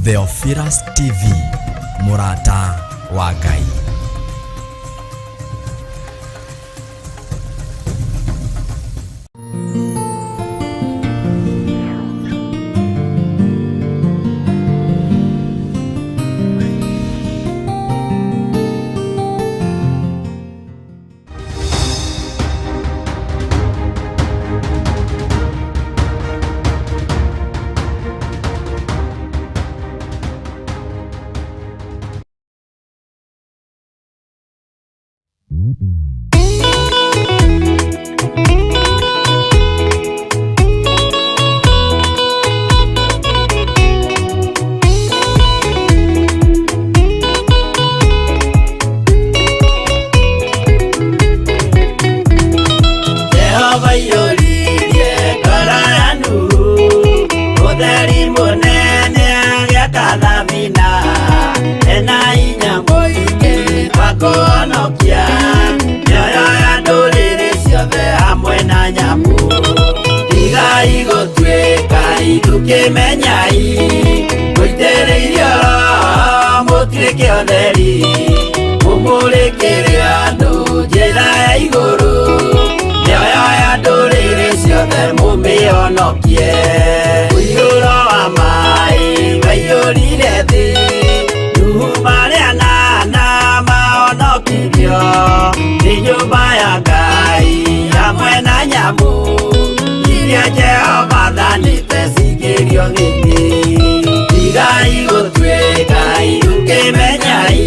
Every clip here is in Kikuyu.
Theophilus TV, mũrata wa Ngai. Jehova aiyũririe ngoro ya Nuhu ũtheri mũnene agĩaka thabina ena hinya mũingĩ wa kũhonokia mĩoyo ya ndũrĩrĩ ciothe hamwe na nyamũ. Tigai gũtuĩka ithukĩmenyai mũitĩrĩirio Roho mũtuĩke ũtheri mũmũrĩkĩre andũ njĩra ya igũrũ mĩoyo ya ndũrĩrĩ ciothe mũmĩhonokie. Ũiyũro wa maĩ waiyũrire thĩ Nuhu marĩ anana mahonokirio nĩ nyũmba ya Ngai hamwe na nyamũ iria Jehova athanĩte cingĩrio thĩinĩ. Tigai gũtuĩka ithukĩmenyai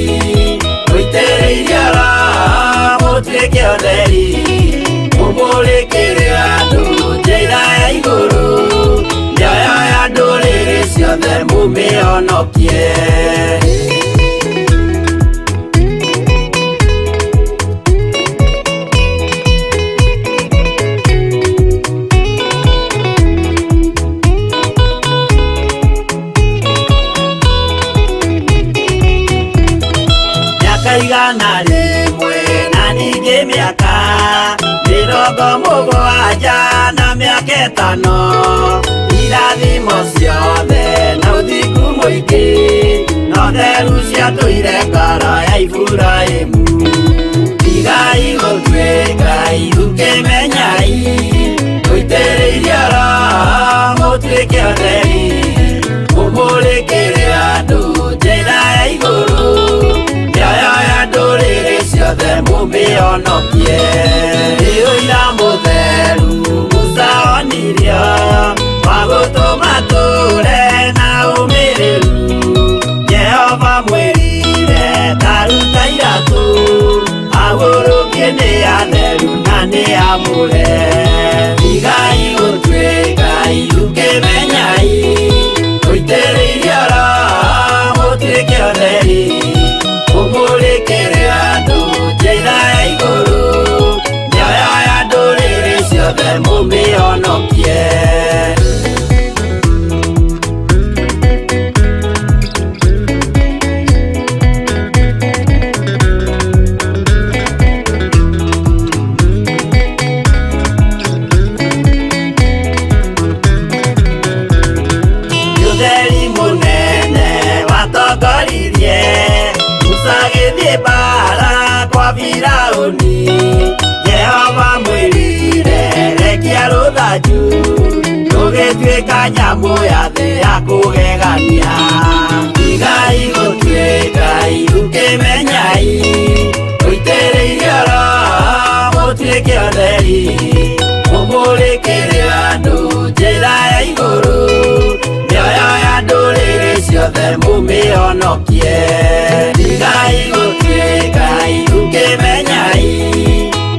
mũitĩrĩirio Roho mũtuĩke ũtheri mũmũrĩkĩre andũ njĩra ya igũrũ mĩoyo ya ndũrĩrĩ ciothe mũmĩhonokie. Mĩaka 100 na ningĩ mĩaka 70 na mĩaka 5 irathimo ciothe na ũthingu mũingĩ na ũtheru ciatũire ngoro ya Iburahĩmu. Tigai gũtuĩka ithukĩmenyai mũitĩrĩirio Roho mũtuĩke ũtheri mũmũrĩkĩre andũ njĩra ya igũrũ mĩoyo ya ndũrĩrĩ ciothe mũmĩhonokie. Nĩ ũira mũtheru Musa onirio wa gũtũma tũre na ũmĩrĩru Jehova mwĩrire taruta iratũ agũrũkie nĩ atheru na nĩ amũre. Tigai gũtuĩka ithukĩmenyai mũitĩrĩirio Roho mũtuĩke ũtheri mũmũrĩkĩre andũ njĩra ya igũrũ mĩoyo ya ndũrĩrĩ ciothe mũmĩhonokie. Ũtheri mũnene watongoririe Musa agĩthiĩ mbara kwa Firaũni Jehova mwĩrire rekia rũthanju rũgĩtuĩka nyamũ ya thĩ ya kũgegania. Tigai gũtuĩka ithukĩmenyai mũitĩrĩirio Roho mũtuĩke ũtheri mũmũrĩkĩre andũ njĩra ya igũrũ mĩoyo ya ndũrĩrĩ ciothe mũmĩhonokie. Tigai gũtuĩka ithukĩmenyai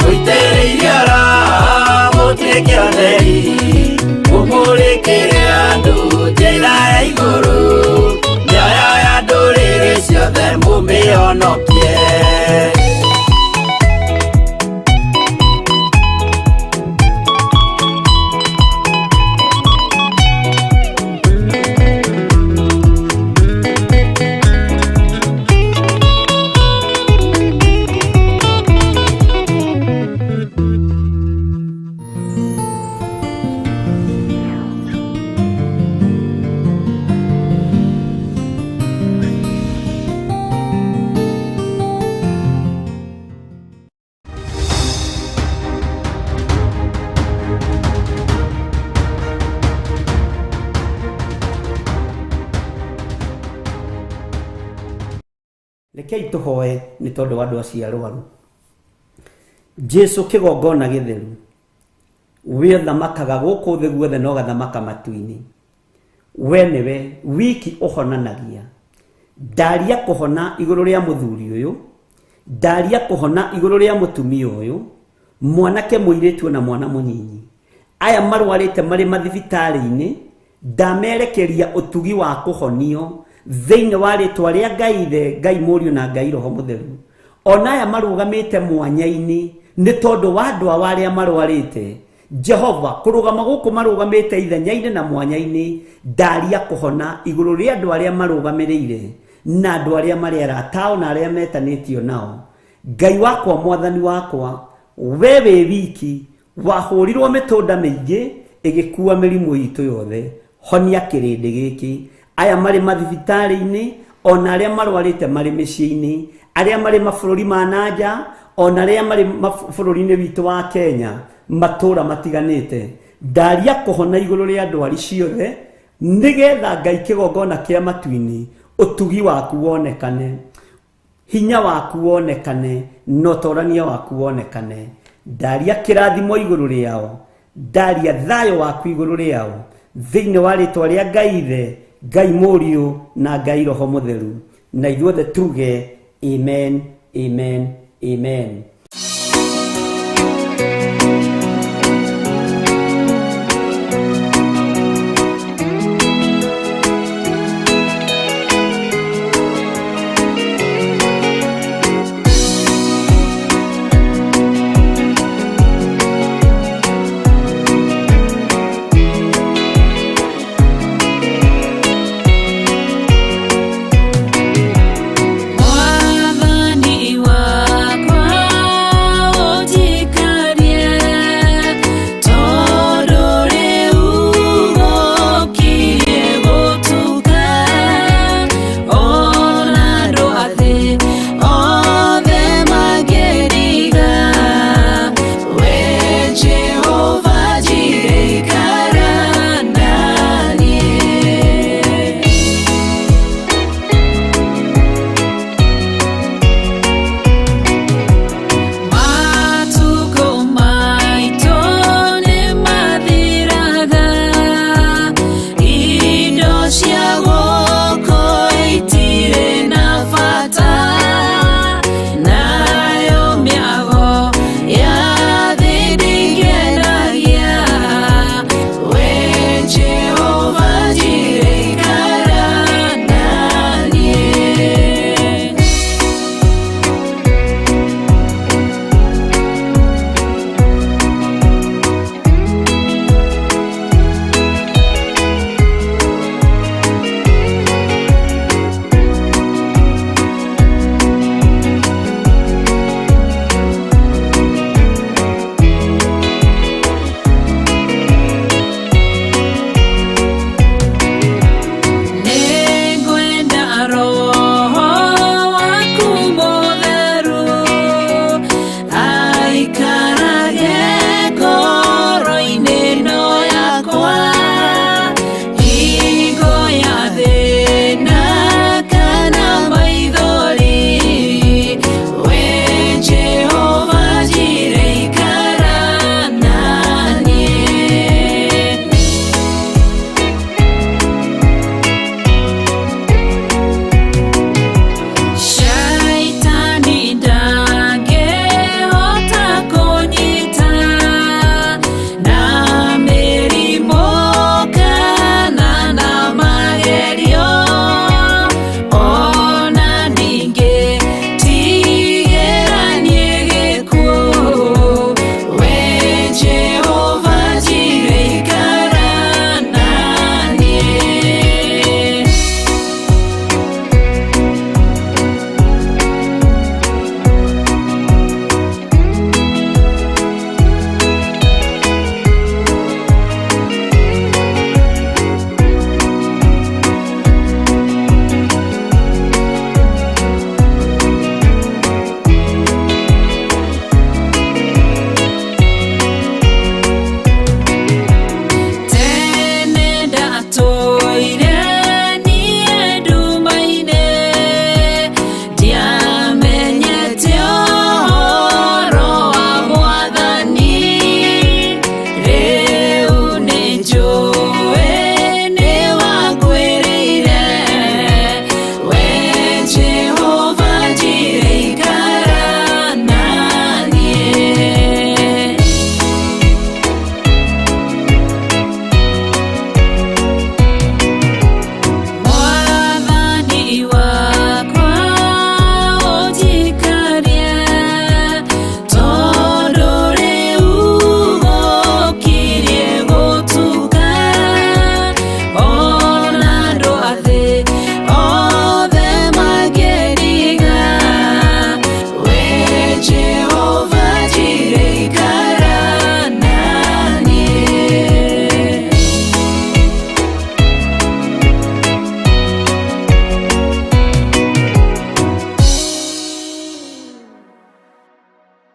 mũitĩrĩirio Roho mũtuĩke ũtheri mũmũrĩkĩre andũ njĩra ya igũrũ mĩoyo ya ndũrĩrĩ ciothe mũmĩhonokie. Rekei tũhoe nĩ tondũ wa andũ acio arwaru. Jesu kĩgongona gĩtheru, we ũthamakaga gũkũ thĩ guothe na ũgathamaka matu-inĩ, we nĩwe wiki ũhonanagia. Ndaria kũhona igũrũ rĩa mũthuri ũyũ, ndaria kũhona igũrũ rĩa mũtumia ũyũ, mwanake, mũirĩtu na mwana mũnyinyi, aya marwarĩte marĩ mathibitarĩ-inĩ, ndamerekeria ũtugi wa kũhonio thĩinĩ wa rĩtwa rĩa Ngai Ithe, Ngai Mũriũ na Ngai Roho Mũtheru. Ona aya marũgamĩte mwanya-inĩ nĩ tondũ wa andũ ao arĩa marwarĩte, Jehova, kũrũgama gũkũ marũgamĩte ithenya-inĩ na mwanya-inĩ, ndaria kũhona igũrũ rĩa andũ arĩa marũgamĩrĩire na andũ arĩa marĩ arata ao na arĩa metanĩtio nao. Ngai wakwa, Mwathani wakwa, we wĩ wiki wahũrirwo mĩtũnda mĩingĩ ĩgĩkua mĩrimũ itũ yothe. Honia kĩrĩndĩ gĩkĩ, aya marĩ mathibitarĩ-inĩ, ona arĩa marwarĩte marĩ mĩciĩ-inĩ, arĩa marĩ mabũrũri ma na nja, ona arĩa marĩ bũrũri-inĩ witũ wa Kenya, matũũra matiganĩte. Ndaria kũhona igũrũ rĩa ndwari ciothe, nĩgetha Ngai kĩgongona kĩa matu-inĩ, ũtugi waku wonekane, hinya waku wonekane, na ũtorania waku wonekane. Ndaria kĩrathimo igũrũ rĩao, ndaria thayũ waku igũrũ rĩao, thĩinĩ wa rĩtwa rĩa Ngai Ithe, Ngai Mũriũ na Ngai Roho Mũtheru. Na ithuothe tuge amen, amen, amen. Mwathani wakwa.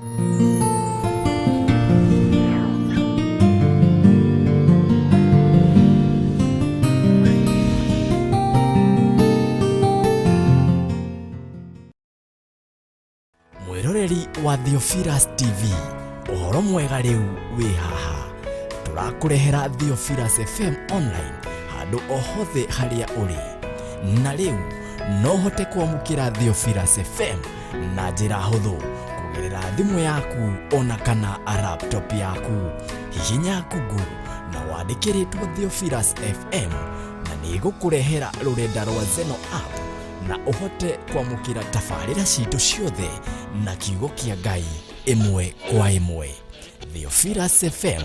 Mwiroreri wa Theophilus TV, ũhoro mwega rĩu wĩ haha. Tũrakũrehera Theophilus FM online handũ o hothe harĩa ũrĩ. Na rĩu no ũhote kwamũkĩra Theophilus FM na njĩra hũthũ kũgerera thimũ yaku ona kana laptop yaku. Hihinya Google na wandĩke rĩtwa Theophilus FM na nĩ ĩgũkũrehera rũrenda rwa Zeno app na ũhote kwamũkĩra tabarĩra citũ ciothe na kiugo kĩa Ngai ĩmwe kwa ĩmwe. Theophilus FM,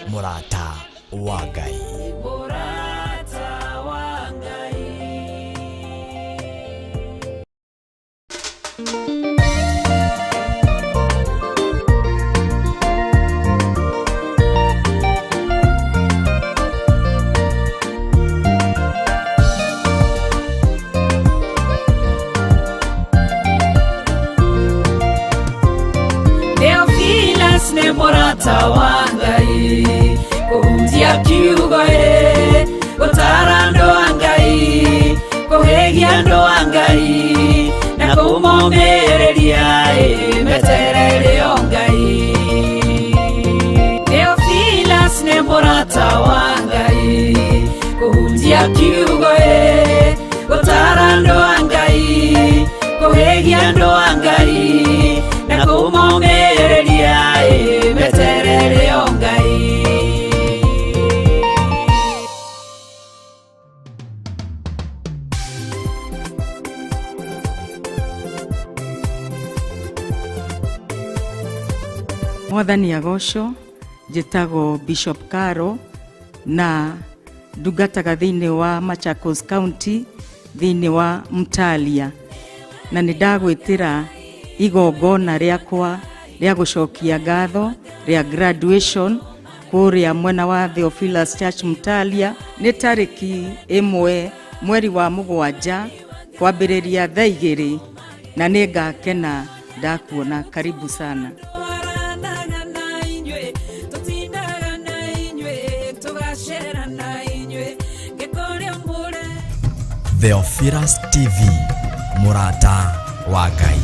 mũrata wa Ngai. Mũrata wa Ngai. Theophilus nĩ mũrata wa Ngai, kũhunjia kiugo ĩ, gũtara andũ a Ngai, kũhĩgia andũ a Ngai, na kũmomĩrĩria ĩ, meterere o Ngai. Theophilus nĩ mũrata wa Ngai, kũhunjia kiugo ĩ, gũtara andũ a Ngai, kũhĩgia andũ a Ngai, na kũmomĩrĩria ĩ, meterere o Ngai. Mwathani agocwo. Njĩtagwo Bishop Caro na ndungataga thĩinĩ wa Machakos County, thĩinĩ wa Mtalia, na nĩ ndagwĩtĩra igongona rĩakwa rĩa gũcokia ngatho rĩa graduation kũrĩa mwena wa Theophilus Church Mtalia. Nĩ tarĩki 1 mweri wa 7 kwambĩrĩria thaa 2, na nĩ ngakena ndakuona. Karibu sana. Twaranaga na inyuĩ, tũtindaga na inyuĩ, tũgacera na inyuĩ, ngĩkũrĩa mũre. Theophilus TV, mũrata wa Ngai.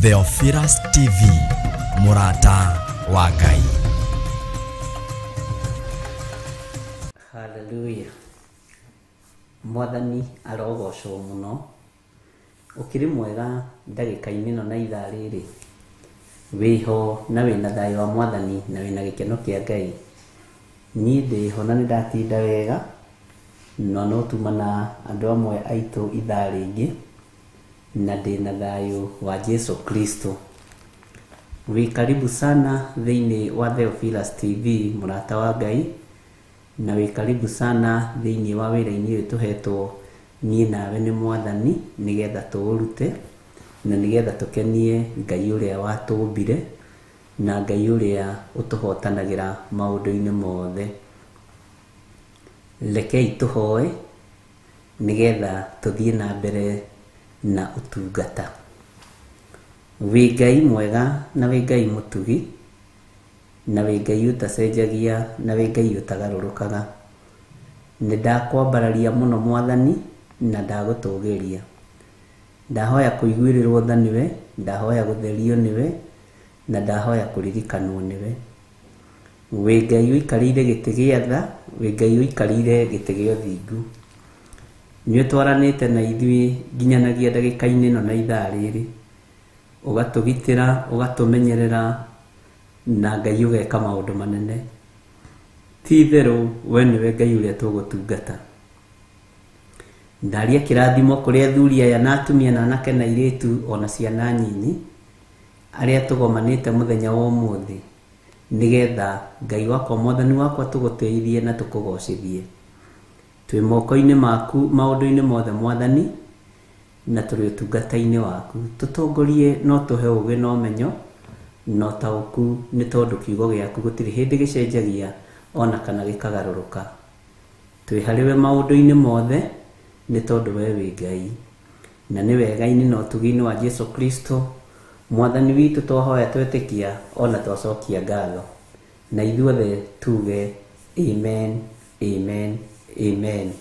Theophilus TV, mũrata wa Ngai. Haleluya. Mwathani arogocwo mũno. Ũkĩrĩ mwega ndagĩka-inĩ ĩno na ithaa rĩrĩ. Wĩho na wĩna thayũ wa Mwathani na wĩna gĩkeno kĩa Ngai. Niĩ ndĩho na nĩndatinda wega, na no tuma na andũ amwe aitũ ithaa rĩngĩ, na ndĩna thayũ wa Jesu Kristo. Wĩ karibu sana thĩinĩ wa Theophilus TV, mũrata wa Ngai, na wĩ karibu sana thĩinĩ wa wĩra-inĩ ũyũ tũhetwo niĩ nawe nĩ Mwathani, nĩgetha tũũrute, na nĩgetha tũkenie Ngai ũrĩa watũmbire, na Ngai ũrĩa ũtũhotanagĩra maũndũ-inĩ mothe. Rekei tũhoe, nĩgetha tũthiĩ na mbere na ũtungata. Wĩ Ngai mwega na wĩ Ngai mũtugi, na wĩ Ngai ũtacenjagia na wĩ Ngai ũtagarũrũkaga. Nĩ ndakwambararia mũno Mwathani na ndagũtũgĩria. Ndahoya kũiguĩrĩrwo tha nĩwe, ndahoya gũtherio nĩwe, na ndahoya kũririkanwo nĩwe. Wĩ Ngai ũikarĩire gĩtĩ gĩa tha, wĩ Ngai ũikarĩire gĩtĩ gĩa ũthingu. Nĩ ũtwaranĩte na ithuĩ nginyanagia ndagĩka-inĩ ĩno na ithaa rĩrĩ. Ũgatũgitĩra, ũgatũmenyerera, na Ngai ũgeka maũndũ manene. Ti itherũ we nĩwe Ngai ũrĩa tũgũtungata. Ndaria kĩrathimo kũrĩ athuri aya na atumia na anake na airĩtu ona ciana nyinyi, arĩa tũgomanĩte mũthenya wa ũmũthĩ, nĩgetha Ngai wakwa Mwathani wakwa tũgũtĩithie na tũkũgocithie. Twĩ moko-inĩ maku maũndũ-inĩ mothe Mwathani, na tũrĩ ũtungata-inĩ waku. Tũtongorie no tũhe ũgĩ na ũmenyo na ũtaũku, nĩ tondũ kiugo gĩaku gũtirĩ hĩndĩ gĩcenjagia ona kana gĩkagarũrũka. Twĩ harĩwe maũndũ-inĩ mothe, nĩ tondũ we wĩ Ngai. Na nĩ wega-inĩ na ũtugi-inĩ wa Jesu Kristo Mwathani witũ twahoya twetĩkia ona twacokia ngatho. Na ithuothe tuge amen, amen, amen.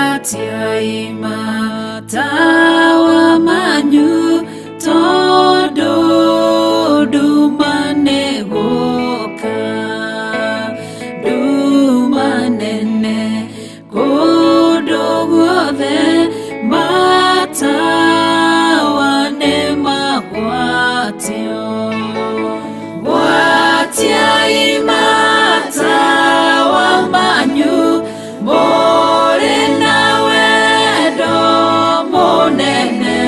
Gwatiai matawa manyu tondũ nduma nĩ gũka, nduma nene kũndũ guothe, matawa nĩ magwatio. Gwatiai matawa manyu mũrĩ na wendo mũnene,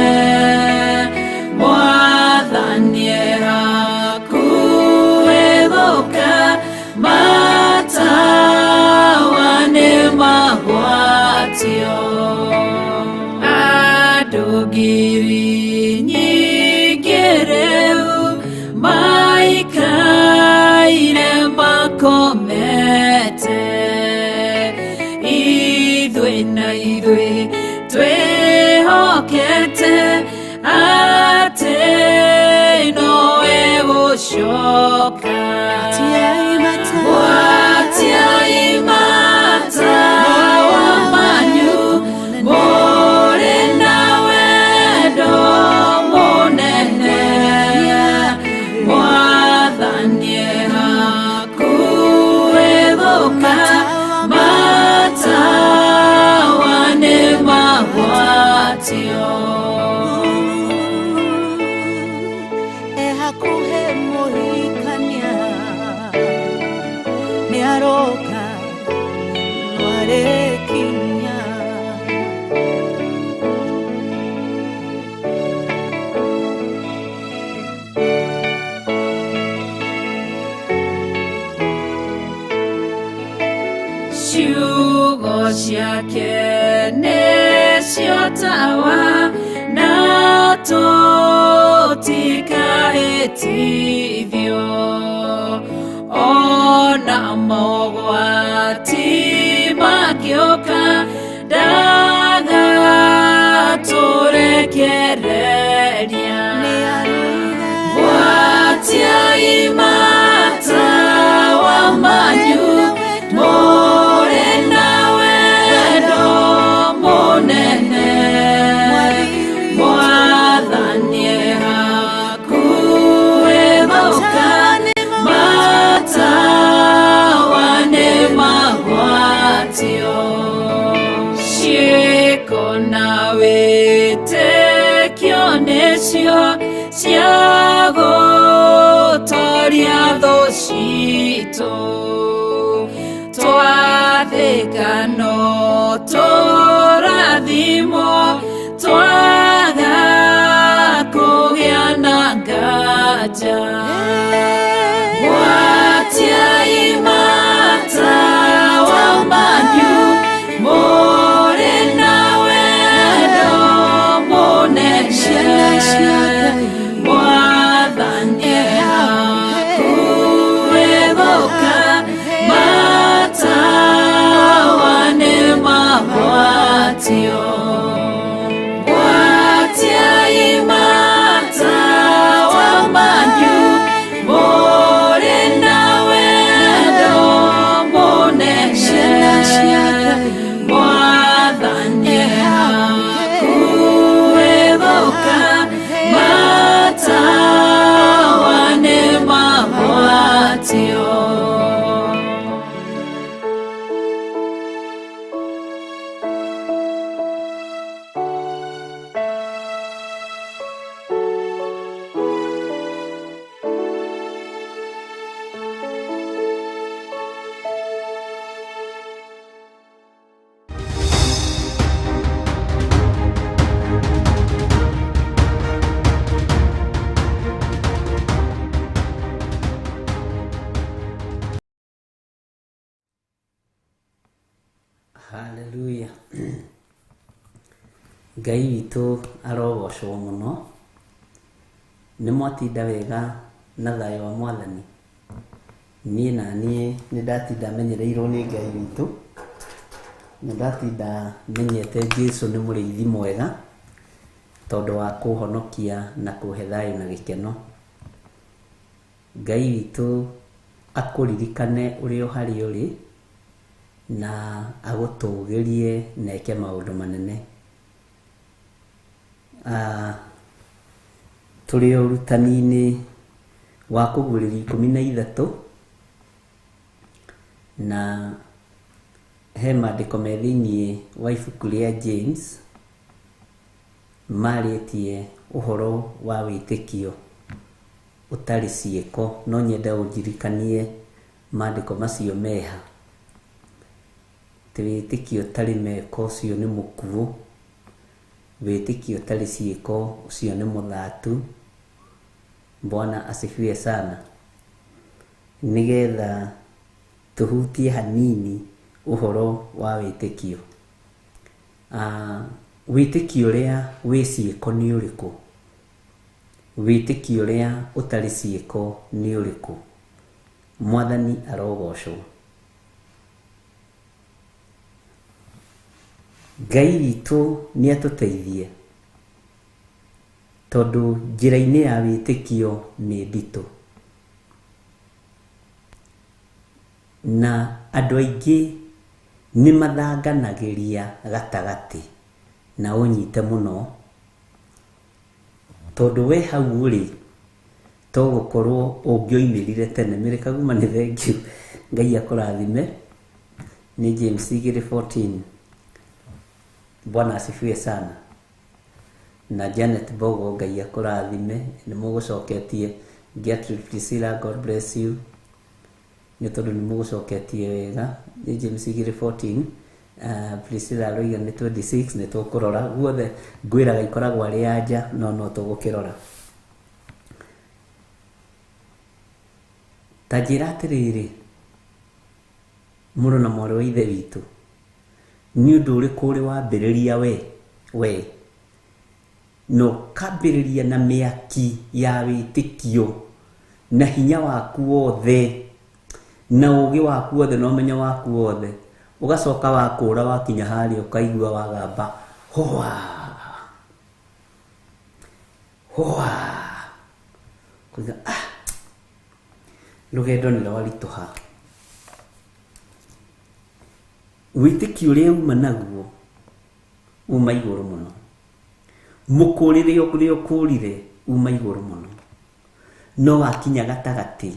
Mwathani e hakuhĩ gũka, matawa nĩ magwatio. Andũ ngiri nyingĩ rĩu maikaire makomete, ithuĩ na ithuĩ twĩhokete atĩ nowe gũcoka. Gwatiai matawa manyu mũrĩ na wendo mũnene, Mwathani e hakuhĩ gũka, matawa nĩ magwatio. Ehakuhe mũhikania nĩ aroka no arekinya. Ciugo ciake nĩcio tawa na tũtikahĩtithio, ona Cia gũtoria thũ citũ twathĩka no tũrathimwo twaga kũgĩa na nganja gwatiai matawa manyu mũrĩ na wendo mũnene Mwathani hakuhĩ gũka matawa nĩ magwatio gwatiai matawa manyu mũrĩ na wendo mũnene Mwathani hakuhĩ gũka matawa nĩ magwatio. Haleluya. Ngai witũ arogocwo mũno. Nĩ mwatinda wega na thayũ wa Mwathani. Niĩ na niĩ nĩ ndatinda menyereirwo nĩ Ngai witũ. Nĩ ndatinda menyete Jesu nĩ mũrĩithi mwega tondũ wa kũhonokia na kũhe thayũ na gĩkeno. Ngai witũ akũririkane ũrĩ o harĩa ũrĩ na agũtũgĩrie na eke maũndũ manene. Tũrĩ ũrutani-inĩ wa kũguũrĩrio 13 na he maandĩko me thĩiniĩ wa ibuku rĩa James marĩtie ũhoro wa wĩtĩkio ũtarĩ ciĩko. No nyende ũndirikanie maandĩko macio meha. Atĩ wĩtĩkio ũtarĩ meko ũcio nĩ mũkuũ, wĩtĩkio ũtarĩ ciĩko ũcio nĩ mũthatu. Bwana asifiwe sana. Nĩgetha tũhutie hanini ũhoro wa wĩtĩkio. Wĩtĩkio ũrĩa wĩ ciĩko nĩ ũrĩkũ? Wĩtĩkio ũrĩa ũtarĩ ciĩko nĩ ũrĩkũ? Mwathani arogocwo. Ngai witũ nĩ atũteithie tondũ njĩra-inĩ ya wĩtĩkio nĩ nditũ. Na andũ aingĩ nĩ mathanganagĩria gatagatĩ na ũnyite mũno tondũ we hau ũrĩ to gũkorwo ũngĩoimĩrire tene. Mĩrĩ Kaguma nĩ thank you, Ngai akũrathime. Nĩ James 2:14. Bwana asifiwe sana. Na Janet Bogo Ngai akũrathime, nĩ mũgũcoketie. Gertrude Priscilla, God bless you, nĩ tondũ nĩ mũgũcoketie wega. Nĩ James 2:14. Priscilla aroiga nĩ 26. Nĩ tũkũrora guothe, ngwĩraga ikoragwo arĩ anja no no tũgũkĩrora. Ta njĩra atĩrĩrĩ, mũrũ na mwarĩ wa ithe witũ, nĩ ũndũ ũrĩkũ ũrĩ wambĩrĩria we na ũkambĩrĩria na mĩaki ya wĩtĩkio na hinya waku wothe na ũgĩ waku wothe na ũmenyo waku wothe, ũgacoka wakũra wakinya harĩa ũkaigua wagamba hoa hoa, kuga ah, rũgendo nĩ rwaritũha. Wĩtĩkio ũrĩa uma naguo uma igũrũ mũno, mũkũrĩre ũrĩa ũkũrire uma igũrũ mũno, no wakinya gatagatĩ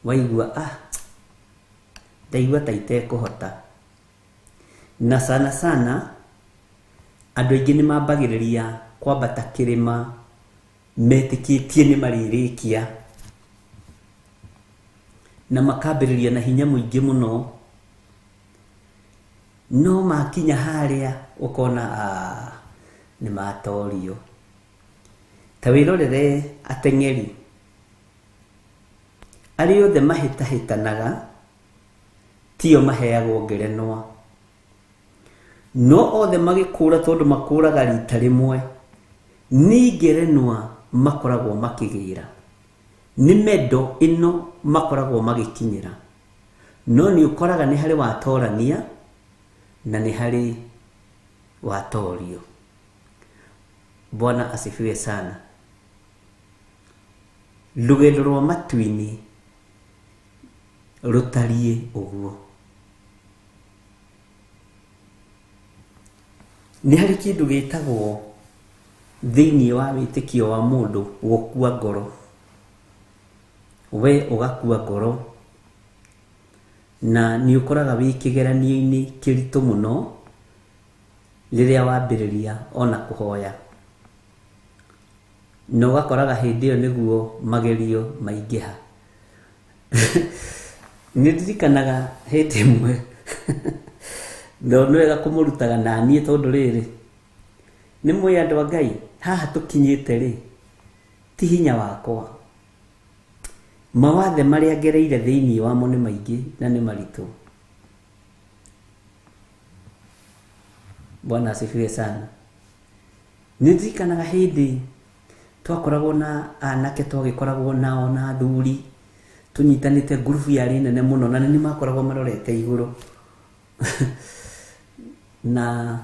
waigua ah, ndaigua ta itekũhota. Na sana sana andũ aingĩ nĩ mambagĩrĩria kwambata kĩrĩma Metĩkĩtie nĩ marĩrĩkia na makambĩrĩria na hinya mũingĩ mũno, no makinya harĩa ũkona nĩ matorio. Ta wĩrorere ateng'eri arĩa othe mahĩtahĩtanaga tio maheagwo ngerenwa, no othe magĩkũra tondũ makũraga rita rĩmwe, nĩ ngerenwa makoragwo makĩgĩra, nĩ mendo ĩno makoragwo magĩkinyĩra. No nĩ ũkoraga nĩ harĩ watorania na nĩ harĩ watorio. Bwana asifiwe sana. Rũgendo rwa matu-inĩ rũtariĩ ũguo. Nĩ harĩ kĩndũ gĩtagwo thĩinĩ wa wĩtĩkio wa mũndũ gũkua ngoro. We ũgakua ngoro na nĩ ũkoraga wĩ kĩgeranio-inĩ kĩritũ mũno rĩrĩa wambĩrĩria ona kũhoya, na ũgakoraga hĩndĩ ĩyo nĩguo magerio maingĩha. Nĩ ndirikanaga hĩndĩ ĩmwe no nĩ wega kũmũrutaga naniĩ tondũ rĩrĩ nĩ mũĩ andũ a Ngai haha tũkinyĩte rĩ ti hinya wakwa, mawathe marĩa ngereire thĩinĩ wamo nĩ maingĩ na nĩ maritũ. Bwana asifiwe sana. Nĩ ndirikanaga hĩndĩ twakoragwo na anake twagĩkoragwo nao na athuri tũnyitanĩte ngurubu yarĩ nene mũno na nĩ makoragwo marorete igũrũ na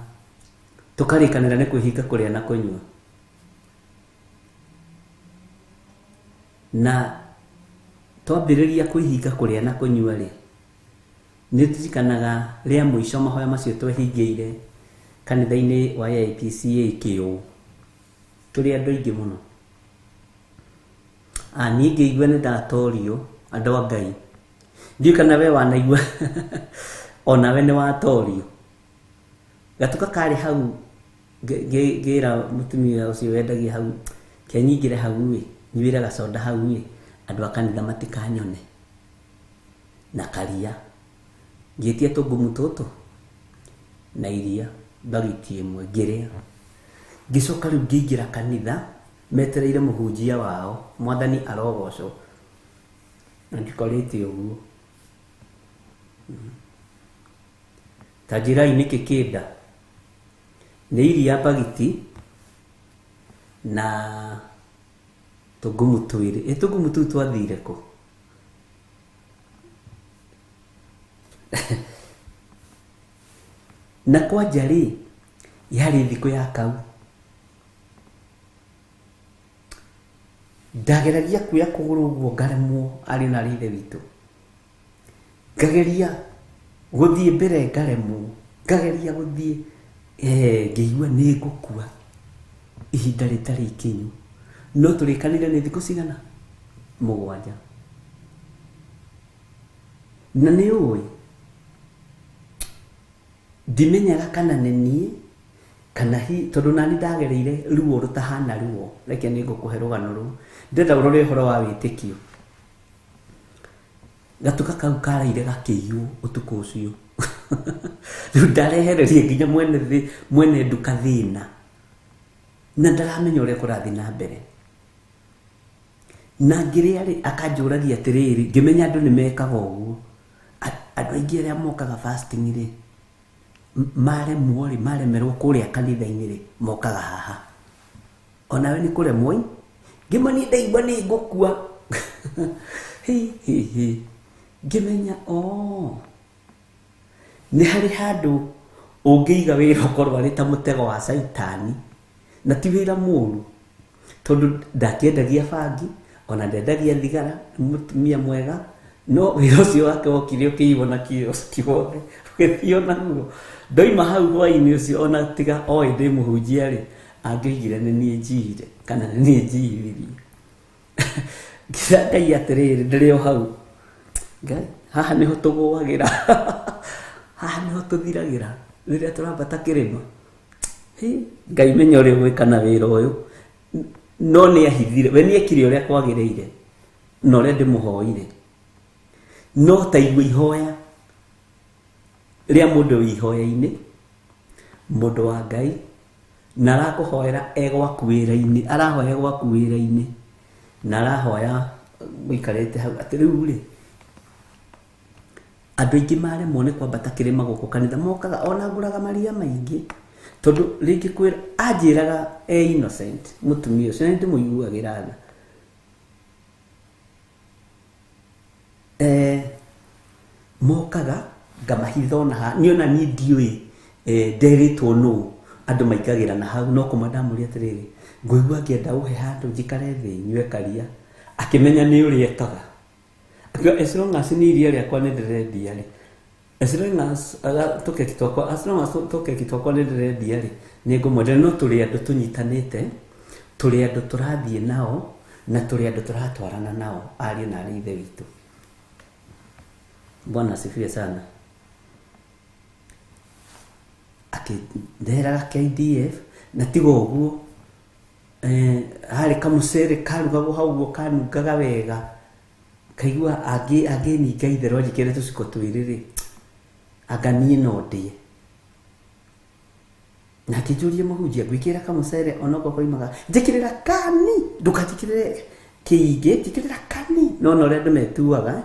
tũkarĩkanĩra nĩ kwĩhinga kũrĩa na kũnyua, na twambĩrĩria kwĩhinga kũrĩa na kũnyua rĩ, nĩ ndirikanaga rĩa mũico mahoya macio twehingĩire kanitha-inĩ wa AIPCA Kĩũ, tũrĩ andũ aingĩ mũno. Niĩ ngĩigua nĩ ndatorio, andũ a Ngai. Ndiũĩ kana we wanaigua onawe nĩ watorio. Gatuka karĩ hau ngĩra mũtumia ũcio wendagia hau, kenyingĩre hau ĩ, nyuĩre gacoda hau ĩ, andũ a kanitha matikanyone. Na karia ngĩtia tũngumu tũtũ na iria mbagiti ĩmwe ngĩrĩa. Ngĩcoka rĩu ngĩingĩra kanitha metereire mũhunjia wao, Mwathani arogocwo, na ndikorĩte ũguo. Ta njĩrai nĩkĩ kĩnda? Nĩ iria mbagiti na tũngumu twĩrĩ. Ĩ tũngumu tũu twathire kũ? Na kwanja rĩ, yarĩ thikũ ya kau. Ndageragia kuoya kũgũrũ ũguo ngaremwo arĩ na ithe witũ. Ngageria gũthiĩ mbere ngaremwo, ngageria gũthiĩ ngĩigua nĩ ngũkua ihinda rĩtarĩ ikinyu. No tũrĩkanire nĩ thikũ cigana? 7. Na nĩ ũĩ ndimenyaga kana nĩ niĩ kana hi tondũ nani ndagereire ruo rũtahana ruo. Reke nĩ ngũkũhe rũgano rũu, ndĩrenda ũrore ũhoro wa wĩtĩkio. Gatuka kau karaire gakĩiywo ũtukũ ũcio. Rĩu ndarehereria nginya mwene nduka thĩna, na ndaramenya ũrĩa kũrathiĩ na mbere. Na ngĩrĩa rĩ, akanjũragia atĩrĩrĩ, ngĩmenya andũ nĩ mekaga ũguo. Andũ aingĩ arĩa mokaga fasting rĩ, maremwo rĩ, maremerwo kũrĩa kanitha-inĩ rĩ, mokaga haha. Onawe nĩ kũremwo ĩ, ngĩmenya niĩ ndaigua nĩ ngũkua. Hi hi hi, ngĩmenya nĩ harĩ handũ ũngĩiga wĩra ũkorwo arĩ ta mũtego wa caitani, na ti wĩra mũru, tondũ ndakĩendagia bangi ona ndendagia thigara, nĩ mũtumia mwega, no wĩra ũcio wake wokire ũkĩiywo na kioski wothe ũgĩthio naguo. Ndoima hau hwaĩ-inĩ ũcio ona tiga oĩ ndĩ mũhunjia rĩ, angĩoigire nĩ niĩ njiyire kana nĩ niĩ njiyithirie. Ngĩra Ngai atĩrĩrĩ, ndĩrĩ o hau, Ngai, haha nĩho tũgũagĩra, haha nĩho tũthiragĩra rĩrĩa tũrambata kĩrĩma. Ngai menya ũrĩa ũgwĩka na wĩra ũyũ. No nĩ ahithire, we nĩ ekire ũrĩa kwagĩrĩire na ũrĩa ndĩmũhoire. No ta igua ihoya rĩa mũndũ wĩ ihoya-inĩ, mũndũ wa Ngai, na arakũhoera e gwaku wĩra-inĩ, arahoya e gwaku wĩra-inĩ, na arahoya mũikarĩte hau atĩ rĩu rĩ, andũ aingĩ maremwo nĩ kwambata kĩrĩma gũkũ kanitha mokaga ona ngũraga maria maingĩ tondũ rĩngĩ kwĩra anjĩraga e innocent mũtumia ũcio na nĩndĩmũiguagĩra tha. Mokaga ngamahitha ona haha niĩ ona niĩ ndiũĩ nderĩtwo nũ andũ maingagĩra na hau no kũma ndamũria atĩrĩrĩ ngũigua ngĩenda ũhe handũ njikare thĩ nyue karia akĩmenya nĩ ũrĩa ekaga. Akiuga as long as nĩ iria rĩakwa nĩ ndĩrendia rĩ, as long as tũkeki twakwa, as long as tũkeki twakwa nĩ ndĩrendia rĩ, nĩ ngũmwenderia. No tũrĩ andũ tũnyitanĩte, tũrĩ andũ tũrathiĩ nao, na tũrĩ andũ tũratwarana nao, ariũ na arĩ ithe witũ. Bwana asifiwe sana. Akĩndehera KDF, na tiga ũguo, harĩ kamũcere karugagwo hau ũguo kanungaga wega. Kaigua angĩninga itherũ anjĩkĩre tũciko twĩrĩ rĩ, anga niĩ no ndĩe. Na akĩnjũria mũhunjia, ngwĩkĩra kamũcere onokorwo koimaga, njĩkĩrĩra kani, ndũkanjĩkĩrĩre kĩingĩ, njĩkĩrĩra kani. No na ũrĩa andũ metuaga,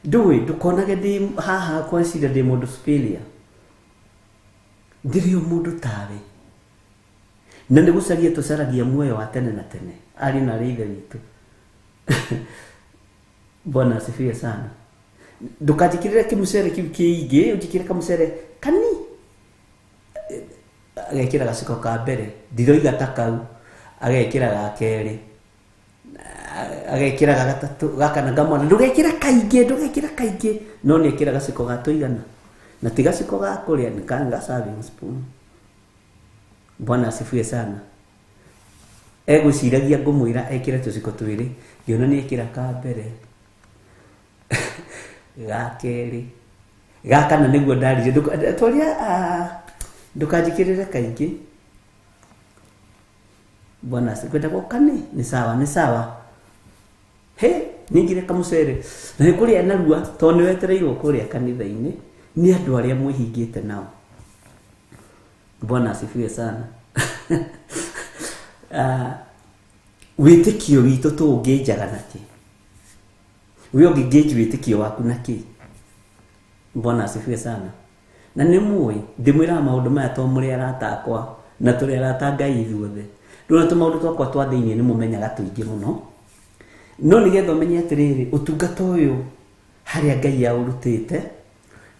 ndũĩ, ndũkonage ndĩ haha kweciria ndĩ mũndũ superior. Ndirĩ o mũndũ tawe. Na nĩ gũcaria tũcaragia muoyo wa tene na tene, ariũ na arĩ ithe witũ. Bwana asifiwe sana. Ndũkanjĩkĩrĩre kĩmũcere kĩu kĩingĩ, ũnjĩkĩre kamũcere kani. Agekĩra gaciko ka mbere, ndiroiga ta kau, agekĩra ga kerĩ, agekĩra ga gatatũ, gaka na ngamwana, ndũgekĩra kaingĩ, ndũgekĩra kaingĩ, no nĩ ekĩra gaciko ga tũigana. Na ti gaciko ga kũrĩa, nĩ ka serving spoon. Bwana asifiwe sana. Egwĩciragia ngũmwĩra ekĩre tũciko twĩrĩ, ngĩona nĩ ekĩra ka mbere, ga kerĩ, ga kana nĩguo ndarire. Twaria, ndũkanjĩkĩrĩre kaingĩ. Bwana asifiwe. Kwenda gũka nĩ sawa, nĩ sawa. He, ningire kamũcere. Na nĩ kũrĩa narua, tondũ nĩ wetereirwo kũrĩa kanitha-inĩ, nĩ andũ arĩa mwĩhingĩte nao. Bwana asifiwe sana. Wĩtĩkio witũ tũũngĩnjaga na kĩ? We ũngĩngĩnji wĩtĩkio waku na kĩ? Bwana asifiwe sana. Na nĩ mũĩ, ndĩmwĩraga maũndũ maya tondũ mũrĩ arata akwa, na tũrĩ arata Ngai ithuothe. Rĩu ona tũmaũndũ twakwa twa thĩiniĩ nĩ mũmenyaga tũingĩ mũno. No nĩgetha ũmenye atĩrĩrĩ, ũtungata ũyũ harĩa Ngai aũrutĩte,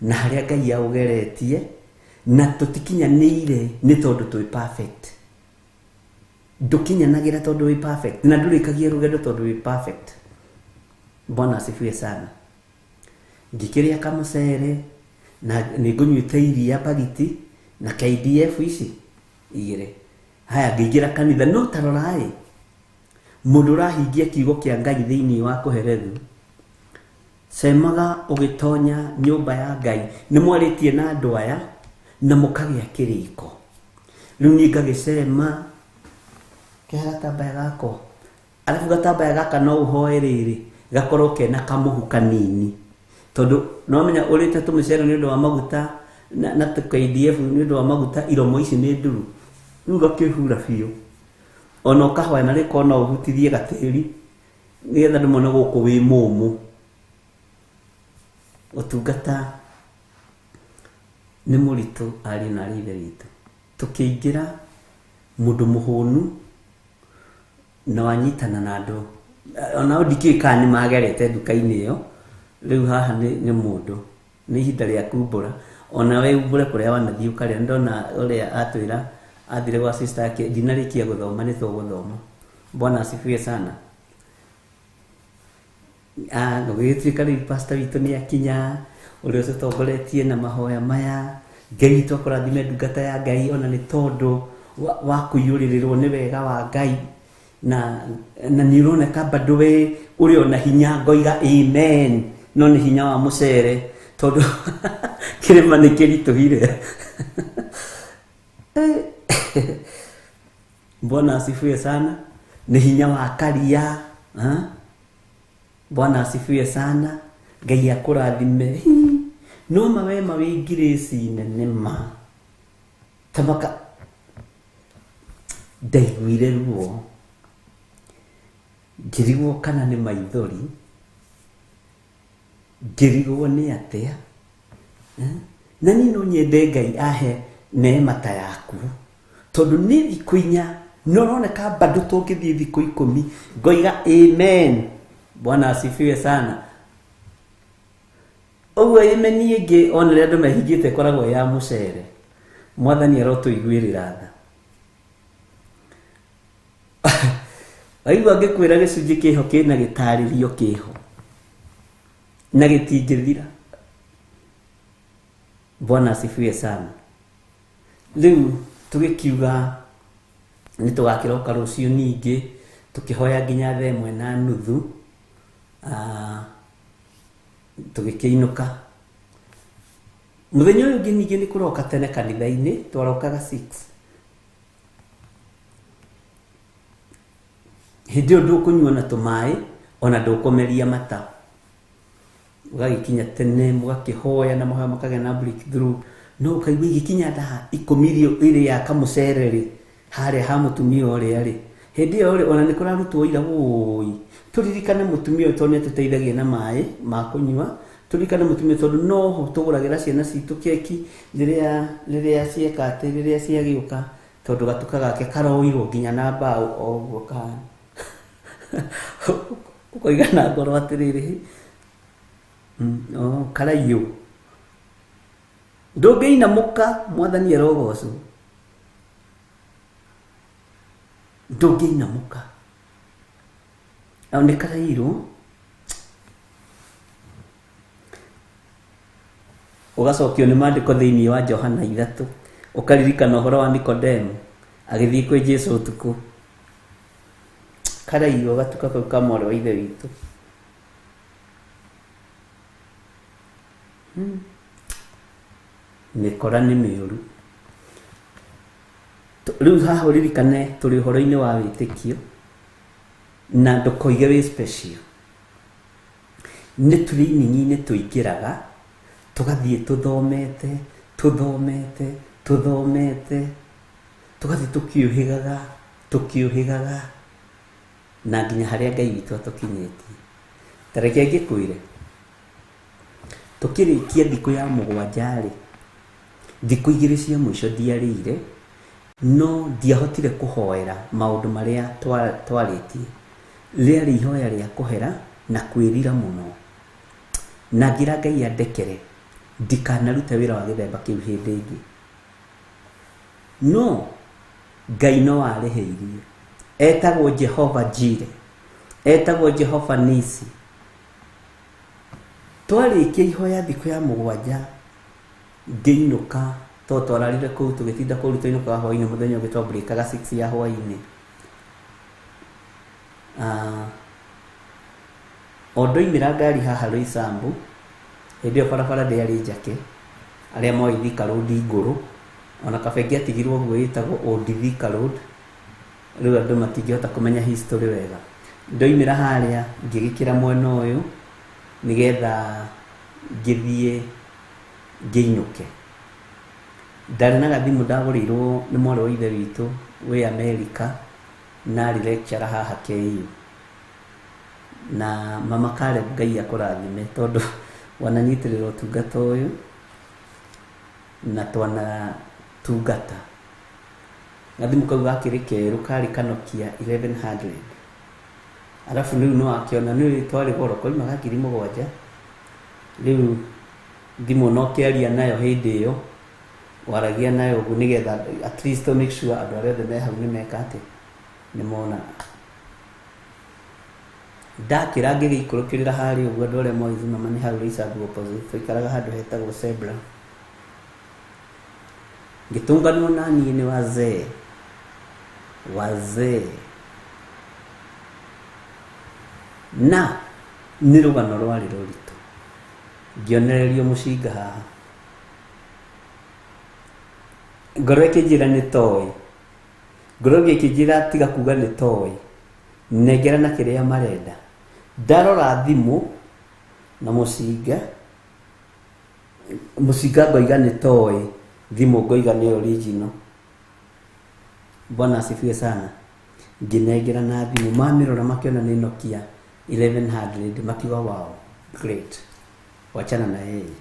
na harĩa Ngai aũgeretie, na tũtikinyanĩire nĩ tondũ twĩ perfect. Ndũkinyanagĩra tondũ wĩ perfect, na ndũrĩkagia rũgendo tondũ wĩ perfect. Bwana asifiwe sana. Ngĩkĩrĩa kamũcere, na nĩ ngũnyuĩte iria bagiti, na KDF ici igĩrĩ. Haya, ngĩingĩra kanitha, no ta rorai, mũndũ ũrahingia kiugo kĩa Ngai thĩinĩ wa kũherethu, cemaga ũgĩtonya nyũmba ya Ngai, nĩ mwarĩtie na andũ aya, na mũkagĩa kĩrĩko. Rĩu niĩ ngagĩcema, kĩhe gatambaya gakwa. Arabu gatambaya gaka no ũhoe rĩrĩ, gakorwo kena kamũhu kanini. Tondũ no menya ũrĩte tũmĩcere nĩ ũndũ wa maguta, na KDF nĩ ũndũ wa maguta, iromo ici nĩ nduru. Rĩu gakĩhura biũ. Ona ũkahoya na rĩko no ũhutithie gatĩri, nĩgetha andũ mone gũkũ wĩ mũmũ. Ũtungata nĩ mũritũ ariũ na arĩ ithe witũ. Tũkĩingĩra mũndũ mũhũnu na wanyitana na andũ, onao ndikĩũĩ kana nĩ magerete nduka-inĩ ĩyo. Rĩu haha nĩ mũndũ, nĩ ihinda rĩa kumbũra. Ona we umbũre kũrĩa wanathiĩ ũkarĩa. Ndona ũrĩa atwĩra athire gwa sister yake, ndinarĩkia gũthoma, nĩ tũgũthoma. Bwana asifiwe sana. Gũgĩtuĩka rĩu pastor witũ nĩ akinya, ũrĩa ũtũtongoretie na mahoya maya. Ngai witũ akũrathime ndungata ya Ngai, ona nĩ tondũ wa kũiyũrĩrĩrwo nĩ wega wa Ngai. Na nĩ ũroneka bado we ũrĩ ona hinya, ngoiga amen, no nĩ hinya wa mũcere, tondũ kĩrĩma nĩ kĩritũhire. Bwana asifiwe sana. Nĩ hinya wa karia. Ha? Bwana asifiwe sana. Ngai akũrathime. Hi, no mawe mawĩ ngirĩci nene ma. Tamaka ndaiguire ruo. Ngĩrigwo kana nĩ maithori. Ngĩrigwo nĩ atĩa. Na niĩ no nyende Ngai ahe neema ta yaku. Tondũ nĩ thikũ 4 no ũroneka bado tũngĩthiĩ thikũ 10 ngoiga amen. Bwana asifiwe sana. Ũguo amen ĩngĩ ona rĩrĩa andũ mehingĩte ĩkoragwo ya mũcere. Mwathani arotũiguĩrĩra tha. Waigua ngĩkwĩra gĩcunjĩ kĩho kĩna gĩtarĩrio kĩho na gĩtingĩthira. Bwana asifiwe sana. Rĩu tũgĩkiuga nĩ tũgakĩroka rũciũ ningĩ tũkĩhoya nginya thaa 1:30, tũgĩkĩinũka. Mũthenya ũyũ ũngĩ ningĩ nĩ kũroka tene kanitha-inĩ, twarokaga 6. Hĩndĩ ĩyo ndũkũnyua na tũmaĩ ona ndũkũmeria mata. Ũgagĩkinya tene mũgakĩhoya na mahoya makagĩa na breakthrough. No ũkaigua igĩkinya thaa 10 irio ĩrĩ ya kamũcere rĩ, harĩa ha mũtumia ũrĩa rĩ. Hĩndĩ ĩyo rĩ, ona nĩ kũrarutwo ira wũi. Tũririkane mũtumia ũyũ tondũ nĩ atũteithagia na maĩ ma kũnyua. Tũririkane mũtumia tondũ noho tũgũragĩra ciana citũ keki rĩrĩa cieka atĩ, rĩrĩa ciagĩũka, tondũ gatuka gake karoirwo nginya na mbaũ o ũguo kahana. Ũkoiga na ngoro atĩrĩrĩ, oh, karaiyũ. Ndũngĩinamũka, Mwathani arogocwo. Ndũngĩinamũka. Au nĩ karairwo. Ũgacokio nĩ maandĩko thĩinĩ wa Johana 3. Ũkaririkana ũhoro wa Nikodemo agĩthiĩ kwĩ Jesũ ũtukũ. Karairwo gatuka kau ka mwarĩ wa ithe witũ. Mĩkora nĩ mĩũru. Rĩu haha ũririkane tũrĩ ũhoro-inĩ wa wĩtĩkio na ndũkoige wĩ special. Nĩ training-inĩ tũingĩraga, tũgathiĩ tũthomete, tũthomete, tũthomete, tũgathiĩ tũkĩũhĩgaga, tũkĩũhĩgaga, na nginya harĩa Ngai witũ atũkinyĩtie. Ta reke ngĩkwĩre, tũkĩrĩkia thikũ ya 7 rĩ, thikũ 2 cia mũico ndiarĩire, no ndiahotire kũhoera maũndũ marĩa twarĩtie. Rĩarĩ ihoya rĩa kũhera na kwĩrira mũno. Na ngĩra Ngai andekere, ndikanarute wĩra wa gĩthemba kĩu hĩndĩ ĩngĩ. No Ngai no arĩhĩirie. Etagwo Jehova Jireh, etagwo Jehova Nisi. Twarĩkia ihoya thikũ ya 7, ngĩinũka, tondũ twararire kũu tũgĩtinda kũu twainũkaga hwaĩ-inĩ mũthenya ũngĩ twambũrĩkaga 6 ya hwaĩ-inĩ. O ndoimĩra ngari haha Roysambu, hĩndĩ ĩyo barabara ndĩarĩ njake, arĩa moĩ Thika Road ngũrũ, ona kabengi atigirwo ũguo ĩtagwo Old Thika Road, rĩu andũ matingĩhota kũmenya history wega. Ndoimĩra harĩa ngĩgĩkĩra mwena ũyũ nĩgetha ngĩthiĩ ngĩinũke. Ndarĩ na gathimũ ndagũrĩirwo nĩ mwarĩ wa ithe witũ wĩ Amerika, na arĩ lecturer haha KU. Na mama Caleb Ngai akũrathime tondũ wananyitĩrĩra ũtungata ũyũ na twanatungata. Gathimũ kau gakĩrĩ kerũ karĩ ka Nokia 1100. Arabu rĩu no akĩona nĩ twarĩ goro koimaga ngiri mũgwanja. Rĩu thimũ no kĩaria nayo hĩndĩ ĩyo, waragia nayo ũguo nĩgetha at least to make sure andũ arĩa othe me hau nĩ meka atĩ nĩ mona. Ndakĩra ngĩgĩikũrũkĩrĩra harĩa ũguo andũ arĩa moĩ Zimmerman nĩ hau Roysambu opposite, twaikaraga handũ hetagwo Sebra. Ngĩtũnganwo na niĩ nĩ wazee, wazee. Na nĩ rũgano rwarĩ rũritũ. Ngĩonererio mũcinga haha. Ngoro ĩkĩnjĩra nĩ toĩ. Ngoro ĩngĩ ĩkĩnjĩra tiga kuga nĩ toĩ. Nengera na kĩrĩa marenda. Ndarora thimũ na mũcinga, mũcinga ngoiga nĩ toy, thimũ ngoiga nĩ original. Bwana asifiwe sana. Ngĩnengera na thimũ, mamĩrora makĩona nĩ Nokia 1100, makiuga wow, great, wachana na yeye.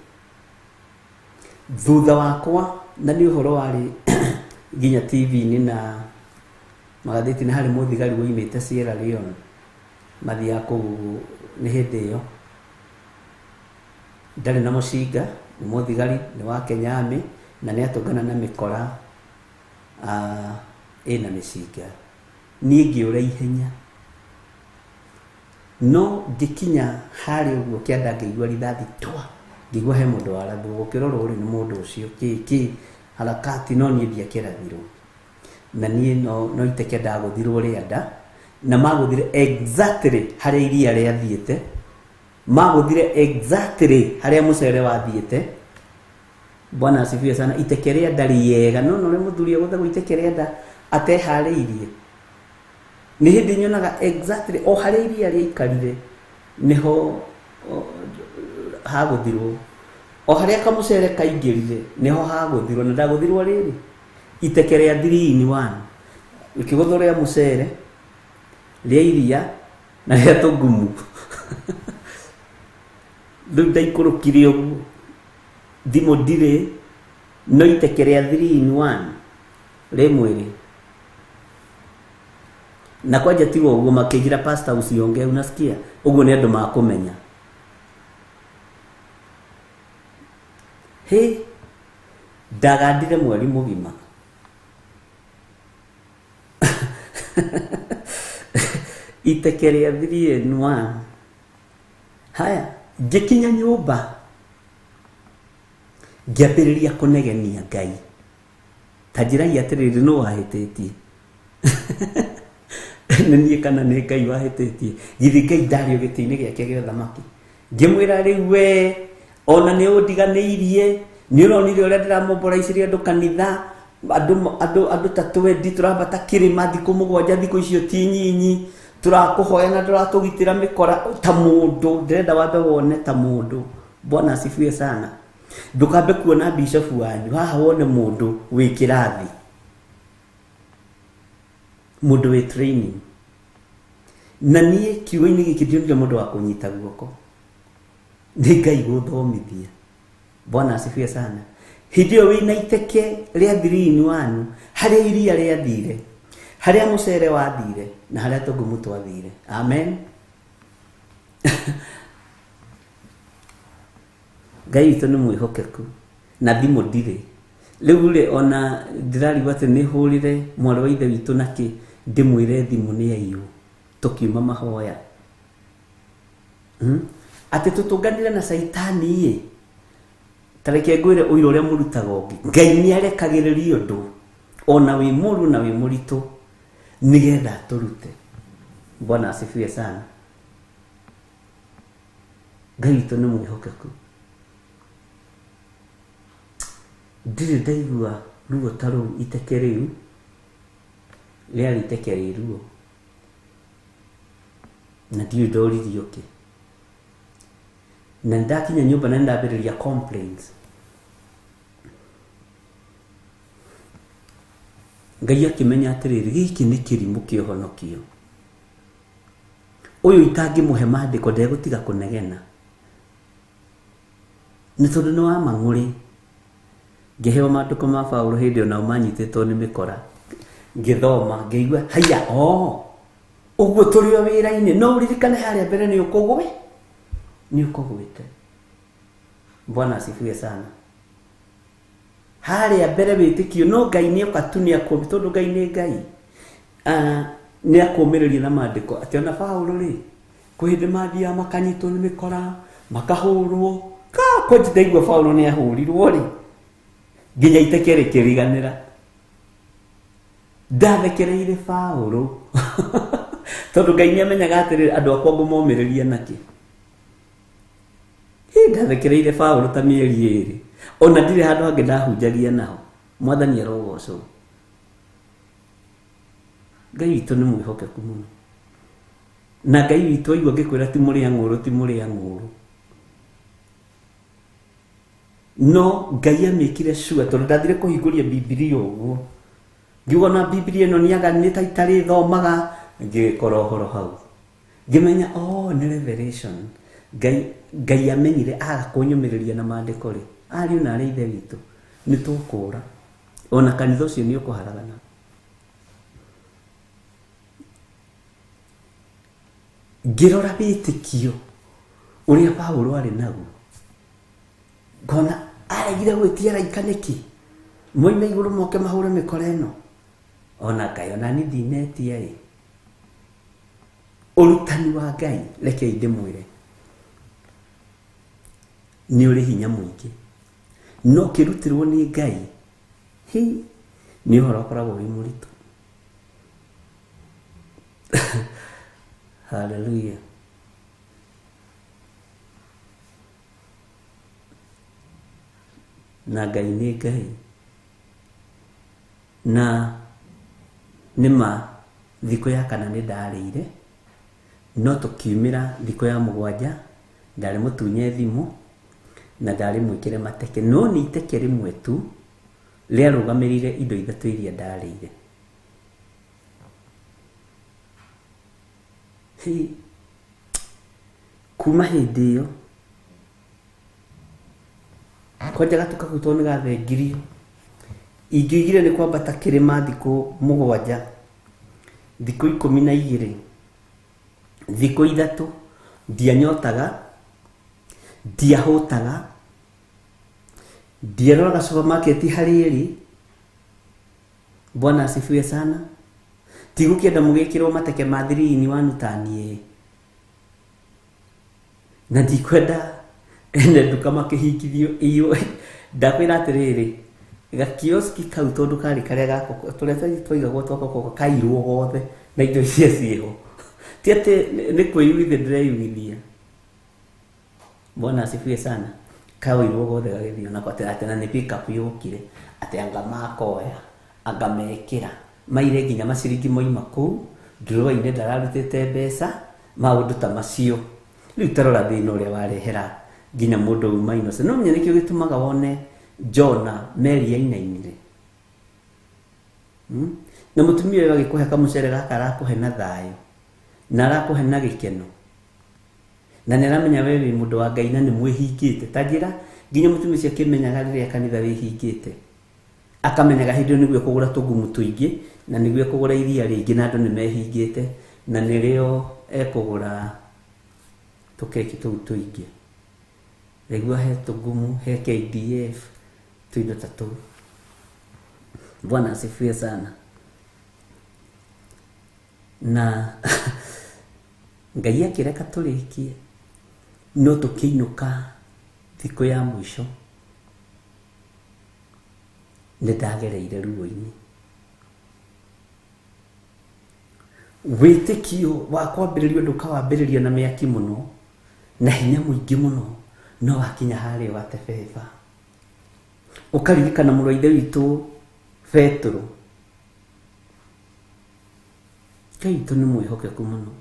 Thutha wakwa, na nĩ ũhoro warĩ nginya TV-inĩ na magathĩti, nĩ harĩ mũthigari woimĩte Sierra Leone mathiaga kũu nĩ hĩndĩ ĩyo, ndarĩ na mũcinga, nĩ mũthigari, nĩ wa Kenya Army, na nĩ atũngana na mĩkora ĩna mĩcinga. Niĩ ngĩũra ihenya, no ngĩkinya harĩa ũguo kĩanda ngĩigua rithathi twa, ngĩigua he mũndũ warathwo, gũkĩrorwo rĩ nĩ mũndũ ũcio kĩ kĩ harakati, no niĩ ndiakĩrathirwo, na niĩ no iteke ndagũthirwo rĩanda, na magũthire exactly harĩa iria rĩathiĩte, magũthire exactly harĩa mũcere wathiĩte. Bwana asifiwe sana. Iteke rĩa nda rĩega, no no mũthuri agũthagwo iteke rĩa nda ateharĩirie. Nĩ hĩndĩ nyonaga exactly o harĩa iria rĩaikarire nĩho hagũthirwo, o harĩa kamũcere kaingĩrire nĩho hagũthirwo, na ndagũthirwo rĩrĩ iteke rĩa 3 in 1, rĩkĩgũthwo rĩa mũcere, rĩa iria na rĩa tũngumu. Rĩu ndaikũrũkire ũguo, thimũ ndirĩ, no iteke rĩa 3 in 1 rĩ mwĩrĩ. Na kwanja tiga ũguo makĩnjĩra pastor usiongee, unasikia? Ũguo nĩ andũ makũmenya. Hĩ, ndagandire mweri mũgima. Iteke rĩa 3 in 1. Haya, ngĩkinya nyũmba ngĩambĩrĩria kũnegenia Ngai. Ta njĩrai atĩrĩrĩ, nũ wahĩtĩtie? Nĩ niĩ kana nĩ Ngai wahĩtĩtie? Githĩ Ngai ndarĩ o gĩtĩ-inĩ gĩake gĩa ũthamaki? Ngĩmwĩra rĩu we ona nĩ ũndiganĩirie, nĩ ũronire ũrĩa ndĩramoboraicirie andũ kanitha, andũ ta twendi tũrambata kĩrĩma thikũ mũgwanja, thikũ icio ti nyinyi, tũrakũhoya na ndũratũgitĩra mĩkora ta mũndũ. Ndĩrenda wambe wone ta mũndũ. Bwana asifiwe sana. Ndũkambe kuona bishop wanyu haha, wone mũndũ wĩ kĩrathi, mũndũ wĩ training. Na niĩ kiugo-inĩ gĩkĩ ndionire mũndũ wa kũnyita guoko, nĩ Ngai gũthomithia. Bwana asifiwe sana. Hĩndĩ ĩyo wĩna iteke rĩa 3 in 1, harĩa iria rĩathire, harĩa mũcere wathire, na harĩa tũngumu twathire. Amen. Ngai witũ nĩ mwĩhokeku, na thimũ ndirĩ. Rĩu rĩ, ona ndĩrarigwo atĩ nĩ hũrĩre mwarĩ wa ithe witũ nakĩ, ndĩmwĩre thimũ nĩ aiywo, tũkiuma mahoya. Atĩ tũtũnganire na caitani ĩ, ta reke ngwĩre ũira ũrĩa mũrutaga ũngĩ. Ngai nĩ arekagĩrĩria ũndũ ona wĩ mũru na wĩ mũritũ nĩgetha atũrute. Bwana asifiwe sana. Ngai witũ nĩ mwĩhokeku. Ndirĩ ndaigua ruo ta rũu, iteke rĩu rĩarĩ iteke rĩ ruo, na ndiũĩ ndoririo kĩ. Na ndakinya nyũmba na ndambĩrĩria complaints. Ngai akĩmenya atĩrĩrĩ, gĩkĩ nĩ kĩrimũ kĩa ũhonokio, ũyũ itangĩmũhe maandĩko ndegũtiga kũnegena, nĩ tondũ nĩ wa mang'ũrĩ. Ngĩheo maandĩko ma Paũlũ hĩndĩ ĩyo nao manyitĩtwo nĩ mĩkora, ngĩthoma ngĩigua haiya, o ũguo tũrĩ o wĩra-inĩ, no ũririkane harĩa mbere nĩ ũkũgwe, nĩ ũkũgwĩte. Bwana asifiwe sana. Harĩa mbere wĩtĩkio, no Ngai nĩ oka tu nĩ akũmĩ, tondũ Ngai nĩ Ngai. Nĩ akũmĩrĩria na maandĩko atĩ ona Paũlũ rĩ, kwĩ hĩndĩ mathiaga makanyitwo nĩ mĩkora, makahũrwo. Ka kwanji ndaigua Paũlũ nĩ ahũrirwo rĩ, nginya iteke rĩkĩriganĩra. Ndathekereire Paũlũ tondũ Ngai nĩ amenyaga atĩrĩrĩ, andũ akwa ngũmomĩrĩria nakĩ. Hĩ, ndathekereire Paũlũ ta mĩeri ĩrĩ, ona ndirĩ handũ hangĩ ndahunjagia naho. Mwathani arogocwo. Ngai witũ nĩ mwĩhokeku mũno. Na Ngai witũ aigua ngĩkwĩra ti mũrĩa ng'ũrũ, ti mũrĩa ng'ũrũ. No Ngai amĩkire sure tondũ ndathire kũhingũria Bibilia ũguo. Ngiuga na Bibilia ĩno nĩaga nĩ ta itarĩ thomaga, ngĩkora ũhoro hau. Ngĩmenya, oh, nĩ revelation. Ngai amenyire aga kũnyũmĩrĩria na maandĩko rĩ. Ariũ na arĩ ithe witũ, nĩ tũkũra. Ona kanitha ũcio nĩ ũkũharagana. Ngĩrora wĩtĩkio ũrĩa Paulo arĩ naguo, ngona aregire gwĩtia araika nĩkĩ? Moime igũrũ moke mahũre mĩkora ĩno. Ona Ngai ona niĩ ndinetia ĩ. Ũrutani wa Ngai, rekei ndĩmwĩre, nĩ ũrĩ hinya mũingĩ. No ũkĩrutĩrwo nĩ Ngai, hi, nĩ ũhoro ũkoragwo wĩ mũritũ. Hallelujah. Na Ngai nĩ Ngai. Na nĩma thikũ ya kana nĩ ndarĩire, no tũkiumĩra thikũ ya mũgwanja, ndarĩ mũtunye thimũ, na ndarĩ mwĩkĩre mateke. No nĩ iteke rĩmwe tu rĩarũgamĩrĩire indo ithatũ iria ndarĩire. Hi, kuma hĩndĩ ĩyo, kwanja gatuka kau tondũ nĩ gathengirio, ingĩoigire nĩ kwambata kĩrĩma thikũ mũgwanja, thikũ 12, thikũ 3, ndianyotaga, ndiahũtaga, ndiaroraga supermarket harĩ ĩrĩ. Bwana asifiwe sana. Tigũkĩenda mũgĩkĩrwo mateke ma 3 in 1 ta niĩ. Na ndikwenda ene nduka makĩhingithio iyo. Ndakwĩra atĩrĩrĩ, gakioski kau tondũ karĩ karĩa gako, tũrĩa twaigagwo twa Coca-Cola kairwo gothe na indo iria ciĩho. Ti atĩ nĩ kwĩiguithia ndĩreiguithia. Bwana asifiwe sana. Kaoirwo gothe gagĩthiĩ onako atĩ na nĩ pick up yũkire, atĩ anga makoya, anga mekĩra. Maire nginya maciringi moima kũu, drawer-inĩ ndararutĩte mbeca, maũndũ ta macio. Rĩu ta rora thĩna ũrĩa warehera nginya mũndũ uma innocent. No menya nĩkĩo gĩtũmaga wone Jona meri yainainire. Na mũtumia ũyũ agĩkũhe kamũcere gaka arakũhe na thayũ, na arakũhe na gĩkeno. Na nĩ aramenya we wĩ mũndũ wa Ngai na nĩ mwĩhingĩte. Ta njĩra nginya mũtumia ũcio akĩmenyaga rĩrĩa kanitha wĩhingĩte. Akamenyaga hĩndĩ ĩyo nĩguo ekũgũra tũgumu tũingĩ, na nĩguo ekũgũra iria rĩingĩ na andũ nĩ mehingĩte, na nĩrĩo ekũgũra tũkeki tũu tũingĩ. Nĩguo he tũgumu, he KDF, tũindo ta tũu. Bwana asifiwe sana. Na Ngai akĩreka tũrĩkie, no tũkĩinũka thikũ ya mũico, nĩ ndagereire ruo-inĩ. Wĩtĩkio wa kwambĩrĩria ũndũ ũkawambĩrĩria na mĩaki mũno, na hinya mũingĩ mũno, no wakinya harĩa ũgatebeba. Ũkaririkana mũrũ wa ithe witũ Petero. Ngai witũ nĩ mwĩhokeku mũno.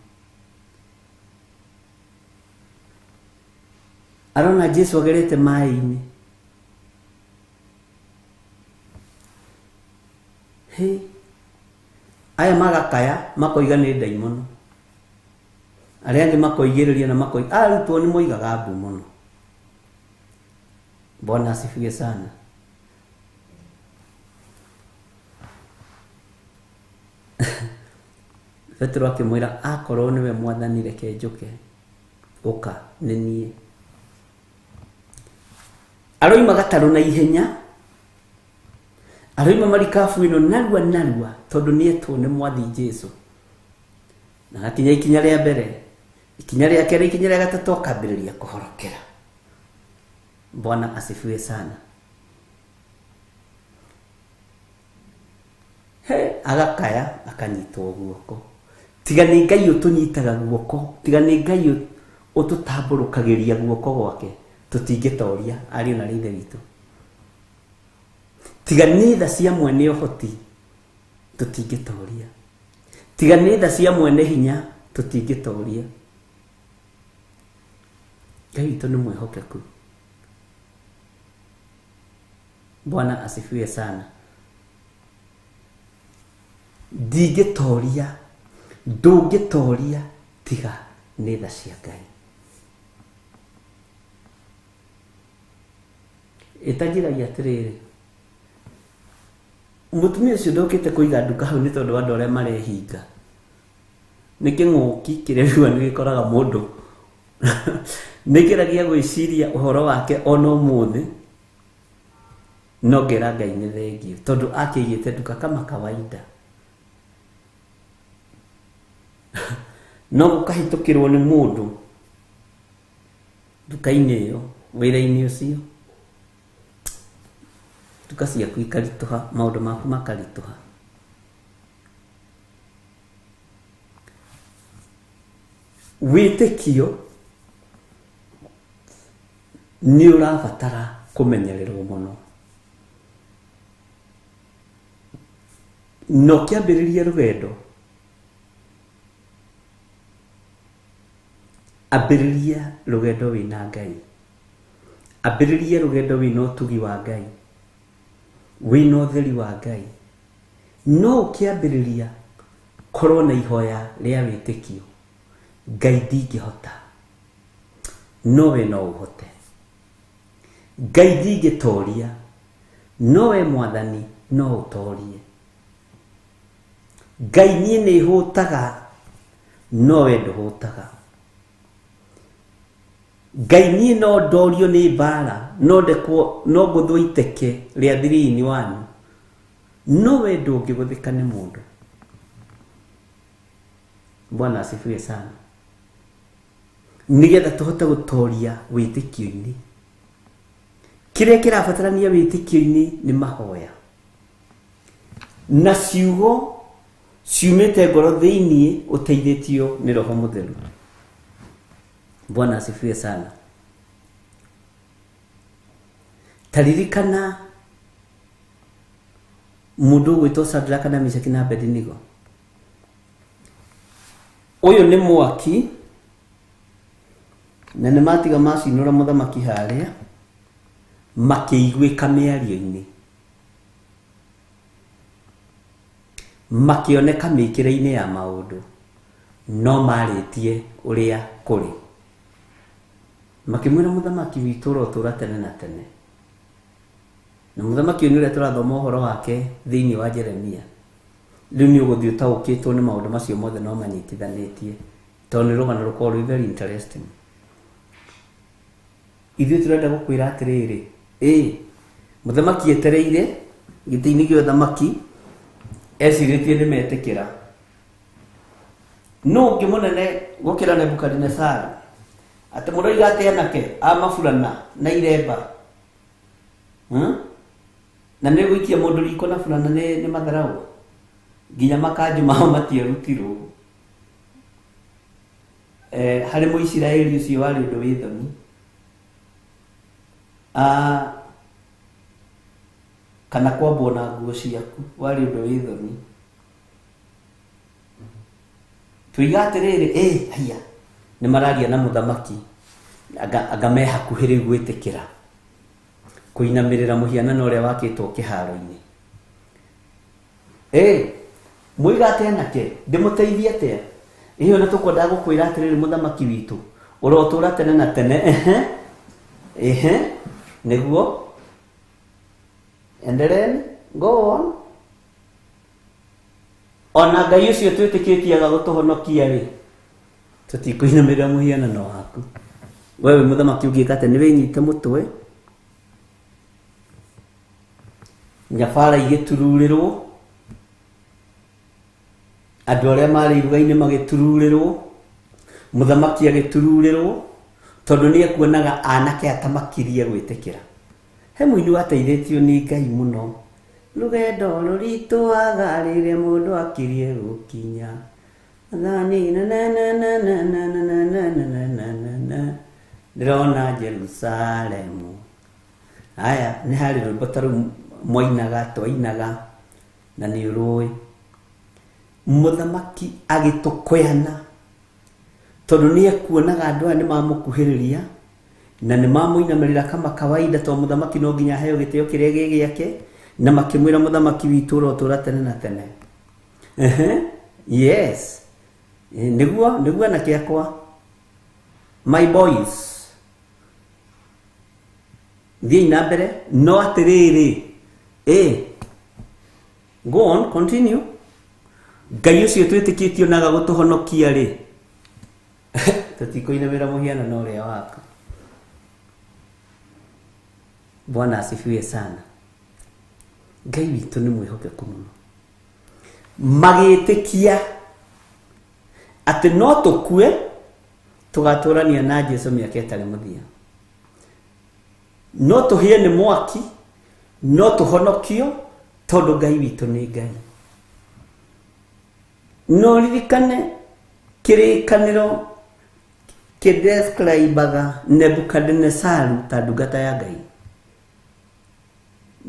Arona Jesu agerete maĩ-inĩ. He, aya magakaya makoiga nĩ ndaimono. Arĩa angĩ makoigĩrĩria na makoiga, arutwo nĩ moigaga mbu mũno. Bwana asifiwe sana. Petero akĩmwĩra, akorwo nĩwe Mwathani reke njũke, ũka nĩ niĩ. Aroima gatarũ na ihenya, aroima marikabu ĩno narua narua, tondũ nĩetwo nĩ Mwathi Jesu. Na akinya ikinya rĩa mbere, ikinya rĩa kerĩ, ikinya rĩa gatatũ, akambĩrĩria kũhorokera. Bwana asifiwe sana. He, agakaya, akanyitwo guoko. Tiga nĩ Ngai ũtũnyitaga guoko, tiga nĩ Ngai ũtũtambũrũkagĩria guoko gwake, tũtingĩtoria ariũ na ithe witũ. Tiga nĩ tha cia mwene ũhoti, tũtingĩtoria. Tiga nĩ tha cia mwene hinya, Tũtingĩtoria. Ngai witũ nĩ mwĩhokeku. Bwana asifiwe sana. Ndingĩtoria, ndũngĩtoria tiga nĩ tha cia Ngai. Ĩtanjĩragia atĩrĩrĩ, mũtumia ũcio ndokĩte kũiga nduka hau nĩ tondũ wa andũ arĩa marehinga. Nĩ kĩng'ũki kĩrĩa rĩu nĩ gĩkoraga mũndũ. Nĩ ngeragia gwĩciria ũhoro wake ona ũmũthĩ, no ngera Ngai nĩ thengiũ tondũ akĩigĩte nduka kama kawaida. No gũkahĩtũkĩrwo nĩ mũndũ nduka-inĩ ĩyo, wĩra-inĩ ũcio, nduka ciaku ikaritũha, maũndũ maku makaritũha. Wĩtĩkio nĩ ũrabatara kũmenyererwo mũno. Na ũkĩambĩrĩria rũgendo, ambĩrĩria rũgendo wĩna Ngai. Ambĩrĩria rũgendo wĩna ũtugi wa Ngai, wĩna ũtheri wa Ngai. No ũkĩambĩrĩria korwo na ihoya rĩa wĩtĩkio. Ngai ndingĩhota, no we no ũhote. Ngai ndingĩtoria, no we Mwathani no ũtorie. Ngai niĩ nĩ hũtaga, no we ndũhũtaga. Ngai niĩ no ndorio nĩ mbara, no ndekwo, no ngũthwo iteke rĩa 3 in 1, no we ndũngĩgũthĩka nĩ mũndũ. Bwana asifiwe sana. Nĩgetha tũhote gũtoria wĩtĩkio-inĩ, kĩrĩa kĩrabatarania wĩtĩkio-inĩ nĩ mahoya na ciugo ciumĩte ngoro thĩiniĩ ũteithĩtio nĩ Roho Mũtheru. Bwana asifiwe sana. Taririkana mũndũ ũgwĩtwo Shadraka na Meshaki na Abednego. Ũyũ nĩ mwaki na nĩ matiga macinũra mũthamaki harĩa, makĩiguĩka mĩario-inĩ, makĩoneka mĩkĩre-inĩ ya maũndũ, no marĩtie ũrĩa kũrĩ. Makĩmwĩra mũthamaki witũ ũrotũra tene na tene. Na mũthamaki ũyũ nĩ ũrĩa tũrathoma ũhoro wake thĩinĩ wa Jeremia. Rĩu nĩ ũgũthiĩ ũtaũkĩtwo nĩ maũndũ macio mothe no manyitithanĩtie, tondũ nĩ rũgano rũkoragwo rwĩ very interesting. Ithuĩ tũrenda gũkwĩra atĩrĩrĩ, ĩ mũthamaki etereire gĩtĩ-inĩ gĩa ũthamaki, ecirĩtie nĩ metĩkĩra. Nũ ũngĩ mũnene gũkĩra Nebukadinesaru? Atĩ mũroiga atĩ anake a maburana na iremba, Na nĩ gũikia mũndũ riko na burana nĩ matharau, nginya makanjũ mao matiarutirwo. Harĩ Mũisiraeli ũcio warĩ ũndũ wĩ thoni. Kana kwambwo na nguo ciaku warĩ ũndũ wĩ thoni. Tuiga atĩrĩrĩ, haiya, nĩ mararia na mũthamaki, anga me hakuhĩ rĩu gwĩtĩkĩra kũinamĩrĩra mũhianano ũrĩa wakĩtwo kĩharo-inĩ. Mũiga atĩ anake, ndĩmũteithie atĩa? Ĩyo nĩ tũkwendaga gũkwĩra atĩrĩrĩ mũthamaki witũ, ũrotũra tene na tene. Ehe, nĩguo. Endeleni, go on. Ona Ngai ũcio twĩtĩkĩtie aga gũtũhonokia rĩ, tũtikũinamĩrĩra mũhianano waku. Wewe mũthamaki ũngĩka atĩa? Nĩ wĩnyite mũtwe, nyabara igĩtururĩrwo, andũ arĩa marĩ iruga-inĩ magĩtururĩrwo, mũthamaki agĩtururĩrwo, tondũ nĩ ekuonaga anake atamakirie gwĩtĩkĩra. He mũini wateithĩtio nĩ Ngai mũno. Rũgendo rũritũhaga rĩrĩa mũndũ akirie gũkinya. Athani na na na na na na na na na na na na na. Ndĩrona Jerusalemu. Aya, nĩ harĩ rwĩmbo ta rũu mwainaga, twainaga, na nĩ ũrũĩ. Mũthamaki agĩtũkũyana. Tondũ nĩ ekuonaga andũ aya nĩ mamũkuhĩrĩria na nĩ mamũinamĩrĩra kama kawaida, tondũ mũthamaki no nginya aheo gĩtĩo kĩrĩa gĩ gĩake, na makĩmwĩra mũthamaki witũ ũrotũra tene na tene. Ehe, yes. Nĩguo nĩguo anake akwa, my boys, thiĩi na mbere. No atĩrĩrĩ, go on, continue. Ngai ũcio twĩtĩkĩtio na agagũtũhonokia rĩ, tũtikũinamĩra mũhianano ũrĩa waku. Bwana asifiwe sana. Ngai witũ nĩ mwĩhokeku mũno. Magĩtĩkia atĩ no tũkue tũgatũrania na Jesu mĩaka ĩtarĩ mũthia, no tũhĩe nĩ mwaki, no tũhonokio, tondũ Ngai witũ nĩ Ngai. No ririkane kĩrĩkanĩro kĩdescribaga Nebukadnesaru ta ndungata ya Ngai.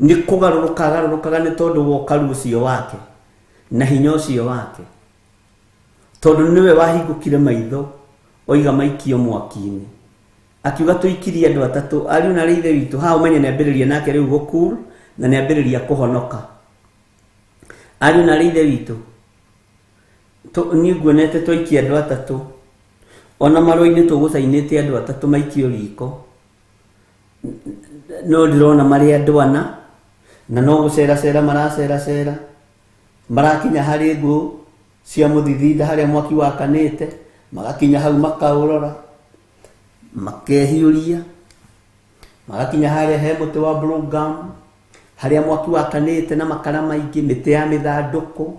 Nĩ kũgarũrũka agarũrũkaga nĩ tondũ wa ũkaru ũcio wake na hinya ũcio wake, tondũ nĩwe wahingũkire maitho oiga maikio mwaki-inĩ, akiuga tũikirie andũ atatũ ariũ na arĩ ithe witũ. Haha ũmenye nĩambĩrĩria nake rĩu gũkul na nĩambĩrĩria kũhonoka. Ariũ na arĩ ithe witũ, niĩ nguonete twaikia andũ atatũ, ona marũa-inĩ tũgũcainĩte andũ atatũ maikio riko, no ndĩrona marĩ andũ ana, na no gũceracera maraceracera, marakinya harĩ ngũ cia mũthithinda harĩa mwaki wakanĩte, magakinya hau makaũrora, makehiũria, magakinya harĩa he mũtĩ wa blue gum harĩa mwaki wakanĩte na makara maingĩ, mĩtĩ ya mĩthandũkũ,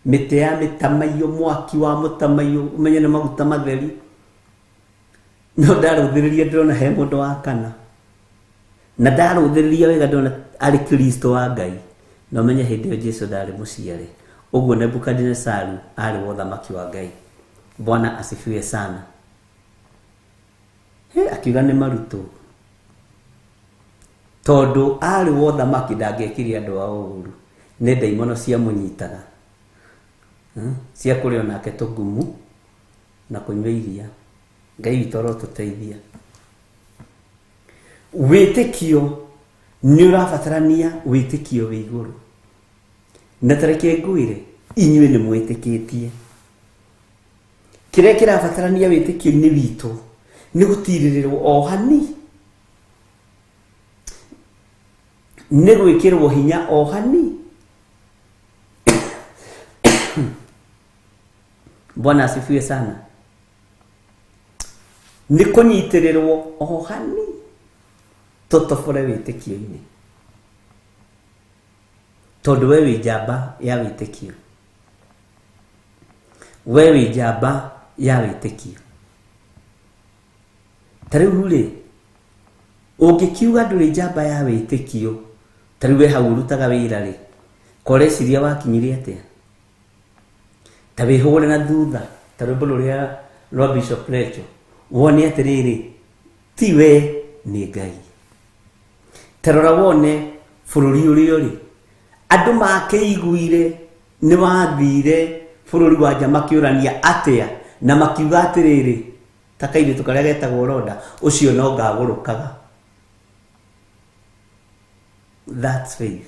mĩtĩ ya mĩtamaiyũ, mwaki wa mũtamaiyũ, ũmenye nĩ maguta matheri. No ndarũthĩrĩria ndĩrona he mũndũ wa kana, na ndarũthĩrĩria wega ndĩrona arĩ Kristo wa Ngai. Na ũmenye hĩndĩ ĩyo Jesu ndarĩ mũciare. Ũguo Nebukadinesaru arĩ wa ũthamaki wa Ngai. Bwana asifiwe sana. He, akiuga nĩ marutwo, tondũ arĩ wa ũthamaki ndangĩekire andũ ao ũru, nĩ ndaimono ciamũnyitaga, cia kũrĩa onake tũgumu na kũnyua iria. Ngai witũ arotũteithia. Wĩtĩkio nĩ ũrabatarania, wĩtĩkio wĩ igũrũ. Na tareke ngwĩre, inyuĩ nĩ mwĩtĩkĩtie. Kĩrĩa kĩrabatarania wĩtĩkio-inĩ witũ nĩ gũtirĩrĩrwo o hani, nĩ gwĩkĩrwo hinya o hani. Bwana asifiwe sana. Nĩ kũnyitĩrĩrwo o hani tũtobore wĩtĩkio-inĩ, tondũ we wĩ njamba ya wĩtĩkio, we wĩ njamba ya wĩtĩkio. Ta rĩu rĩ, ũngĩkiuga ndũrĩ njamba ya wĩtĩkio, ta rĩu we hau ũrutaga wĩra rĩ, koreciria wakinyire atĩa? Ta wĩhũre na thutha ta rwĩmbo rũrĩa rwa Bishop Lecho, wone atĩrĩrĩ, ti we nĩ Ngai. Ta rora wone bũrũri ũrĩa ũrĩ, andũ makĩiguire nĩ wathire bũrũri wa nja makĩũrania atĩa, na makiuga atĩrĩrĩ, ta kairĩtu karĩa getagwo Roda, ũcio no ngagũrũkaga. That's faith.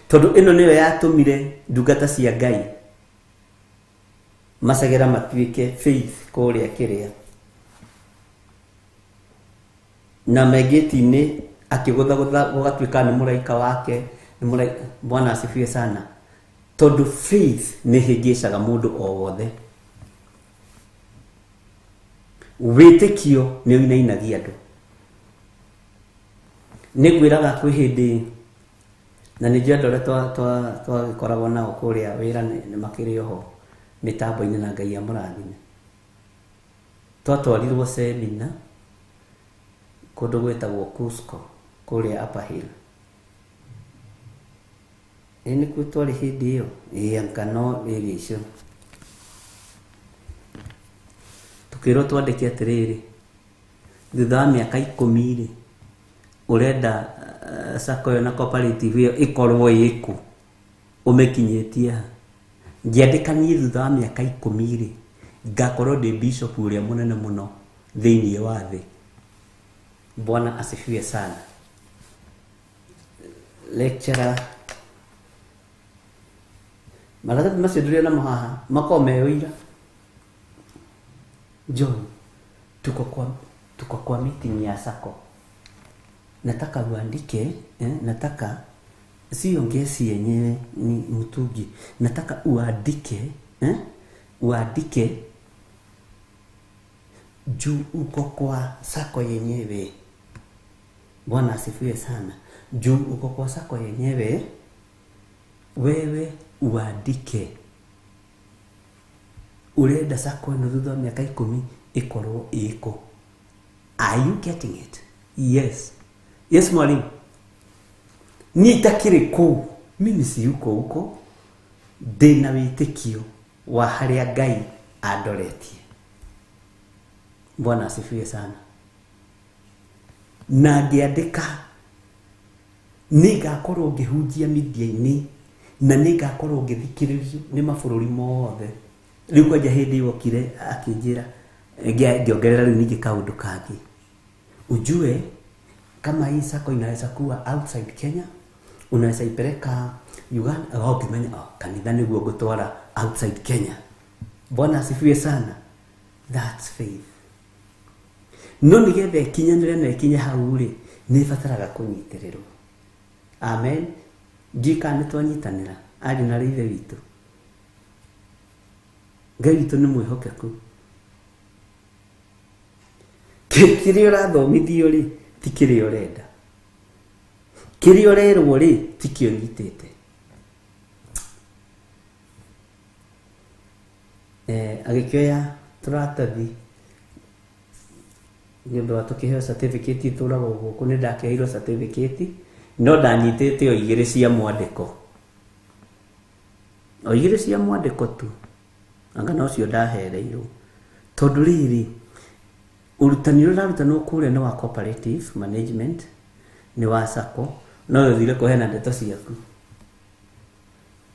Tondũ ĩno nĩyo yatũmire ndungata cia Ngai macegera matuĩke faith kũrĩa kĩrĩa na megĩti-inĩ, akĩgũthagũtha gũgatuĩka nĩ mũraika wake, nĩ mũraika. Bwana asifiwe sana. Tondũ faith nĩ hĩngĩcaga mũndũ o wothe. Wĩtĩkio nĩ ũinainagia andũ. Nĩ ngwĩraga kwĩ hĩndĩ, na nĩ njũĩ andũ arĩa twagĩkoragwo nao kũrĩa wĩra nĩ makĩrĩ oho mĩtambo-inĩ, na Ngai amũrathime. Twatwarirwo semina kũndũ gwĩtagwo Cusco kũrĩa Upper Hill. Ĩ nĩkuo twarĩ hĩndĩ ĩyo, ĩ anga no area icio. Tũkĩrwo twandĩke atĩrĩrĩ, thutha wa mĩaka 10 rĩ, ũrenda sacco ĩyo na cooperative ĩyo ĩkorwo ĩkũ, ũmĩkinyĩtie ha. Ngĩandĩka niĩ thutha wa mĩaka 10 rĩ, Ngakorwo ndĩ bishop ũrĩa mũnene mũno thĩinĩ wa thĩ. Bwana asifiwe sana. Lecturer, maratathi macio ndũrĩ namo haha makorwo me ũira. John, tuko kwa meeting ya sacco, nataka uandike, nataka sio ngesi yenyewe, ni mtungi, nataka uandike, uandike juu uko kwa sacco yenyewe. Bwana asifiwe sana. Juu uko kwa sacco yenyewe, wewe uandike urenda sacco ĩno thutha wa mĩaka 10 ĩkorwo ĩkũ. Are you getting it? Yes, yes, mwalimu. Niĩ itakĩrĩ kũu, mimi siyuko huko, ndĩna wĩtĩkio wa harĩa Ngai andoretie. Bwana asifiwe sana. Na ngĩandĩka nĩngakorwo ngĩhunjia media-inĩ na nĩngakorwo ngĩthikĩrĩrio nĩ mabũrũri mothe. Rĩu kwanja hĩndĩ ĩyo okire akĩnjĩra, ngĩongerera rĩu ningĩ kaũndũ kangĩ, ujue kama hii sacco inaweza kuwa outside Kenya, unaweza ipeleka Uganda. Oh, ukimenya, oh, kanitha nĩguo ngũtwara outside Kenya. Bwana asifiwe sana. That's faith. No nĩgetha ĩkinyanĩre na ĩkinye hau rĩ, nĩ ĩbataraga kũnyitĩrĩrwo. Amen. Ndiũĩ kana nĩ twanyitanĩra, ariũ na ithe witũ. Ngai witũ nĩ mwĩhokeku. Kĩrĩa ũrathomithio rĩ, ti kĩrĩa ũrenda. Kĩrĩa ũrerwo rĩ, ti kĩo ũnyitĩte. Agĩkĩoya tũratathi nĩ ũndũ wa tũkĩheo certificate itũragwo gũkũ. Nĩ ndakĩheirwo certificate, no ndanyitĩte o igĩrĩ cia mwandĩko, o igĩrĩ cia mwandĩko tu, anga nocio ndahereirwo, tondũ rĩrĩ, ũrutani ũrĩa ũrarutanwo kũrĩa nĩ wa cooperative management, nĩ wa sacco, no ũthire kũheana ndeto ciaku.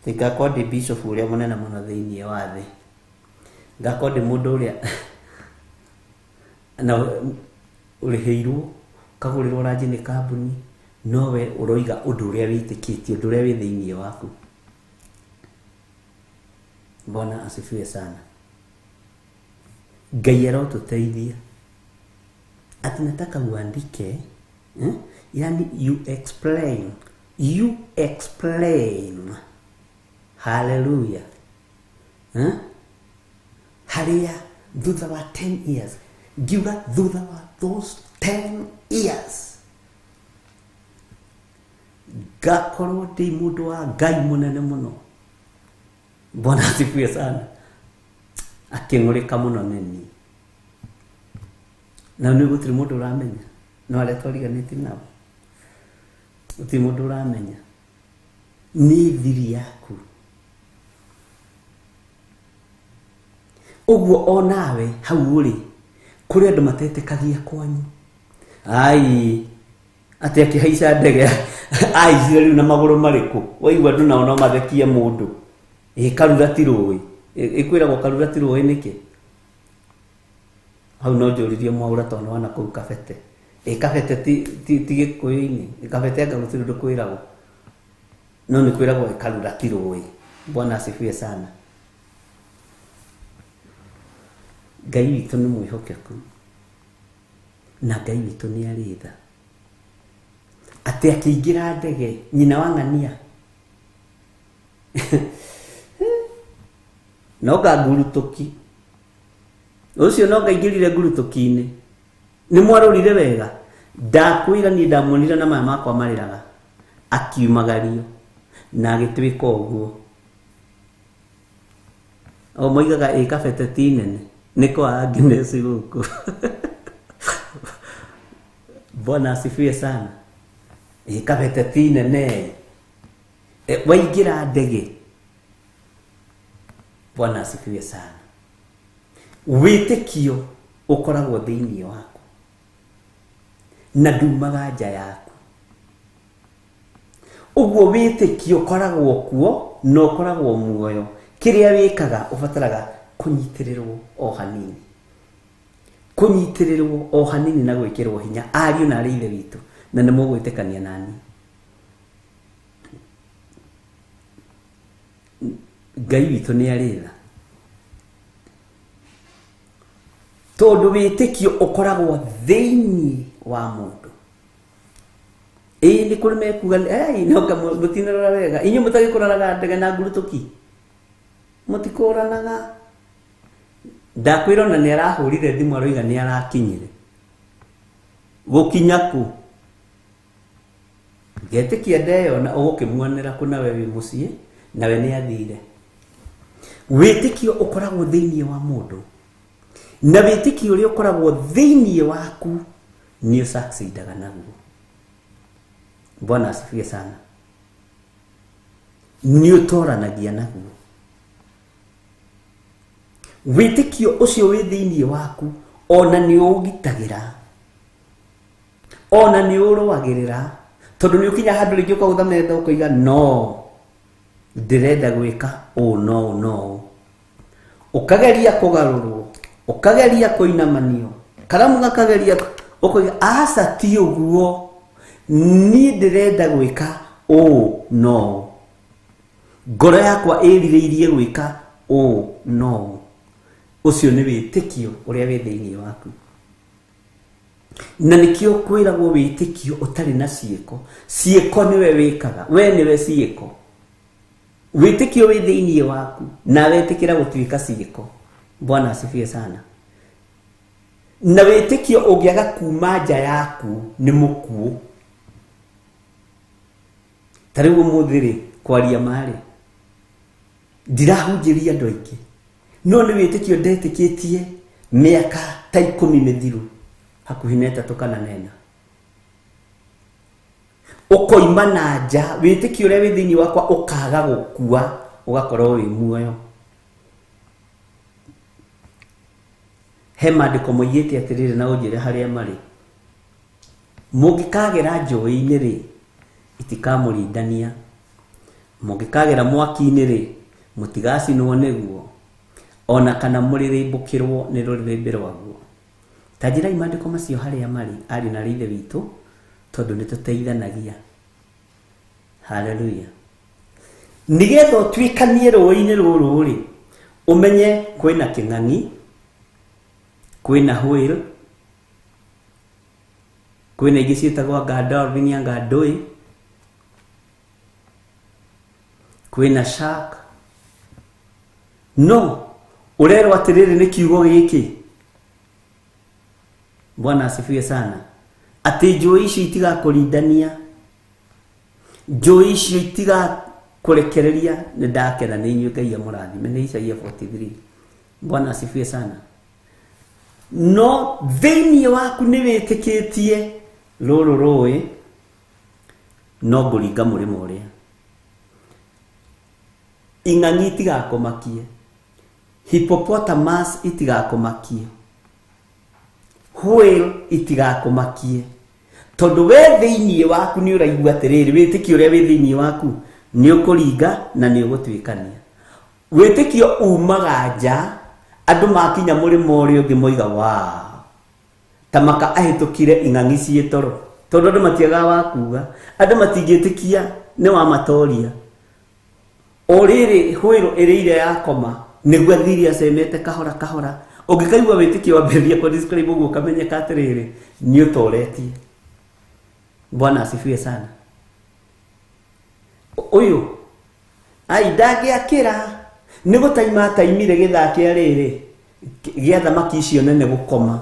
Ngakorwo ndĩ bishop ũrĩa mũnene mũno thĩinĩ wa thĩ, ngakorwo ndĩ mũndũ ũrĩa na ũrĩhĩirwo, ũkagũrĩrwo ranji nĩ kambuni, nowe ũroiga ũndũ ũrĩa wĩtĩkĩtie, ũndũ ũrĩa wĩ thĩinĩ waku. Bwana asifiwe sana. Ngai arotũteithia. Ati nataka uandike, eh? Yani you explain, you explain, haleluya, eh? Harĩa thutha wa 10 years, ngiuga thutha wa those 10 years ngakorwo ndĩ mũndũ wa Ngai mũnene mũno. Bwana asifiwe sana. Akĩng'ũrĩka mũno nĩ niĩ, na nĩ gũtirĩ mũndũ ũramenya, no arĩa twariganĩtie nao, gũtirĩ mũndũ ũramenya nĩ thiri yaku. Ũguo onawe hau ũrĩ, kũrĩ andũ matetĩkagia kwanyu, ai, atĩ akĩhaica ndege aicire rĩu na magũrũ marĩkũ? Waigua andũ nao no mathekie mũndũ. Ĩ karura ti rũĩ, ĩkwĩragwo karura ti rũĩ nĩkĩ? Hau no njũririe Mwaũra, tondũ wana kũu Kabete. Ĩ Kabete ti Gĩkũyũ-inĩ? Ĩ Kabete anga gũtirĩ ũndũ kwĩragwo? No nĩ kwĩragwo ĩ karura ti rũĩ. Bwana asifiwe sana. Ngai witũ nĩ mwĩhokeku na Ngai witũ nĩ arĩ tha. Atĩ akĩingĩra ndege, nyina wa ng'ania no ngurutũki ũcio, no ngaingĩrire ngurutũki-inĩ. Nĩ mwarorire wega, ndakwĩra niĩ ndamuonire na maya makwa marĩraga akiumagario na agĩtuĩka ũguo. O moigaga ĩ Kabete ti nene, nĩ kwa Agnes gũkũ. Bwana asifiwe sana. Ĩ Kabete ti nene, waingĩra ndege. Bwana asifiwe sana. Wĩtĩkio ũkoragwo thĩinĩ waku na ndumaga nja yaku. Ũguo wĩtĩkio ũkoragwo kuo na ũkoragwo muoyo. Kĩrĩa wĩkaga ũbataraga Kũnyitĩrĩrwo o hanini, kũnyitĩrĩrwo o hanini na gwĩkĩrwo hinya, ariũ na arĩ ithe witũ, na nĩ mũgwĩtĩkania nani. Ngai witũ nĩ arĩ tha, tondũ wĩtĩkio ũkoragwo thĩinĩ wa mũndũ. Ĩĩ nĩ kũrĩ mekuga, "Ei, no mũtinarora wega, inyuĩ mũtagĩkũranaga ndege na ngurutũki, mũtikũranaga." Ndakwĩra ona nĩ arahũrire thimũ aroiga nĩ arakinyire. Gũkinya kũ? Ngetĩkia ndeyona ũgũkĩmuonera kũ nawe wĩ mũciĩ, nawe nĩ athire. Wĩtĩkio ũkoragwo thĩinĩ wa mũndũ, na wĩtĩkio ũrĩa ũkoragwo thĩinĩ waku nĩ ũsucceedaga naguo. Bwana asifiwe sana. Nĩ ũtoranagia naguo. Wĩtĩkio ũcio wĩ thĩinĩ waku ona nĩ ũgitagĩra, ona nĩ ũrũagĩrĩra, tondũ nĩ ũkinya handũ rĩngĩ ũkagũtha metha ũkoiga no ndĩrenda gwĩka ũũ no ũũ no ũũ, ũkageria kũgarũrwo, ũkageria kũinamanio, karamu gakageria, ũkoiga aca ti ũguo, niĩ ndĩrenda gwĩka ũũ no ũũ, ngoro yakwa ĩrirĩirie gwĩka ũũ no ũũ. Ũcio nĩ wĩtĩkio ũrĩa wĩ thĩinĩ waku, na nĩkĩo kwĩragwo wĩtĩkio ũtarĩ na ciĩko. Ciĩko nĩwe wĩkaga, we nĩwe ciĩko. Wĩtĩkio wĩ thĩinĩ waku na wetĩkĩra gũtuĩka ciĩko. Bwana asifiwe sana. Na wĩtĩkio ũngĩaga kuma nja yaku nĩ mũkuũ. Ta rĩu ũmũthĩ rĩ, kwaria marĩ ndirahunjĩria andũ aingĩ, no nĩ wĩtĩkio ndetĩkĩtie mĩaka ta 10 mĩthiru, hakuhĩ na 3 kana 4, ũkoima na nja, wĩtĩkio ũrĩa wĩ thĩinĩ wakwa ũkaga gũkua, ũgakorwo wĩ muoyo. He maandĩko moigĩte atĩrĩrĩ, na ũnjĩre harĩa marĩ, mũngĩkagera njũĩ-inĩ rĩ, itikamũrindania, mũngĩkagera mwaki-inĩ rĩ, mũtigacinwo nĩguo, ona kana mũrĩrĩmbũkĩrwo nĩ rũrĩrĩmbĩ rwaguo. Ta njĩrai maandĩko macio harĩa marĩ, ariũ na arĩ ithe witũ, tondũ nĩ tũteithanagia. Haleluya. Nĩgetha ũtuĩkanie rũĩ-inĩ rũrũ rĩ, ũmenye kwĩna kĩng'ang'i, kwĩna whale, kwĩna ingĩ ciĩtagwo anga dolphin, anga ndũĩ, kwĩna shark. No ũrerwo atĩrĩrĩ nĩ kiugo gĩkĩ, Bwana asifiwe sana, atĩ njũĩ icio itigakũrindania, njũĩ icio itigakũrekereria. Nĩ ndakena nĩ inyuĩ, Ngai amũrathime. Nĩ Isaia 43. Bwana asifiwe sana. No thĩinĩ waku nĩ wĩtĩkĩtie rũrũ rũĩ no ngũringa mũrĩmo ũrĩa, ing'ang'i itigakũmakie, hippopotamus itigakũmakie, whale itigakũmakie, tondũ we thĩinĩ waku nĩ ũraigua atĩrĩrĩ, wĩtĩkio ũrĩa wĩ thĩinĩ waku nĩ ũkũringa na nĩ ũgũtuĩkania. Wĩtĩkio umaga nja, andũ makinya mũrĩmo ũrĩa ũngĩ moiga wa ta maka ahĩtũkire ing'ang'i ciĩ toro, tondũ andũ matiagaga wa kuga, andũ matingĩtĩkia nĩ wa matoria. O rĩrĩ hwĩro ĩrĩire yakoma nĩguo athire acemete kahora kahora. Ũngĩkaigua wĩtĩkio wambĩrĩria kũ describe ũguo, ũkamenyeka atĩrĩrĩ nĩ ũtoretie. Bwana asifiwe sana. Ũyũ ai ndangĩakĩra nĩ gũtaima ataimire gĩthaa kĩa rĩrĩ gĩa thamaki icio nene gũkoma.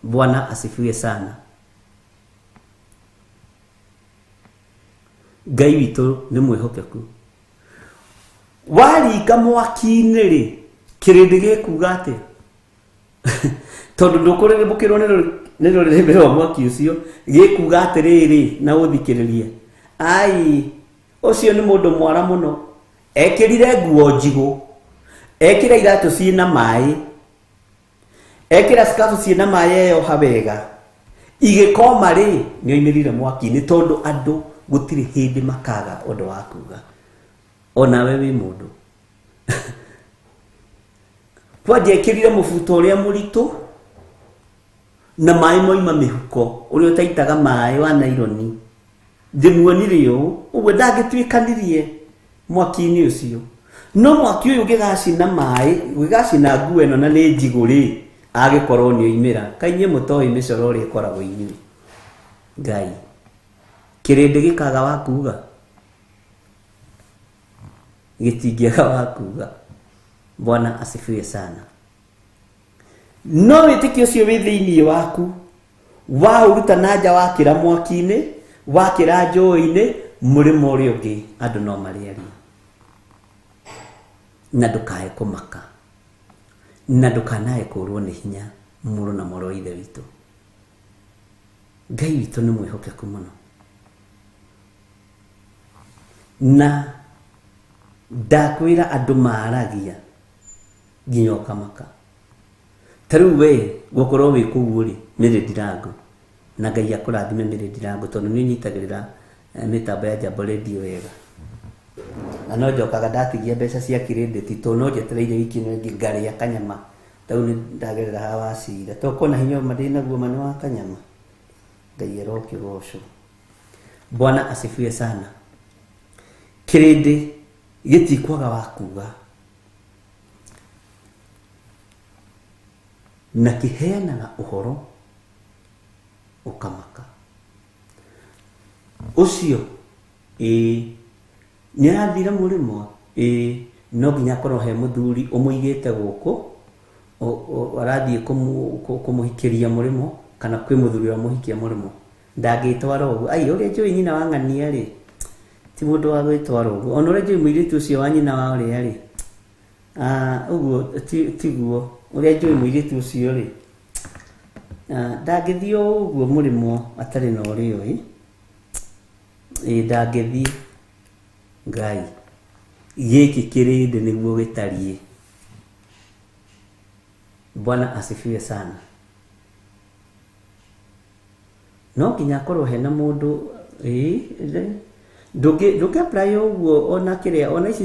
Bwana asifiwe sana. Ngai witũ nĩ mwĩhokeku. Waringa mwaki-inĩ rĩ, kĩrĩndĩ gĩkuga atĩa? Tondũ ndũkũrĩrĩmbũkĩrwo nĩ rũrĩrĩmbĩ rwa mwaki ũcio, gĩkuga atĩrĩrĩ, na ũthikĩrĩrie, ai ũcio nĩ mũndũ mwara mũno, ekĩrire nguo njigũ, ekĩra iratũ ciĩna maĩ, ekĩra scarf ciĩna maĩ, eyoha wega, igĩkoma rĩ, nĩ oimĩrire mwaki-inĩ. Tondũ andũ gũtirĩ hĩndĩ makaga ũndũ wa kuga. Onawe wĩ mũndũ. Kwanja ĩkĩrire mũbuto ũrĩa mũritũ na maĩ moima mĩhuko ũrĩa ũtaitaga maĩ wa naironi ndĩmuonire ũũ ũguo ndangĩtuĩkanirie mwaki-inĩ ũcio no mwaki ũyũ ũngĩgacina maĩ ũngĩgacina nguo ĩno na nĩ njigũ rĩ agĩkorwo nĩ oimĩra kaĩ inyuĩ mũtoĩ mĩcoro ũrĩa ĩkoragwo inyuĩ Ngai kĩrĩndĩ gĩkaga wa kuga gĩtingĩaga wa kuga. Bwana asifiwe sana. No wĩtĩkio ũcio wĩ thĩinĩ waku waũruta na nja wakĩra mwaki-inĩ wakĩra njũĩ-inĩ mũrĩmo ũrĩa ũngĩ andũ no marĩaria na ndũkae kũmaka na ndũkanae kũrwo nĩ hinya mũrũ na mwarĩ wa ithe witũ. Ngai witũ nĩ mwĩhokeku mũno na ndakwĩra andũ maragia nginya ũkamaka. Ta rĩu we gũkorwo wĩ kũu rĩ Mary Ndirango na Ngai akũrathime Mary Ndirango tondũ nĩ ũnyitagĩrĩra mĩtambo ya Jambo Radio wega na no njokaga ndatigia mbeca cia credit tondũ no njetereire wiki ĩno ĩngĩ ngarĩa kanyama ta rĩu nĩ ndagerera haha wacira to kona hinya ũma ndĩnaguo ma nĩ wa kanyama. Ngai arokĩgocwo. Bwana asifiwe sana. Kĩrĩndĩ gĩtikwaga wa kuga na kĩheanaga ũhoro ũkamaka ũcio ĩĩ nĩ arathire mũrĩmo ĩĩ no nginya akorwo he mũthuri ũmũigĩte gũkũ arathiĩ kũmũhikĩria mũrĩmo kana kwĩ mũthuri ũramũhikia mũrĩmo ndangĩtwara ũguo. Ai ũrĩa njũĩ nyina wa ng'ania rĩ ti mũndũ wa gwĩtwara ũguo ona ũrĩa njũĩ mũirĩtu ũcio wa nyina wa ũrĩa rĩ ũguo tiguo ũrĩa njũĩ mũirĩtu ũcio rĩ ndangĩthiĩ o ũguo mũrĩmo atarĩ na ũrĩa ũĩ ĩĩ ndangĩthiĩ. Ngai gĩkĩ kĩrĩndĩ nĩguo gĩtariĩ. Bwana asifiwe sana. No nginya akorwo hena mũndũ ĩĩ ndũngĩ apply ũguo ona kĩrĩa ona ici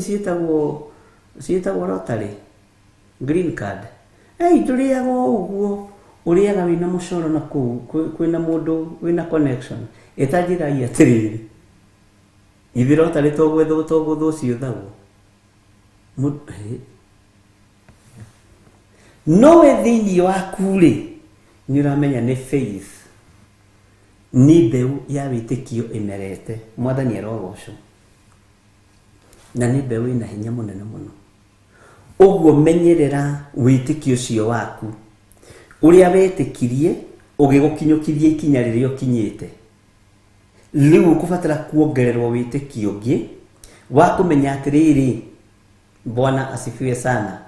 ciĩtagwo lottery green card ei ndũrĩaga o ũguo ũrĩaga wĩna mũcoro na kũu kwĩna mũndũ wĩna connection ĩtanjĩrai atĩrĩrĩ ithe lottery to gwethwo to gwethwo ciũthagwo no we thĩinĩ waku rĩ nĩ ũramenya nĩ faith nĩ mbeũ ya wĩtĩkio ĩmerete. Mwathani arogocwo na nĩ mbeũ ĩna hinya mũnene mũno. Ũguo menyerera wĩtĩkio ũcio waku ũrĩa wetĩkirie ũgĩgũkinyũkithia ikinya rĩrĩa ũkinyĩte. Rĩu ũkũbatara kuongererwo wĩtĩkio ũngĩ wa kũmenya atĩrĩrĩ Bwana asifiwe sana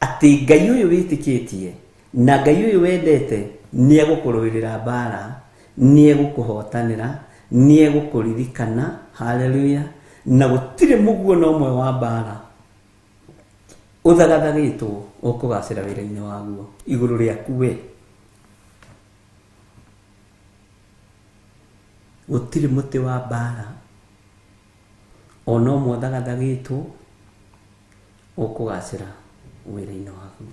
atĩ Ngai ũyũ wĩtĩkĩtie na Ngai ũyũ wendete nĩ egũkũrũĩrĩra mbara nĩ egũkũhotanĩra nĩ egũkũririkana. Haleluya. Na gũtirĩ mũguo na ũmwe wa mbara ũthagathagĩtwo ũkũgacĩra wĩra-inĩ waguo igũrũ rĩaku we. Gũtirĩ mũtĩ wa mbara ona ũmwe ũthagathagĩtwo ũkũgacĩra wĩra-inĩ waguo.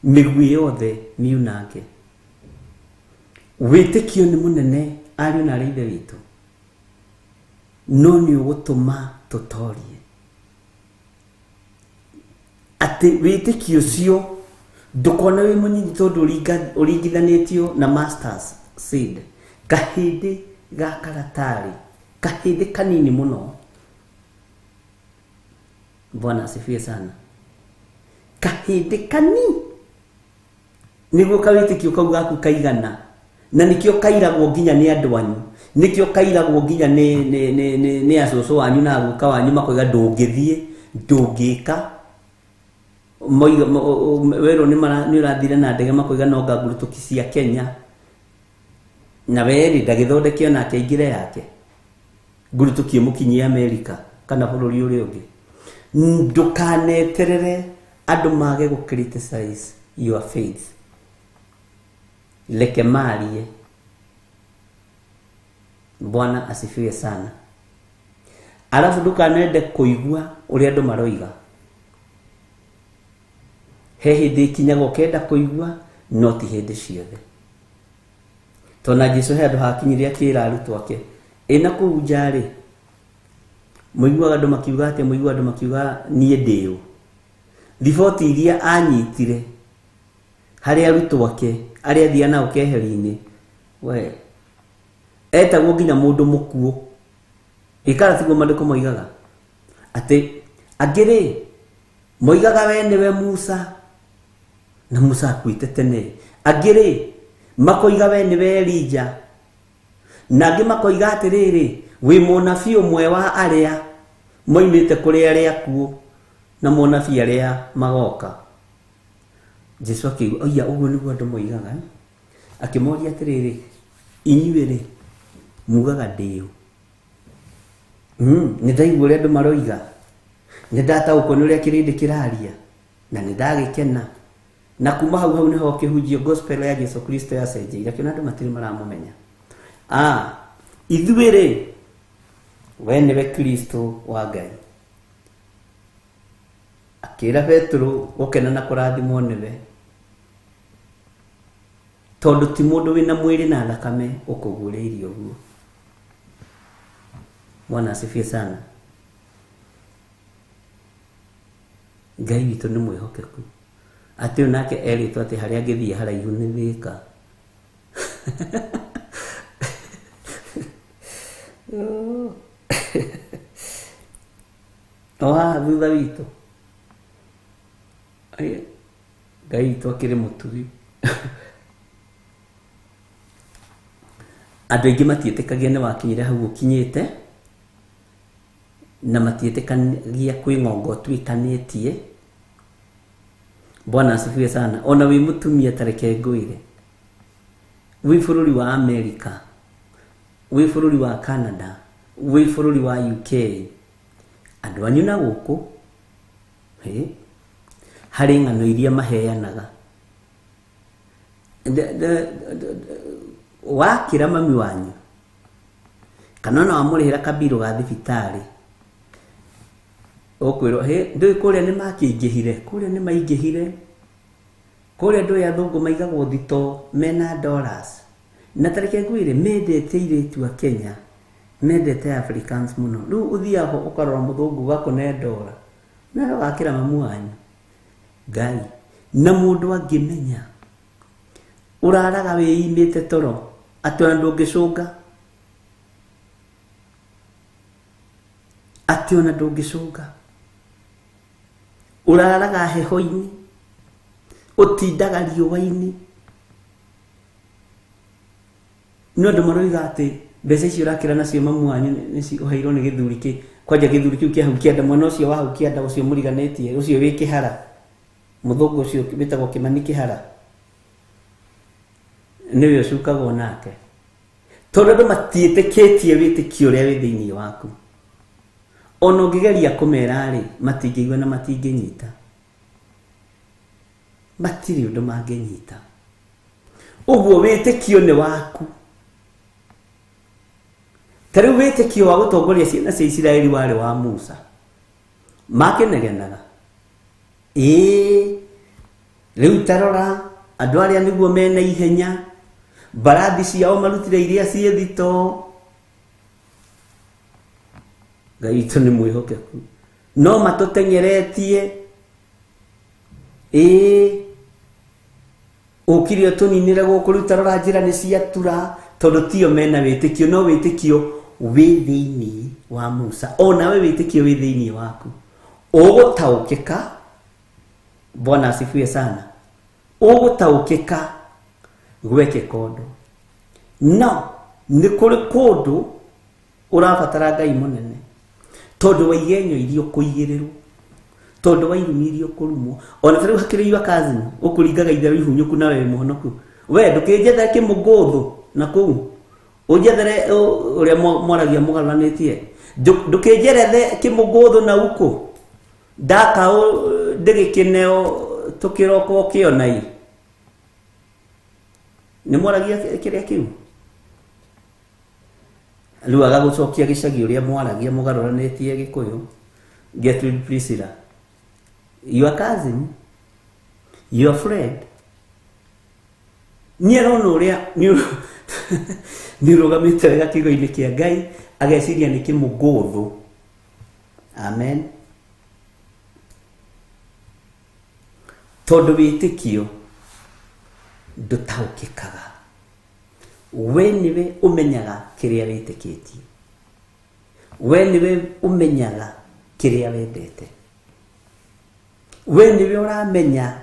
Mĩguĩ yothe miunange. Wĩtĩkio nĩ mũnene ariũ na arĩ ithe witũ no nĩ ũgũtũma tũtorie atĩ wĩtĩkio ũcio ndũkona wĩ mũnyinyi tondũ ũringithanĩtio na masters seed kahĩndĩ ga karatarĩ kahĩndĩ kanini mũno. Bwana asifiwe sana. Kahĩndĩ kanini nĩguo kawĩtĩkio kau gaku kaigana na nĩkĩo kairagwo nginya nĩ andũ anyu nĩkĩo kairagwo nginya nĩ acũcũ wanyu na aguka wanyu makoiga ndũngĩthiĩ ndũngĩka werwo nĩ ũrathire na ndege makoiga no ngangurutũki cia Kenya na werĩ ndagĩthondeke onake aingĩre yake ngurutũki ĩmũkinyie Amerika kana bũrũri ũrĩa ũngĩ. Ndũkaneterere andũ mage gũ criticize your faith. Leke marie. Bwana asifiwe sana. Alafu ndũkanende kũigua ũrĩa andũ maroiga. He hĩndĩ ĩkinyaga ũkenda kũigua no ti hĩndĩ ciothe. Tondũ Jesu he handũ hakinyire akĩra arutwo ake ĩna kũu nja rĩ mũiguaga andũ makiuga atĩa, mũiguaga andũ makiuga niĩ ndĩũ. Riboti iria anyitire harĩ arutwo ake arĩa athiaga nao keheri-inĩ, we etagwo nginya mũndũ mũkuũ. Ikara tiguo maandĩko moigaga atĩ angĩ rĩ moigaga we nĩwe Musa na Musa akuĩte tene, angĩ rĩ makoiga we nĩwe Elija, na angĩ makoiga atĩrĩrĩ wĩ mũnabii ũmwe wa arĩa moimĩte kũrĩ arĩa akuũ na mũnabii arĩa magoka. Jesu akiuga oia ũguo nĩguo andũ moigaga. Akĩmoria atĩrĩrĩ inyuĩ rĩ mugaga ndĩũ? Nĩ ndaigua ũrĩa andũ maroiga, nĩ ndataũkwo nĩ ũrĩa kĩrĩndĩ kĩraria na nĩ ndagĩkena. Na kuma hau hau nĩho kĩhunjio gospel ya Jesu Kristo yacenjeire, akĩona andũ matirĩ maramũmenya. Ithuĩ rĩ we nĩwe Kristo wa Ngai. Akĩra Petero gũkena na kũrathimwo nĩwe, tondũ ti mũndũ wĩna mwĩrĩ na thakame ũkũguũrĩirie ũguo. Bwana asifiwe sana. Ngai witũ nĩ mwĩhokeku, atĩ ũyũ nake erĩtwo atĩ harĩa angĩthiĩ haraihu nĩ Thĩka. O haha thutha witũ Ngai witũ akĩrĩ mũtugi. Andũ aingĩ matiĩtĩkagia nĩ wakinyire hau ũkinyĩte, na matiĩtĩkagia kwĩ ng'ongo ũtuĩkanĩtie. Bwana asifiwe sana. Ona wĩ mũtumia ta reke ngwĩre, wĩ bũrũri wa America, wĩ bũrũri wa Canada, wĩ bũrũri wa UK, andũ anyu na gũkũ harĩ ng'ano iria maheanaga. Wakĩra mami wanyu kana ona wamũrĩhĩra kabirũ ga thibitarĩ, ũkwĩrwo hĩ ndũĩ kũrĩa nĩ makĩingĩhire, kũrĩa nĩ maingĩhire, kũrĩa ndũĩ athũngũ maigagwo thito mena dollars. Na ta reke ngwĩre mendete airĩtu a Kenya, mendete Africans mũno. Rĩu ũthiaga ũkarora mũthũngũ ũgakũne ndora nawe ũgakĩra mamu wanyu Ngai. Na mũndũ angĩmenya ũraraga wĩimĩte toro atĩ ona ndũngĩcũnga, atĩ ona ndũngĩcũnga, ũraraga heho-inĩ, ũtindaga riũa-inĩ. No andũ maroiga atĩ mbeca icio ũrakĩra nacio mamu wanyu nĩcio ũheirwo nĩ gĩthuri kĩ kwanja gĩthuri kĩu kĩa hau kĩanda, mwena ũcio wa hau kĩanda ũcio mũriganĩtie, ũcio wĩ kĩhara, mũthũngũ ũcio wĩtagwo Kĩmani Kĩhara, nĩwe ũcukagwo nake, tondũ andũ matiĩtĩkĩtie wĩtĩkio ũrĩa wĩ thĩinĩ waku. Ona ũngĩgeria kũmera rĩ, matingĩigua na matingĩnyita, matirĩ ũndũ mangĩnyita. Ũguo wĩtĩkio nĩ waku. Ta rĩu wĩtĩkio wa gũtongoria ciana cia Isiraeli warĩ wa Musa, makĩnegenaga. Ĩĩ rĩu tarora andũ arĩa nĩguo mena ihenya, mbarathi ciao marutire iria ciĩ thito. Ngai witũ nĩ mwĩhokeku, no matũteng'eretie. Ĩĩ ũkire ũtũninĩre gũkũ, rĩu tarora njĩra nĩ ciatura, tondũ tio mena wĩtĩkio. No wĩtĩkio wĩ thĩinĩ wa Musa, onawe wĩtĩkio wĩ thĩinĩ waku, ũgũtaũkĩka. Bwana asifiwe sana. Ũgũtaũkĩka gwekĩka ũndũ. No nĩ kũrĩ kũndũ ũrabatara Ngai mũnene, tondũ wa igenyo iria ũkũigĩrĩrwo, tondũ wa irumi iria ũkũrumwo. Ona ta rĩu hakĩrĩ your cousin ũkũringaga itherũ ihunyũku nawe wĩ mũhonoku, we ndũkĩnjethere kĩmũngũthũ na kũu ũnjethere ũrĩa mwaragia mũgarũranĩtie, ndũkĩnjerethe kĩmũngũthũ na ukũ ndakaũ ndĩgĩkĩneo tũkĩroka ũkĩona i. Nĩ mwaragia kĩrĩa kĩu? Rĩu agagũcokia gĩcagi ũrĩa mwaragia mũgarũranĩtie Gĩkũyũ. Gertrude Priscilla, your cousin Your friend nĩ arona ũrĩa nĩ ũrũgamĩte wega kiugo-inĩ kĩa Ngai, ageciria nĩ kĩmũgũthũ. Amen. Tondũ wĩtĩkio ndũtaũkĩkaga, we nĩwe ũmenyaga kĩrĩa wĩtĩkĩtie, we nĩwe ũmenyaga kĩrĩa wendete, we nĩwe ũramenya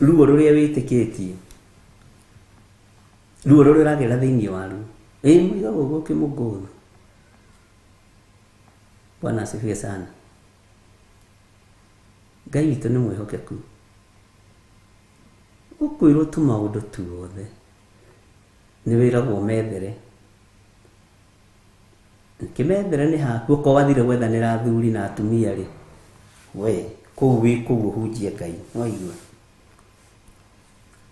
ruo rũrĩa wĩtĩkĩtie, ruo rũrĩa ũragerera thĩinĩ waruo. Ĩ mũiga gũkũ kĩmũgũthũ. Bwana asifiwe sana. Ngai witũ nĩ mwĩhokeku. Ũkwĩrwo tu maũndũ tuothe nĩ wĩragwo methere. Kĩmethere nĩ haku, okorwo wathire gwethanĩra athuri na atumia rĩ, we kũu wĩ kũu ũhunjie Ngai, nĩwaigua?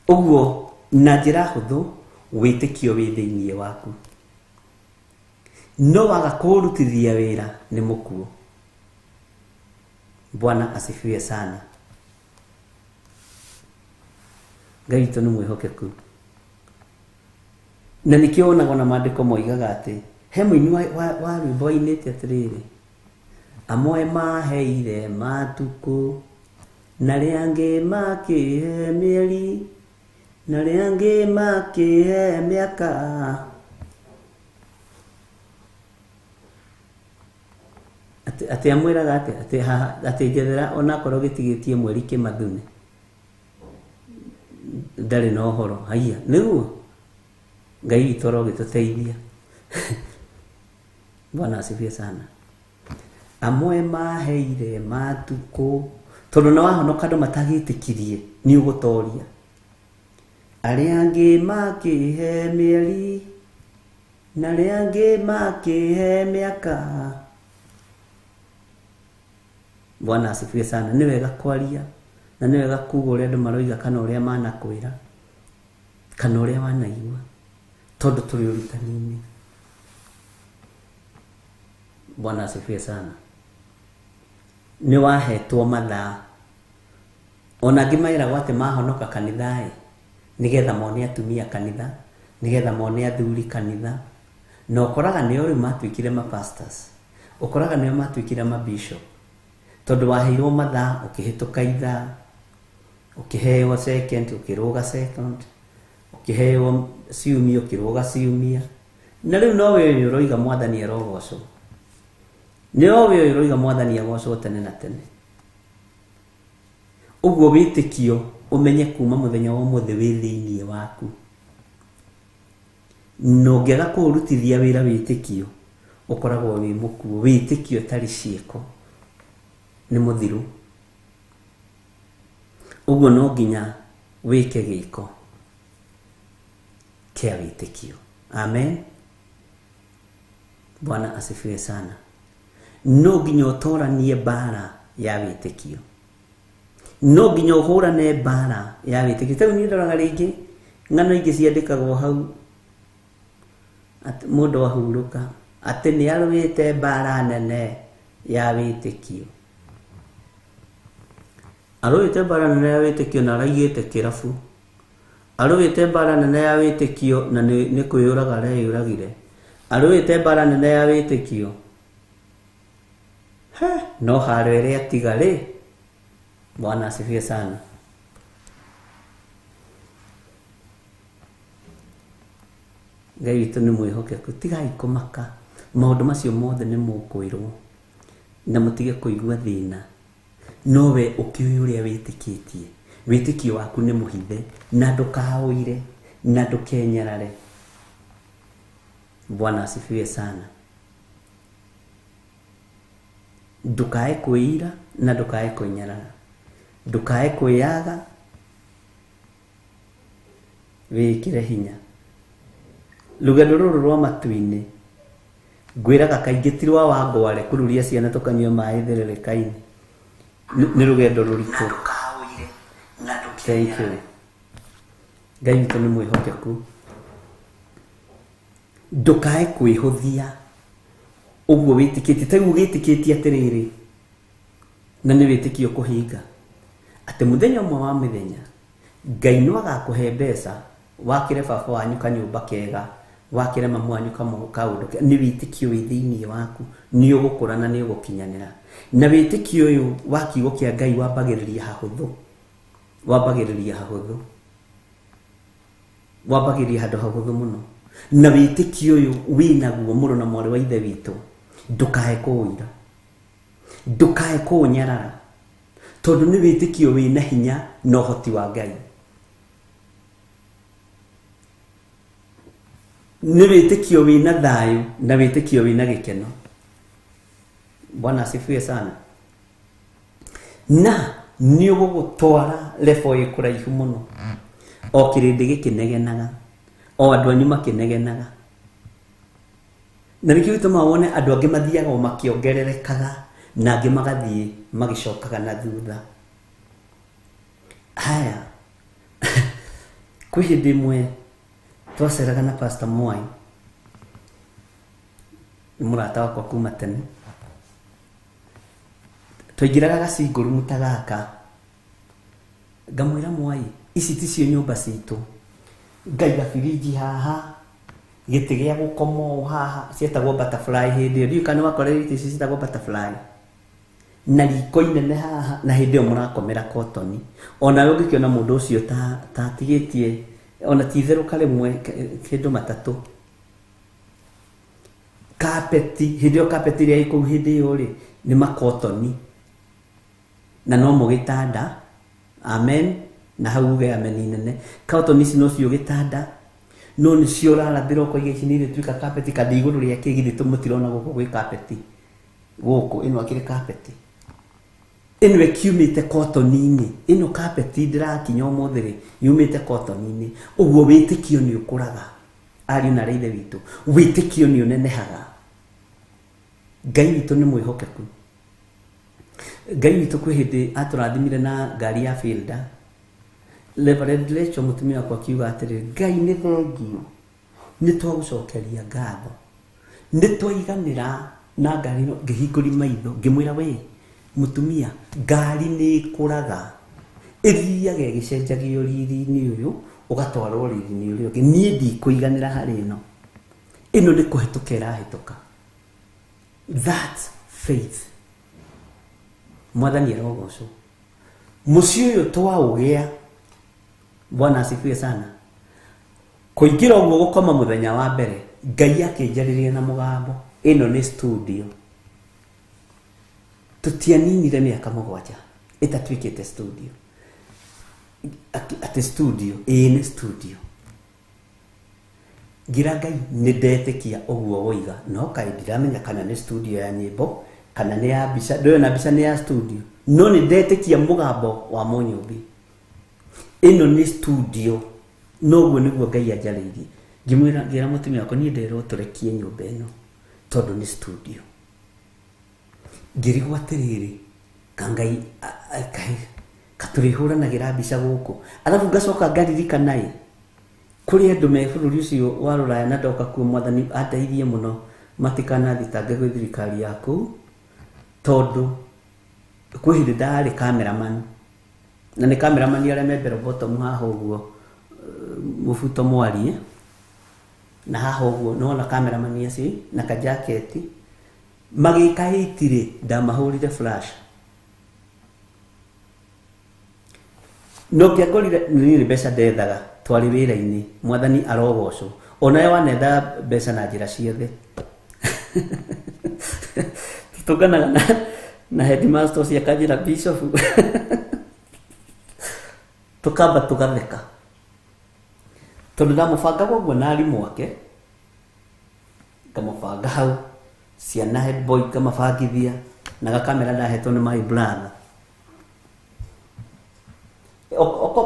Ũguo na njĩra hũthũ wĩtĩkio wĩ thĩinĩ waku, no waga kũũrutithia wĩra nĩ mũkuũ. Bwana asifiwe sana. Ngai witũ nĩ mwĩhokeku. Na nĩkĩo wonaga ona maandĩko moigaga atĩ he mũini wa rwĩmbo ainĩte atĩrĩrĩ, amwe maheire matukũ na arĩa angĩ makĩhe mĩeri na arĩa angĩ makĩhe mĩaka. Atĩ amwĩraga atĩ atĩ njethera onakorwo gĩtigĩtie mweri kĩmathune ndarĩ na ũhoro. Haiya, nĩguo Ngai witũ arogĩtũteithia. Bwana asifiwe sana. Amwe maheire matukũ, tondũ nĩ wahonoka andũ matagĩtĩkirie nĩ ũgũtoria. Arĩa angĩ makĩhe mĩeri na arĩa angĩ makĩhe mĩaka. Bwana asifiwe sana. Nĩ wega kwaria na nĩ wega kuga ũrĩa andũ maroiga kana ũrĩa manakwĩra kana ũrĩa wanaigua, tondũ tũrĩ ũrutani-inĩ. Bwana asifiwe sana. Nĩ wahetwo mathaa. Ona angĩ maĩragwo atĩ mahonoka kanitha-ĩ, nĩgetha mone atumia kanitha, nĩgetha mone athuri kanitha. Na ũkoraga nĩo rĩu matuĩkire ma pastors, ũkoraga nĩo matuĩkire ma bishop, tondũ waheirwo mathaa ũkĩhĩtũka ithaa, ũkĩheo second, ũkĩrũga second, ũkĩheo ciumia, ũkĩrũga ciumia. Na rĩu no we ũyũ ũroiga Mwathani arogocwo. Nĩ we ũyũ ũroiga Mwathani agocwo tene na tene. Ũguo wĩtĩkio ũmenye kuma mũthenya wa ũmũthĩ wĩ thĩinĩ waku. Na ũngĩaga kũũrutithia wĩra wĩtĩkio, ũkoragwo wĩ mũkuũ. Wĩtĩkio ũtarĩ ciĩko nĩ mũthiru. Ũguo no nginya wĩke gĩko kĩa wĩtĩkio. Amen. Bwana asifiwe sana. No nginya ũtoranie mbara ya wĩtĩkio, no nginya ũhũrane mbara ya wĩtĩkio. Tarĩu niĩ ndoraga rĩngĩ ng'ano ingĩ ciandĩkagwo hau atĩ mũndũ ahurũka atĩ nĩ arũĩte mbara nene ya wĩtĩkio, arũĩte mbara nene ya wĩtĩkio na araigĩte kĩrabu, arũĩte mbara nene ya wĩtĩkio na nĩ kwĩyũraga areyũragire, arũĩte mbara nene ya wĩtĩkio. He, no haro ĩrĩa tiga rĩ. Bwana asifiwe sana. Ngai witũ nĩ mwĩhokeku. Tigai kũmaka, maũndũ macio mothe nĩ mũkwĩrwo na mũtige kũigua thĩna. No we ũkĩũĩ ũrĩa wĩtĩkĩtie, wĩtĩkio waku nĩ mũhithe na ndũkaũire na ndũkenyarare. Bwana asifiwe sana. Ndũkae kwĩira na ndũkae kwĩnyarara, ndũkae kwĩyaga, wĩkĩre hinya. Rũgendo rũrũ rwa matu-inĩ ngwĩraga kaingĩ ti rwa wangware kũruria ciana tũkanyua maĩ therereka-inĩ, nĩ rũgendo rũritũ. Thank you. Ngai witũ nĩ mwĩhokeku. Ndũkae kwĩhũthia ũguo wĩtĩkĩtie. Ta rĩu ũgĩtĩkĩtie atĩrĩrĩ, na nĩ wĩtĩkio kũhinga Atĩ mũthenya ũmwe wa mĩthenya Ngai no agakũhe mbeca wakĩre baba wanyu kanyũmba kega, wakĩre mamu wanyu kaũndũ kega. Nĩ wĩtĩkio wĩ thĩinĩ waku, nĩ ũgũkũra na nĩ ũgũkinyanĩra. Na wĩtĩkio ũyũ wa kiugo kĩa Ngai wambagĩrĩria hahũthũ, wambagĩrĩria hahũthũ, wambagĩrĩria handũ hahũthũ mũno. Na wĩtĩkio ũyũ wĩnaguo mũrũ na mwarĩ wa ithe witũ, ndũkae kũũira, ndũkae kũũnyarara, tondũ nĩ wĩtĩkio wĩna hinya na ũhoti wa Ngai. Nĩ wĩtĩkio wĩna thayũ na wĩtĩkio wĩna gĩkeno. Bwana asifiwe sana. Na nĩ ũgũgũtwara level ĩ kũraihu mũno, o kĩrĩndĩ gĩkĩnegenaga, o andũ anyu makĩnegenaga. Na nĩkĩo gĩtũmaga wone andũ angĩ mathiaga o makĩongererekaga na angĩ magathiĩ magĩcokaga na thutha. Haya, kwĩ hĩndĩ ĩmwe twaceraga na Pastor Mwai, nĩ mũrata wakwa kuma tene. Twaingĩraga gacingũrumu ta gaka, ngamwĩra Mwai, ici ticio nyũmba citũ, ngaiga birinji haha, gĩtĩ gĩa gũkoma ũũ haha, cietagwo butterfly hĩndĩ ĩyo, ndiũĩ kana nĩwakorire itĩ ici ciĩtagwo butterfly, na riko inene haha, na hĩndĩ ĩyo mũrakomera kotoni. Onawe ũngĩkĩona mũndũ ũcio ta atigĩtie ona ti itherũka rĩmwe kĩndũ matatũ. Kapeti, hĩndĩ ĩyo kapeti ĩrĩa ĩ kũu hĩndĩ ĩyo rĩ, nĩ makotoni. Na no mũgĩtanda, amen, na hau uge amen nene. Kotoni ici nocio gĩtanda, no nĩcio ũrarathĩra ũkoiga ici nĩ irĩtuĩka kapeti, kana igũrũ rĩa kĩ githĩ tũmũtirona gũkũ gwĩ kapeti. Gũkũ ĩno akĩrĩ kapeti. Ĩno ĩkiumĩte kotoni-inĩ, ĩno kapeti ndĩrakinya ũmũthĩ rĩ, yumĩte kotoni-inĩ. Ũguo wĩtĩkio nĩ ũkũraga, ariũ na aarĩ a ithe witũ, wĩtĩkio nĩ ũnenehaga. Ngai witũ nĩ mwĩhokeku. Ngai witũ kwĩ hĩndĩ atũrathimire na ngari ya Fielder. Reverend Rachel mũtumia wakwa akiuga atĩrĩrĩ, Ngai nĩ thengio, nĩ twagũcokeria ngatho, nĩ twaiganĩra na ngari ĩno. Ngĩhingũria maitho ngĩmwĩra, we mũtumia, ngari nĩ ĩkũraga, ĩthiaga ĩgĩcenjagio riri-inĩ ũyũ ũgatwarwo riri-inĩ ũrĩa ũngĩ. Niĩ ndikũiganĩra harĩ ĩno, ĩno nĩ kũhĩtũka ĩrahĩtũka. That's faith. Mwathani arogocwo. Mũciĩ ũyũ twaũgĩa, Bwana asifiwe sana. Kũingĩra ũguo gũkoma mũthenya wa mbere, Ngai akĩnjarĩria na mũgambo, ĩno nĩ studio. Tũtianinire mĩaka 7 ĩtatuĩkĩte studio. Atĩ studio, ĩĩ nĩ studio. Ngira Ngai nĩ ndetĩkia ũguo woiga, no kaĩ ndiramenya kana nĩ studio ya nyĩmbo kana nĩ ya mbica, ndũĩ ona mbica nĩ ya studio, no nĩ ndetĩkia mũgambo wa Mũnyũmbi. Ĩno nĩ studio, noguo nĩguo Ngai anjarĩirie. Ngĩmwĩra, ngĩra mũtumia wakwa, niĩ nderwo tũrekie nyũmba ĩno tondũ nĩ studio. Ngĩrigwo atĩrĩrĩ, ka Ngai katũrĩhũranagĩra mbica gũkũ. Arabu ngacoka ngaririkana ĩ, kũrĩ andũ me bũrũri ũcio wa Rũraya na ndoka kuo, Mwathani andeithie mũno matikanathitange gwĩ thirikari ya kũu, tondũ kwĩ hĩndĩ ndarĩ cameraman, na nĩ cameraman arĩa me bell bottom haha ũguo, mũbuto mwarie, na haha ũguo nĩwona cameraman acio na kajaketi magĩka 8 rĩ, ndamahũrire flash. No ngĩangorire niĩ nĩ mbeca ndethaga, twarĩ wĩra-inĩ, Mwathani arogocwo. Onawe wanetha mbeca na njĩra ciothe. Tũtũnganaga na headmaster ũcio akanjĩra bishop, tũkamba tũgatheka, tondũ ndamũbangaga ũguo na arimũ ake, ngamũbanga hau, ciana head boy ngamabangithia, na gakamera ndahetwo nĩ my brother.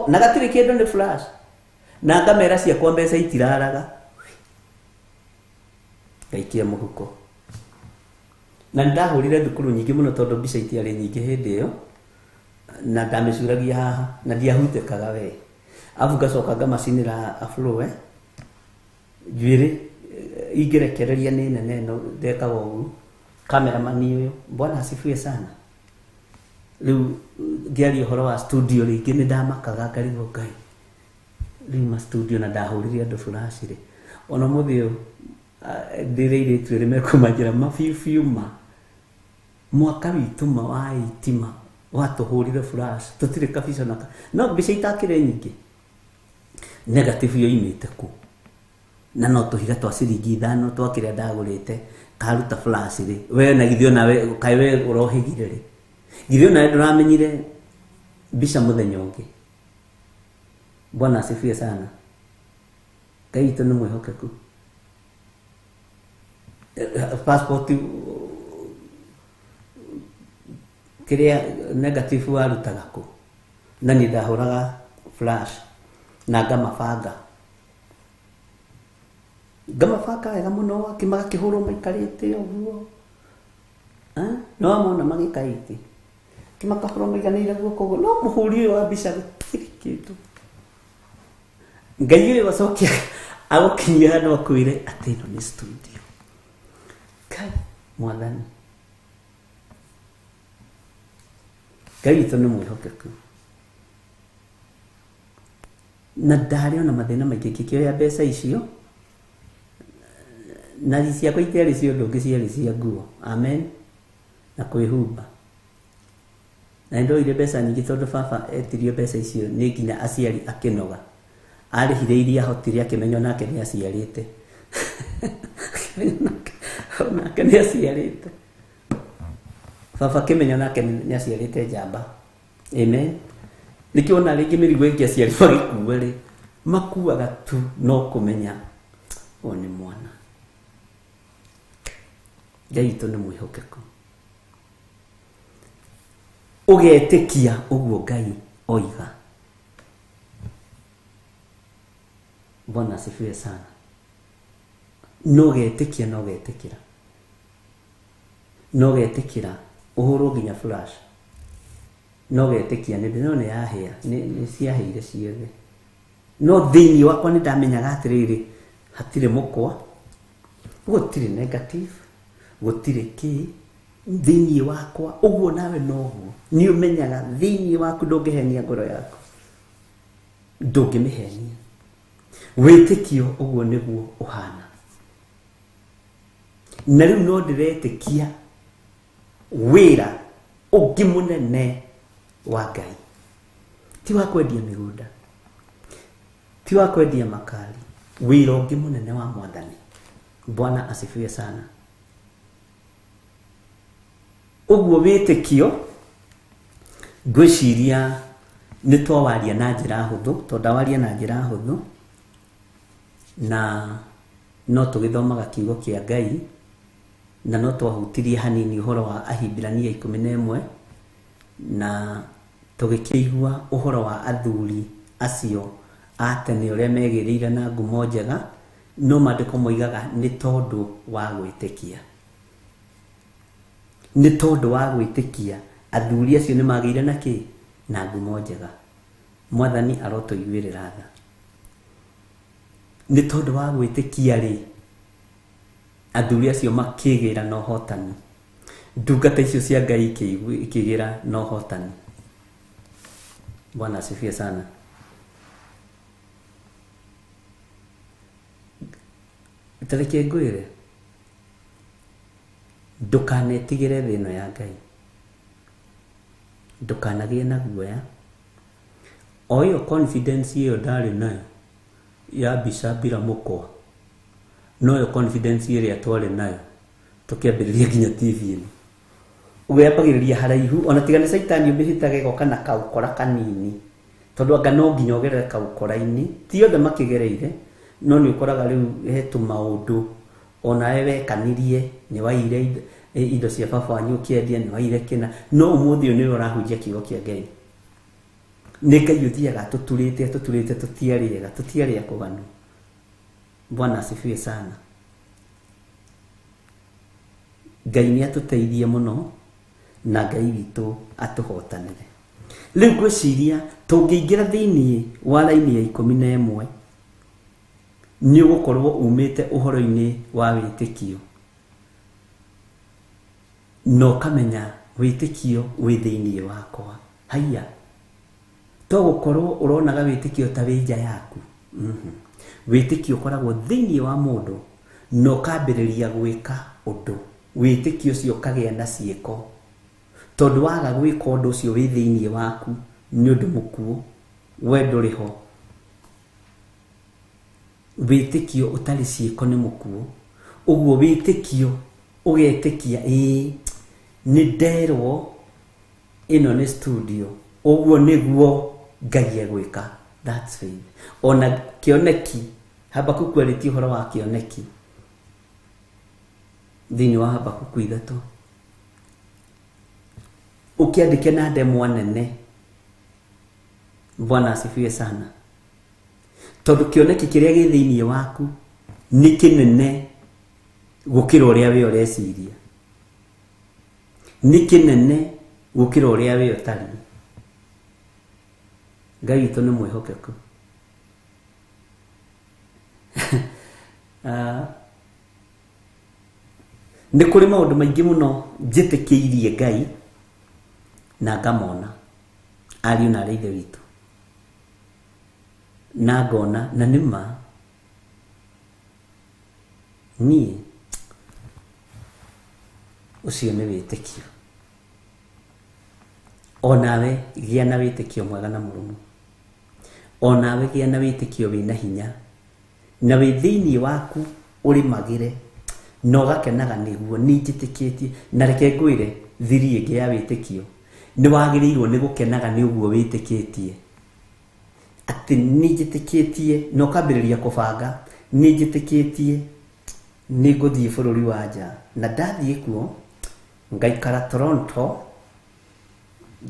Na gatirĩ kĩndũ nĩ flash. Na ngamera ciakwa mbeca itiraraga, ngaikia mũhuko. Na nĩndahũrire thukuru nyingĩ mũno tondũ mbica itiarĩ nyingĩ hĩndĩ ĩyo, na ndamĩcuragia haha na ndiahutĩkaga we. Arabu ngacoka ngamacinĩra afro, njuĩrĩ ingĩrekereria nĩ nene ĩno, ndekaga ũguo. Cameraman ũyũ, Bwana asifiwe sana. Rĩu ngĩaria ũhoro wa studio rĩngĩ nĩ ndamakaga ngarigwo Ngai rĩu ma studio na ndahũrire andũ flash rĩ ona mũthĩ ũyũ ndĩrĩ airĩtu erĩ mekũmanjĩra mabiũ biũ ma mwaka witũ ma wa itima watũhũrire flash tũtirĩ kabica na no mbica itakĩrĩ nyingĩ negative yoimĩte kũ na no tũhiga twa ciringi 5 twa kĩrĩa ndagũrĩte karuta flash rĩ we na githĩ ona we kaĩ we ũrohĩgire rĩ githĩ ona we ndũramenyire mbica mũthenya ũngĩ. Bwana asifiwe sana. Ngai witũ nĩ mwĩhokeku. Passport kĩrĩa negative warutaga kũ na niĩ ndahũraga flash na ngamabanga wega mũno magakĩhũrwo maikarĩte ũguo no amona magĩka iti kĩmakahũrwo maiganĩire guoko ũguo no mũhũri ũyũ wa mbica gũtirĩ kĩndũ. Ngai ũyũ acokia agũkinyia handũ akwĩre atĩ ĩno nĩ studio. Ngai mwathani Ngai witũ nĩ mwĩhokeku na ndarĩ ona mathĩna maingĩ ngĩkĩoya mbeca icio na ciakwa itiarĩ cia ũndũ ũngĩ ciarĩ cia nguo amen na kwĩhumba na nĩndoire mbeca nyingĩ tondũ baba etirio mbeca icio nĩ nginya aciari akĩnoga arĩhire iria ahotire akĩmenya onake nĩ aciarĩte onake nĩ aciarĩte baba akĩmenya onake nĩ aciarĩte njamba amen. Nĩkĩo ona rĩngĩ mĩrigo ĩngĩ aciari magĩkua rĩ makuaga tu no kũmenya ũyũ nĩ mwana. Ngai witũ nĩ mwĩhokeku ũgetĩkia ũguo Ngai oiga. Bwana asifiwe sana. No getĩkia no getĩkĩra no getĩkĩra ũhũrwo nginya flash no getĩkia nĩ no nĩ yahĩa nĩ ciahĩire ciothe no thĩinĩ wakwa nĩ ndamenyaga atĩrĩrĩ hatirĩ mũkwa gũtirĩ negative gũtirĩ kĩ thĩinĩ wakwa ũguo nawe noguo nĩ ũmenyaga thĩinĩ waku ndũngĩhenia ngoro yaku ndũngĩmĩhenia wĩtĩkio ũguo nĩguo ũhana na rĩu no ndĩretĩkia wĩra ũngĩ mũnene wa Ngai ti wa kwendia mĩgũnda ti wa kwendia makari wĩra ũngĩ mũnene wa mwathani. Bwana asifiwe sana. Ũguo wĩtĩkio ngwĩciria nĩ twawaria na njĩra hũthũ tondũ ndawaria na njĩra hũthũ na no tũgĩthomaga kiugo kĩa Ngai na no twahutirie hanini ũhoro wa Ahibirania 11 na tũgĩkĩigua ũhoro wa athuri acio a tene ũrĩa megĩrĩire na ngumo njega no maandĩko moigaga nĩ tondũ wa gwĩtĩkia nĩ tondũ wa gwĩtĩkia athuri acio nĩ magĩire na kĩ na ngumo njega. Mwathani arotũiguĩrĩra tha nĩ tondũ wa gwĩtĩkia rĩ athuri acio makĩgĩra na ũhotani ndungata icio cia Ngai ikĩgĩra na ũhotani. Bwana asifiwe sana. Tareke ngwĩre ndũkanetigĩre thĩ ĩno ya Ngai ndũkanagĩe na guoya o ĩyo confidence ĩyo ndarĩ nayo ya mbica bila mũkwa noyo confidence ĩrĩa twarĩ nayo tũkĩambĩrĩria nginya TV ĩno ũguo yambagĩrĩria haraihu ona tiga nĩ caitani ũmĩhĩtaga ĩgoka na kaũkora kanini tondũ anga no nginya ũgerere kaũkora-inĩ ti othe makĩgereire no nĩ ũkoraga rĩu he tũmaũndũ onawe wekanirie nĩ waire indo cia baba wanyu ũkĩendia nĩ waire kĩna no ũmũthĩ ũyũ nĩwe ũrahunjia kiugo kĩa Ngai nĩ Ngai ũthiaga tũturĩte tũturĩte tũtiarĩega tũtiarĩ a kũganwo. Bwana asifiwe sana. Ngai nĩ atũteithie mũno na Ngai witũ atũhotanĩre. Rĩu ngwĩciria tũngĩingĩra thĩinĩ wa raini ya 11 nĩ ũgũkorwo umĩte ũhoro-inĩ wa wĩtĩkio na ũkamenya Wĩtĩkio wĩ thĩinĩ wakwa. Haiya, to gũkorwo ũronaga wĩtĩkio ta wĩ nja yaku. Wĩtĩkio ũkoragwo thĩinĩ wa mũndũ na ũkambĩrĩria gwĩka ũndũ. Wĩtĩkio ũcio ũkagĩa na ciĩko. Tondũ waga gwĩka ũndũ ũcio wĩ thĩinĩ waku nĩ ũndũ mũkuũ, we ndũrĩ ho. Wĩtĩkio ũtarĩ ciĩko nĩ mũkuũ. Ũguo wĩtĩkio ũgetĩkia ĩĩ nĩ nderwo ĩno nĩ studio, ũguo nĩguo Ngai egwĩka. That's faith. Ona kĩoneki, Habakuku arĩtie ũhoro wa kĩoneki thĩinĩ wa Habakuku 3, ũkĩandĩke na ndemwa nene. Bwana asifiwe sana. Tondũ kĩoneki kĩrĩa gĩ thĩinĩ waku nĩ kĩnene gũkĩra ũrĩa we ũreciria, nĩ kĩnene gũkĩra ũrĩa we ũtariĩ. Ngai witũ nĩ mwĩhokeku. Nĩ kũrĩ maũndũ maingĩ mũno njĩtĩkĩirie Ngai na ngamona, ariũ na arĩ ithe witũ, na ngona na nĩ ma niĩ ũcio nĩ wĩtĩkio. Onawe gĩa na wĩtĩkio mwega na mũrũmu, onawe gĩa na wĩtĩkio wĩna hinya, na wĩ thĩinĩ waku ũrĩmagĩre na ũgakenaga nĩguo. Nĩ njĩtĩkĩtie, na reke ngwĩre thiri ĩngĩ ya wĩtĩkio, nĩ wagĩrĩirwo nĩ gũkenaga nĩ ũguo wĩtĩkĩtie, atĩ nĩ njĩtĩkĩtie, na ũkambĩrĩria kũbanga, nĩ njĩtĩkĩtie nĩ ngũthiĩ bũrũri wa nja, na ndathiĩ kuo ngaikara Toronto,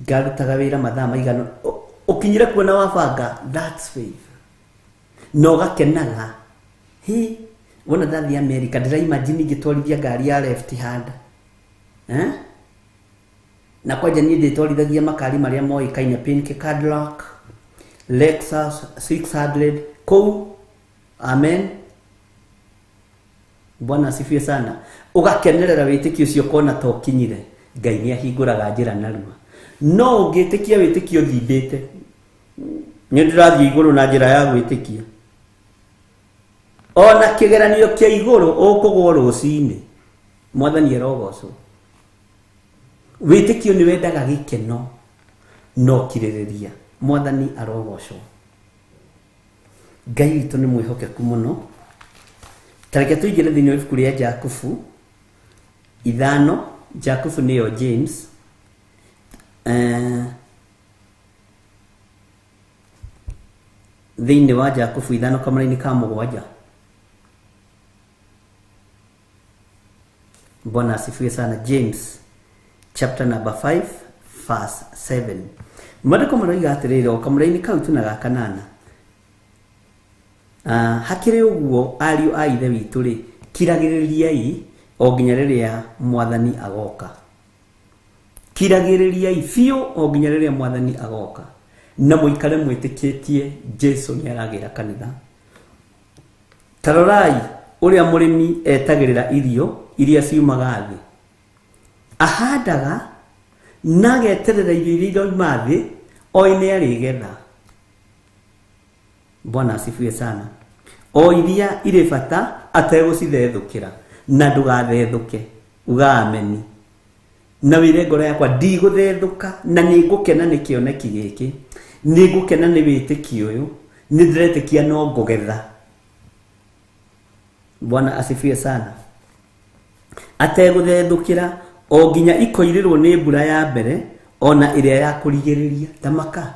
ngarutaga wĩra mathaa maigana, ũkinyire kuo na wabanga. That's faith. Na ũgakenaga, hi wona ndathiĩ America ndĩra imagine ngĩtwarithia ngari ya left hand, Na kwanja niĩ ndĩtwarithagia makari marĩa moĩkaine, Pink Cadillac, Lexus 600 kũu. Amen, Bwana asifiwe sana. Ũgakenerera wĩtĩkio ũcio ũkona ta ũkinyire. Ngai nĩ ahingũraga njĩra narua. No ũngĩtĩkia wĩtĩkio thimbĩte, nĩ ndĩrathiĩ igũrũ na njĩra ya gwĩtĩkia, ona kĩgeranio kĩa igũrũ ũkũgwo rũcinĩ. Mwathani arogocwo. Wĩtĩkio nĩ wendaga gĩkeno na ũkirĩrĩria. Mwathani arogocwo. Ngai witũ nĩ mwĩhokeku mũno. Ta reke tũingĩre thĩinĩ wa ibuku rĩa Jakubu 5. Jakubu nĩyo James. Thĩinĩ wa Jakubu 5 kamũraini ka 7. Bwana asifiwe sana. James chapter number 5 verse 7. Maandĩko maroiga atĩrĩrĩ, o kamũraini kau tu na ga 8. Hakĩrĩ ũguo ariũ a ithe witũ rĩ, kiragĩrĩriai o nginya rĩrĩa mwathani agoka. Kiragĩrĩriai biũ o nginya rĩrĩa mwathani agoka, na mũikare mwĩtĩkĩtie Jesu nĩ aragĩra kanitha. Ta rorai ũrĩa mũrĩmi etagĩrĩra irio iria ciumaga thĩ. Ahandaga na ageterera irio iria iroima thĩ, oĩ nĩ arĩgetha. Bwana asifiwe sana. O iria irĩ bata ategũcithethũkĩra, na ndũgathethũke, uga ameni. Na wĩre ngoro yakwa ndigũthethũka, na nĩngũkena nĩ kĩoneki gĩkĩ, nĩngũkena nĩ wĩtĩkio ũyũ, nĩndĩretĩkia no ngũgetha. Bwana asifiwe sana. Ategũthethũkĩra o nginya ikoirĩrwo nĩ mbura ya mbere ona ĩrĩa ya kũrigĩrĩria. Tamaka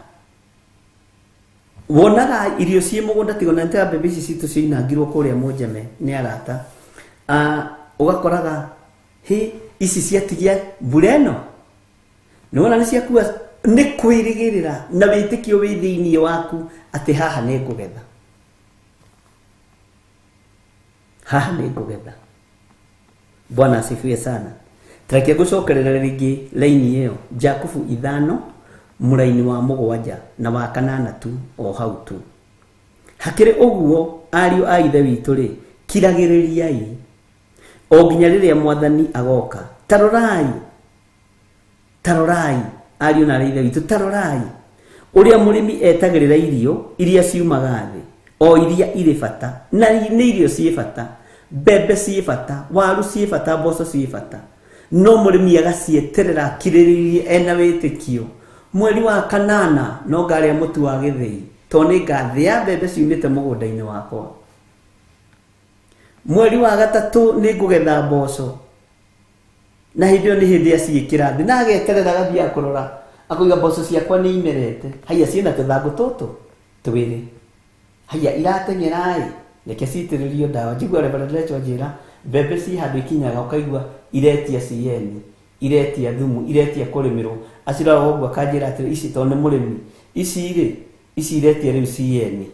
wonaga irio ciĩ mũgũnda, tiga ona nĩ mbembe ici citũ ciainangirwo kũrĩa Mũnjeme nĩ arata. Ũgakoraga hĩ ici ciatigia mbura ĩno, nĩwona nĩ ciakua. Nĩ kwĩrĩgĩrĩra na wĩtĩkio wĩ thĩinĩ waku atĩ haha nĩ ngũgetha, haha nĩ ngũgetha. Bwana asifiwe sana. Tareke ngũcokerera rĩngĩ laini ĩyo, Jakubu 5 mũraini wa 7 na wa 8 tu, o hau tu. Hakĩrĩ ũguo ariũ a ithe witũ rĩ, kiragĩrĩriai o nginya rĩrĩa mwathani agoka. Ta rorai Tarorai ariũ na arĩ ithe witũ, tarorai ũrĩa mũrĩmi etagĩrĩra irio iria ciumaga thĩ, o iria irĩ bata, na nĩ irio ciĩ bata, mbembe ciĩ bata, waru ciĩ bata, mboco ciĩ bata, no mũrĩmi agacieterera akirĩrĩirie ena wĩtĩkio. Mweri wa kanana no ngarĩa mũtu wa gĩthĩi, tondũ nĩ ngathĩa mbembe ciumĩte mũgũnda-inĩ wakwa. Mweri wa gatatũ nĩ ngũgetha mboco, na hĩndĩ ĩyo nĩ hĩndĩ aciĩkĩra thĩ, na ageterera agathiĩ akũrora, akoiga mboco ciakwa nĩ imerete, haiya ciĩna tũthangũ tũtũ twĩrĩ, haiya irateng'era-ĩ, reke ciitĩrĩrio ndawa. Njigua Reverend Rachel anjĩra mbembe ci handũ ikinyaga ũkaigua iretia CN, iretia thumu, iretia kũrĩmĩrwo. Acirora ũguo akanjĩra atĩrĩ, ici tondũ nĩ mũrĩmi, ici rĩ, ici iretia rĩu CN,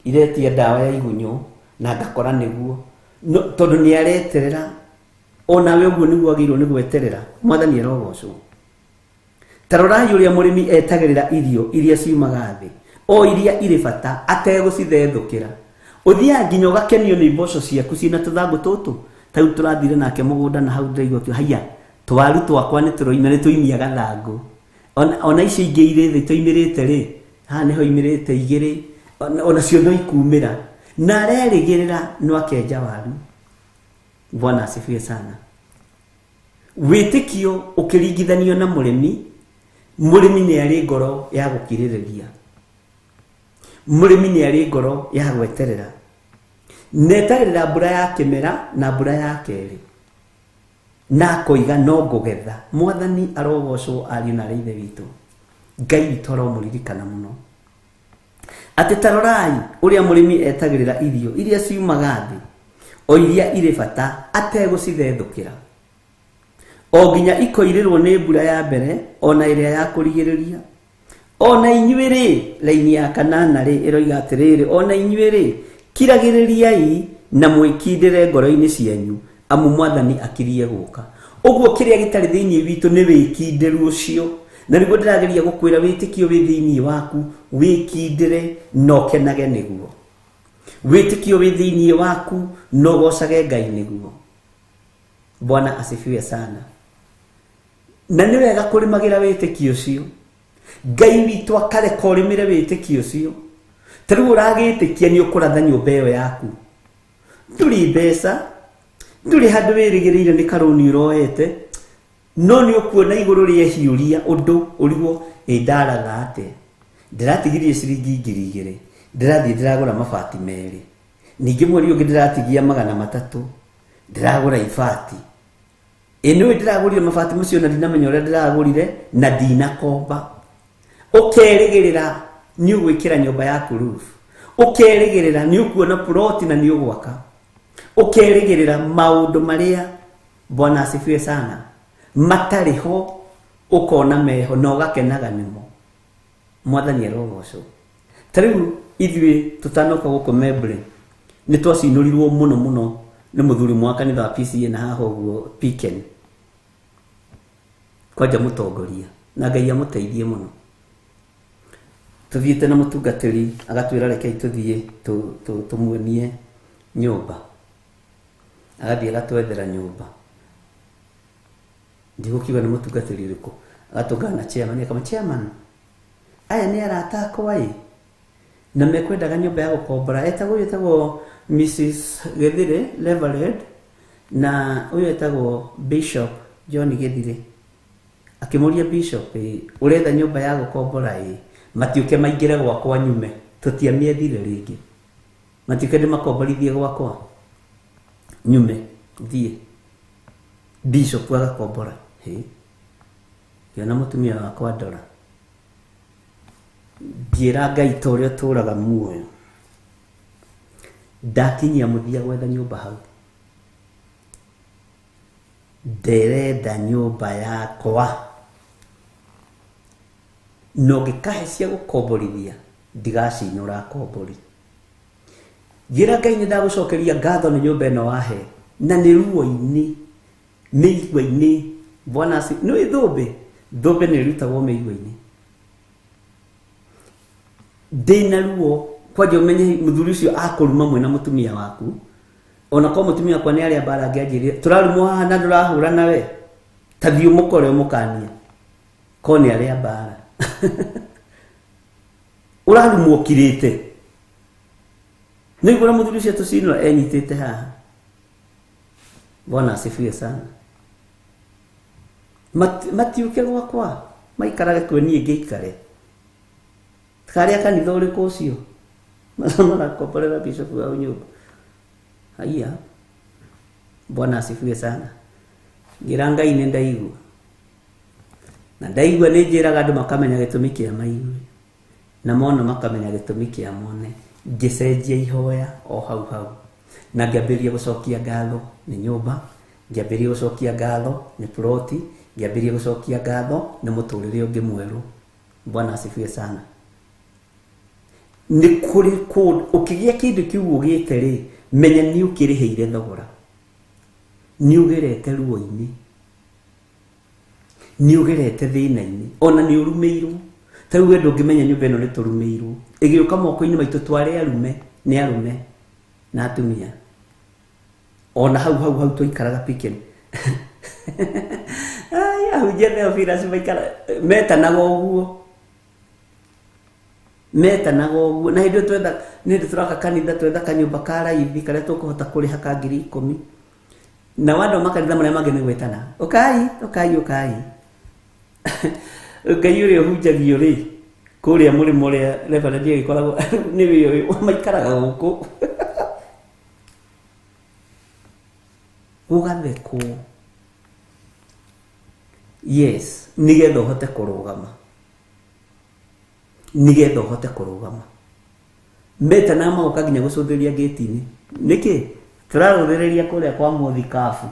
iretia ndawa ya igunyũ, na ngakora nĩguo. No, tondũ nĩ areterera, onawe ũguo nĩguo agĩrĩirwo nĩ gweterera. Mwathani arogocwo. Tarorai ũrĩa mũrĩmi etagĩrĩra irio iria ciumaga thĩ, o iria irĩ bata, ategũcithethũkĩra. Ũthiaga nginya ũgakenio nĩ mboco ciaku ciĩna tũthangũ tũtũ. Ta rĩu tũrathire nake mũgũnda na hau ndĩraigua akiuga, haiya, twaru twakwa nĩ tũroima, nĩ tũimia gathangũ. Ona icio ingĩ irĩ thĩ tũimĩrĩte rĩ, haha nĩho imĩrĩte igĩrĩ, ona cio no ikumĩra. Na arerĩgĩrĩra no akenja waru. Bwana asifiwe sana. Wĩtĩkio ũkĩringithanio na mũrĩmi, mũrĩmi nĩ arĩ ngoro ya gũkirĩrĩria, mũrĩmi nĩ arĩ ngoro ya gweterera, netagĩrĩra mbura ya kĩmera na mbura ya kerĩ, na akoiga no ngũgetha. Mwathani arogocwo ariũ na arĩ ithe witũ. Ngai witũ aromũririkana mũno. Atĩ tarorai ũrĩa mũrĩmi etagĩrĩra irio iria ciumaga thĩ, o iria irĩ bata, ategũcithethũkĩra, o nginya ikoirĩrwo nĩ mbura ya mbere ona ĩrĩa ya kũrigĩrĩria. Ona inyuĩ rĩ, raini ya kanana rĩ ĩroiga atĩrĩrĩ, ona inyuĩ rĩ, kiragĩrĩriai na mwĩkindĩre ngoro-inĩ cianyu, amu Mwathani akirie gũka. Ũguo kĩrĩa gĩtarĩ thĩinĩ witũ nĩ wĩkindĩru ũcio, na nĩguo ndĩrageria gũkwĩra wĩtĩkio wĩ thĩinĩ waku, wĩkindĩre na ũkenage nĩguo. Wĩtĩkio wĩ thĩinĩ waku na ũgocage Ngai nĩguo. Bwana asifiwe sana. Na nĩ wega kũrĩmagĩra wĩtĩkio ũcio. Ngai witũ akareka ũrĩmĩre wĩtĩkio ũcio. Ta rĩu ũragĩtĩkia nĩ ũkũratha nyũmba ĩyo yaku, ndũrĩ mbeca, ndũrĩ handũ wĩrĩgĩrĩire nĩ karũni ũroete, no nĩ ũkuona igũrũ rĩehiũria ũndũ ũrigwo, ĩ ndaratha atĩa, ndĩratigirie ciringi 2,000, ndĩrathiĩ ndĩragũra mabati merĩ, ningĩ mweri ũngĩ ndĩratigia 300, ndĩragũra ibati. Ĩ nĩũĩ ndĩragũrire mabati macio na ndinamenya ũrĩa ndĩragũrire na ndinakomba. Ũkerĩgĩrĩra nĩ ũgwĩkĩra nyũmba yaku roof, ũkerĩgĩrĩra nĩ ũkuona ploti na nĩ ũgwaka, ũkerĩgĩrĩra maũndũ marĩa, Bwana asifiwe sana, matarĩ ho ũkona meho na ũgakenaga nĩmo. Mwathani arogocwo. Ta rĩu ithuĩ tũtanoka gũkũ Membley nĩ twacinũrirwo mũno mũno nĩ mũthuri mwa kanitha wa PCA na haha ũguo Piken, kwanja mũtongoria, na Ngai amũteithie mũno. Tũthiĩte na mũtungatĩri agatwĩra rekei tũthiĩ tũmuonie nyũmba, agathiĩ agatwethera nyũmba. Ndigũkiuga nĩ mũtungatĩri ũrĩkũ, agatũngana na chairman, akama chairman, aya nĩ arata akwa ĩ, na mekwendaga nyũmba ya gũkombora. Etagwo ũyũ etagwo Mrs Githire Reverend, na ũyũ etagwo Bishop John Githire. Akĩmũria Bishop, ĩ ũretha nyũmba ya gũkombora ĩ, matiũke maingĩre gwakwa nyume, tũtiamĩethire rĩngĩ, matiũke ndĩmakomborithie gwakwa nyume thiĩ. Bishop agakombora, hĩ, ngĩona mũtumia wakwa ndora, ngĩra Ngai ta ũrĩa ũtũraga muoyo, ndakinyia mũthia gwetha nyũmba hau, ndĩrenda nyũmba yakwa, na ũngĩkahe cia gũkomborithia ndigacinũra akombori. Ngĩra Ngai nĩ ndagũcokeria ngatho nĩ nyũmba ĩno wahe, na nĩ ruo-inĩ, mĩigua-inĩ. Bwana asi, nĩ thũmbĩ, thũmbĩ nĩ ĩrutagwo mĩigua-inĩ. Ndĩna ruo, kwanja ũmenye mũthuri ũcio akũruma mwena mũtumia waku, ona korwo mũtumia wakwa nĩ arĩa mbara angĩanjĩrire tũrarumwo haha na ndũrahũra nawe, ta thiĩ ũmũkore ũmũkanie. Ko nĩ arĩa mbara. Ũrarumwo ũkirĩte. Nĩguo na mũthuri ũcio tũcinũra enyitĩte haha. Bwana asifiwe sana. Matiũke gwakwa maikarage kuo niĩ ngĩikare. Karĩa kanitha ũrĩkũ ũcio? Marakomborera bishop wao nyũmba. Haiya. Bwana asifiwe sana. Ngĩra Ngai nĩ ndaigua. Na ndaigua nĩ njĩraga andũ makamenya gĩtũmi kĩa maigue. Na mona makamenya gĩtũmi kĩa mone. Ngĩcenjia ihoya o hau hau. Na ngĩambĩrĩria gũcokia ngatho nĩ nyũmba, ngĩambĩrĩria gũcokia ngatho nĩ ploti, ngĩambĩrĩria gũcokia ngatho nĩ mũtũrĩre ũngĩ mwerũ. Bwana asifiwe sana. Nĩ kũrĩ kũndũ ũkĩgĩa kĩndũ kĩu ũgĩte rĩ, menya nĩ ũkĩrĩhĩire thogora. Nĩ ũgerete ruo-inĩ. Nĩ ũgerete thĩna-inĩ. Ona nĩ ũrumĩirwo. Ta rĩu we ndũngĩmenya nyũmba ĩno nĩ tũrumĩirwo. Ĩgĩũka moko-inĩ maitũ twarĩ arume, nĩ arume na atumia. Ona hau hau hau twaikaraga pikin. Ai, ahunjia Theophilus maikara metanaga ũguo. Metanaga ũguo. Na hĩndĩ ĩyo twetha, nĩ hĩndĩ tũraka kanitha, twetha kanyũmba ka raithi karĩa tũkũhota kũrĩha ka 10,000. Na andũ a makanitha marĩa mangĩ nĩ gwĩtana. Ũkai, ũkai, ũkai. Ngai ũrĩa ũhunjagio rĩ, kũrĩa mũrĩmo ũrĩa Reverend agĩkoragwo nĩwe ũyũ maikaraga gũkũ. Gũgathekwo. Yes, nĩgetha ũhote kũrũgama. Nĩgetha ũhote kũrũgama. Metanaga magoka nginya gũcũthĩrĩria gate-inĩ. Nĩkĩ? Tũrarũthĩrĩria kũrĩa kwa Mũthikabu.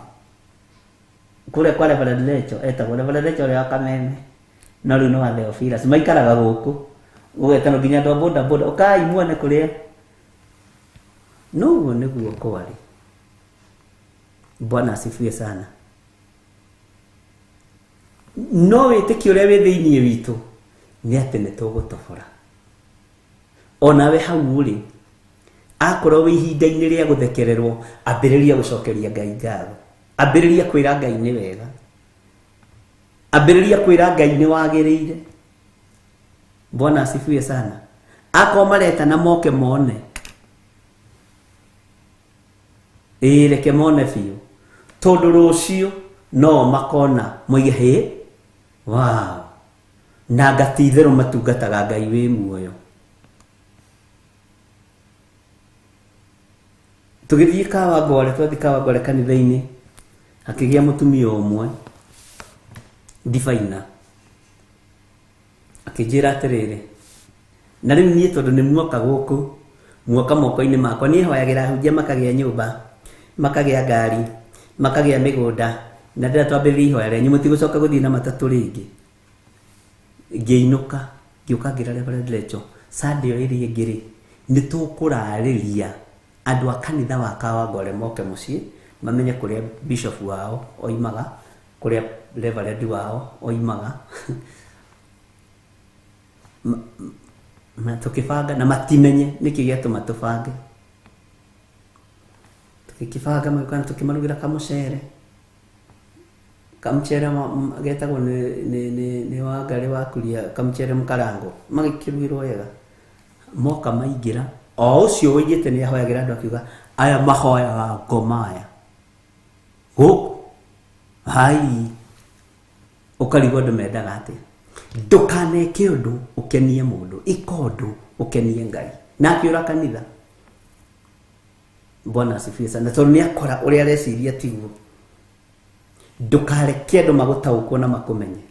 Kũrĩa kwa Reverend Lecho, etagwo Reverend Lecho ũrĩa wa Kameme. No rĩu nĩ wa Theophilus. Maikaraga gũkũ. Ũgetana nginya andũ a boda boda, ũkai muone kũrĩa. No ũguo nĩguo kwarĩ. Bwana asifiwe sana. No wĩtĩkio ũrĩa wĩ thĩinĩ witũ nĩ atĩ nĩ tũgũtobora. Onawe hau ũrĩ, akorwo wĩ ihinda-inĩ rĩa gũthekererwo, ambĩrĩria gũcokeria Ngai ngatho. Ambĩrĩria kwĩra Ngai nĩ wega. Ambĩrĩria kwĩra Ngai nĩ wagĩrĩire. Bwana asifiwe sana. Akorwo maretana moke mone. Ĩĩ reke mone biũ. Tondũ rũciũ no makona moige hĩ, wow. Na ngati itherũ matungataga Ngai wĩ muoyo. Tũgĩthiĩ Kawangware, twathiĩ Kawangware kanitha-inĩ, hakĩgĩa mũtumia ũmwe ndibaina. Akĩnjĩra atĩrĩrĩ, na rĩu niĩ tondũ nĩ muoka gũkũ, muoka moko-inĩ makwa, niĩ hoyagĩra ahunjia makagĩa nyũmba, makagĩa ngari, makagĩa mĩgũnda, na ndĩra twambĩrĩria ihoya rĩanyu, mũtigũcoka gũthiĩ na matatũ rĩngĩ. Ngĩinũka, ngĩũka ngĩra Reverend Lecho, Sunday ĩyo ĩrĩa ĩngĩ rĩ, nĩ tũkũrarĩria andũ a kanitha wa Kawangware moke mũciĩ, mamenye kũrĩa bishop wao oimaga, kũrĩa Reverend wao oimaga. Na tũkĩbanga na matimenye nĩkĩ gĩatũma tũbange. Tũgĩkĩbanga magĩũka na tũkĩmarugĩra kamũcere. Kamũcere getagwo nĩ Wangarĩ wa Kuria, kamũcere mũkarango. Magĩkĩrugĩrwo wega. Moka maingĩra, o ũcio woigĩte nĩ ahoyagĩra andũ akiuga, aya mahoyaga ngoma aya. Gũkũ, hai, ũkarigwo andũ mendaga atĩa. Ndũkaneke ũndũ ũkenie mũndũ, ĩka ũndũ ũkenie Ngai. Na akĩũra kanitha. Bwana asifiwe sana. Tondũ nĩ akora ũrĩa areciria tiguo. Ndũkareke andũ magũtaũkwo na makũmenye.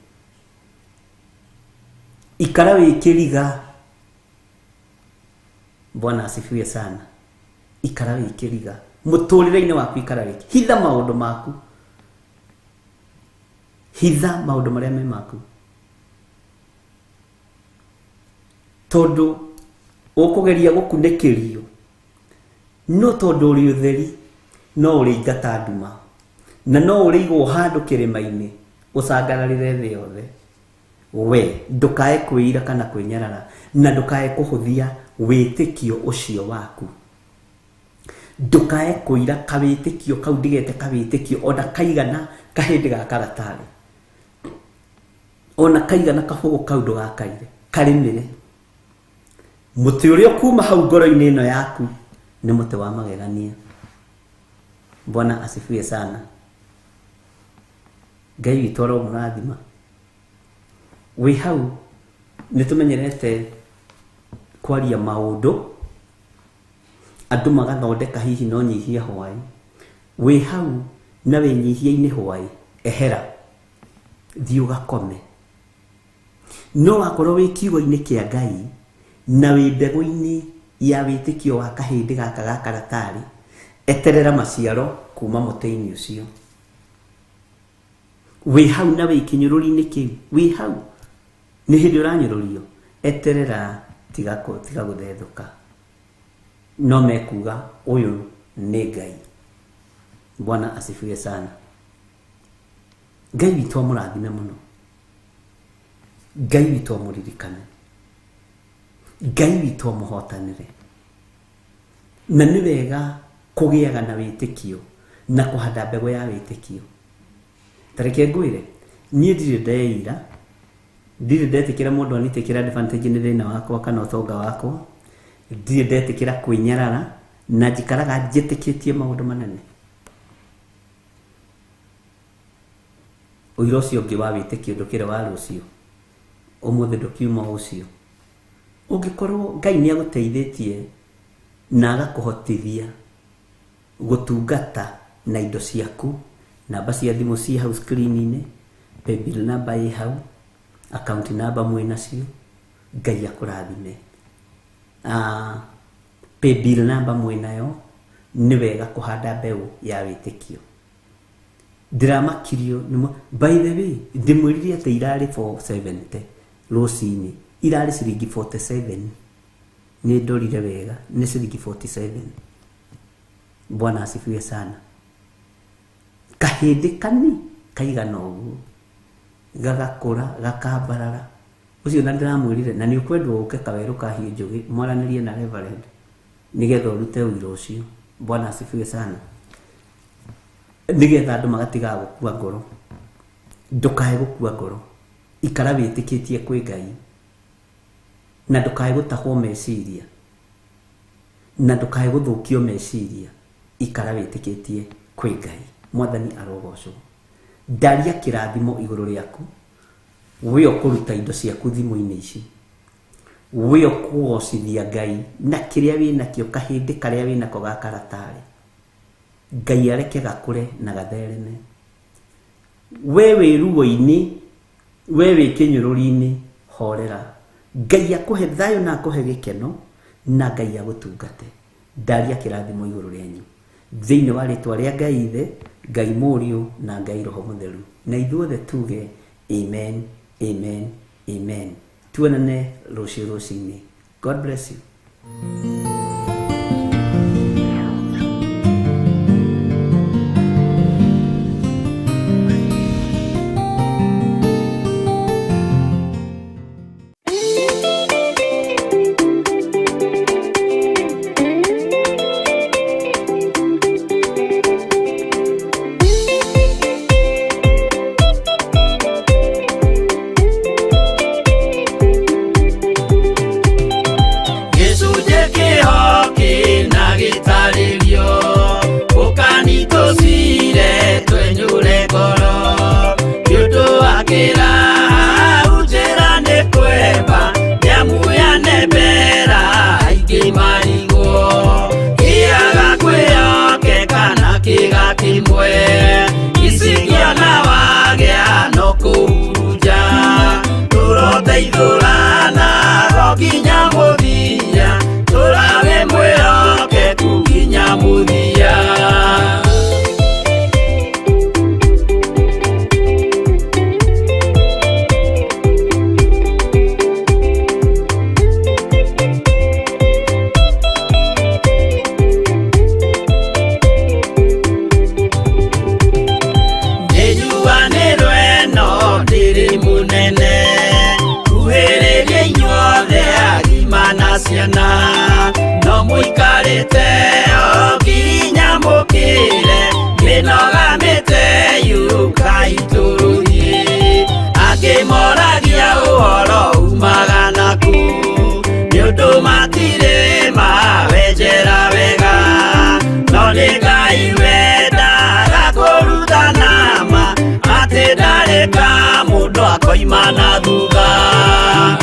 Ikara wĩ kĩriga. Bwana asifiwe sana. Ikara wĩ kĩriga. Mũtũrĩre-inĩ waku ikara wĩ kĩriga. Hitha maũndũ maku. Hitha maũndũ marĩa me maku. Tondũ ũkũgeria gũkunĩkĩrio, no tondũ ũrĩ ũtheri, no ũrĩingata nduma. Na no ũrĩigwo handũ kĩrĩma-inĩ, ũcangararĩre thĩ yothe. We, ndũkae kwĩira kana kwĩnyarara, na ndũkae kũhũthia wĩtĩkio ũcio waku. Ndũkae kũira kawĩtĩkio kau, ndigete kawĩtĩkio ona kaigana kahĩndĩ ga karatarĩ. Ona kaigana kabũgũ kau ndũgakaire, karĩmĩre. Mũtĩ ũrĩa ũkuma hau ngoro-inĩ ĩno yaku nĩ mũtĩ wa magegania. Bwana asifiwe sana. Ngai witũ aromũrathima. Wĩ hau nĩ tũmenyerete kwaria maũndũ, andũ magathondeka hihi no nyihia hwaĩ. Wĩ hau na wĩnyihia-inĩ hwaĩ, ehera, thiĩ ũgakome. No wakorwo wĩ kiugo-inĩ kĩa Ngai na wĩ mbegũ-inĩ ya wĩtĩkio wa kahĩndĩ gaka ga karatarĩ, eterera maciaro kuma mũtĩ-inĩ ũcio. Wĩ hau na wĩ kĩnyũrũri-inĩ kĩu, wĩ hau nĩ hĩndĩ ũranyũrũrio, eterera, tiga gũthethũka. No mekuga ũyũ nĩ Ngai. Bwana asifiwe sana. Ngai witũ amũrathime mũno. Ngai witũ amũririkane. Ngai witũ amũhotanĩre. Na nĩ wega kũgĩaga na wĩtĩkio na kũhanda mbegũ ya wĩtĩkio. Ta reke ngwĩre, niĩ ndirĩ ndeira, ndirĩ ndetĩkĩra mũndũ anitĩkĩra advantage nĩ thĩna wakwa kana ũtonga wakwa, ndirĩ ndetĩkĩra kwĩnyarara, na njikaraga njĩtĩkĩtie maũndũ manene. Ũira ũcio ũngĩ wa wĩtĩkio ndũkĩrĩ wa rũciũ, ũmũthĩ ndũkiuma ũcio. Ũngĩkorwo Ngai nĩ agũteithĩtie na agakũhotithia gũtungata na indo ciaku, namba cia thimũ ci hau screen-inĩ, paybill namba ĩ hau, account namba mwĩ nacio, Ngai akũrathime. Paybill namba mwĩ nayo, nĩ wega kũhanda mbeũ ya wĩtĩkio. Ndĩramakirio nĩ by the way, ndĩmwĩrire atĩ irarĩ 470 rũcinĩ, irarĩ ciringi 47. Nĩ ndorire wega, nĩ ciringi 47. Bwana asifiwe sana. Kahĩndĩ kani kaigana ũguo gagakũra gakambarara. Ũcio na ndĩramwĩrire, na nĩ ũkwendwo ũke kawerũ ka Hiũ Njũgĩ mwaranĩrie na Reverend nĩgetha ũrute ũira ũcio. Bwana asifiwe sana. Nĩgetha andũ magatigaga gũkua ngoro. Ndũkae gũkua ngoro, ikara wĩtĩkĩtie kwĩ Ngai, na ndũkae gũtahwo meciria, na ndũkae gũthũkio meciria, ikara wĩtĩkĩtie kwĩ Ngai. Mwathani arogocwo. Ndaria kĩrathimo igũrũ rĩaku, wĩ ũkũruta indo ciaku thimũ-inĩ ici, wĩ ũkũgocithia Ngai na kĩrĩa wĩnakĩo, kahĩndĩ karĩa wĩnako ga karatarĩ, Ngai areke gakũre na gathereme. We wĩ ruo-inĩ, we wĩ kĩnyũrũri-inĩ, horera. Ngai akũhe thayũ na akũhe gĩkeno, na Ngai agũtungate. Ndaria kĩrathimo igũrũ rĩanyu thĩinĩ wa rĩtwa rĩa Ngai Ithe, Ngai Mũriũ na Ngai Roho Mũtheru. Na ithuothe tuge amen, amen, amen. Tuonane rũciũ rũcinĩ. God bless you. Gĩcunjĩ kĩho kĩna gĩtarĩrio, ũkanitũcire twenyũre ngoro. Nĩ ũndũ wa kĩraha njĩra nĩ kwemba, nĩamu yanembera aingĩ marigwo. Kĩaga kwĩhokeka na kĩga kĩmwe, icikĩona wagĩa no kũhurunja. Tũroteithũrana ro nginya mũthia, tũrawe mwĩhokeku nginya mũthia. Nĩnjuanĩrwo ĩno ndĩrĩ mũnene, kuhĩrĩria inyuothe agima na ciana, no mũikarĩte o nginya mũkĩre, mĩnoga mĩte yũkai tũrũthiĩ. Angĩ moraga Moima na thutha.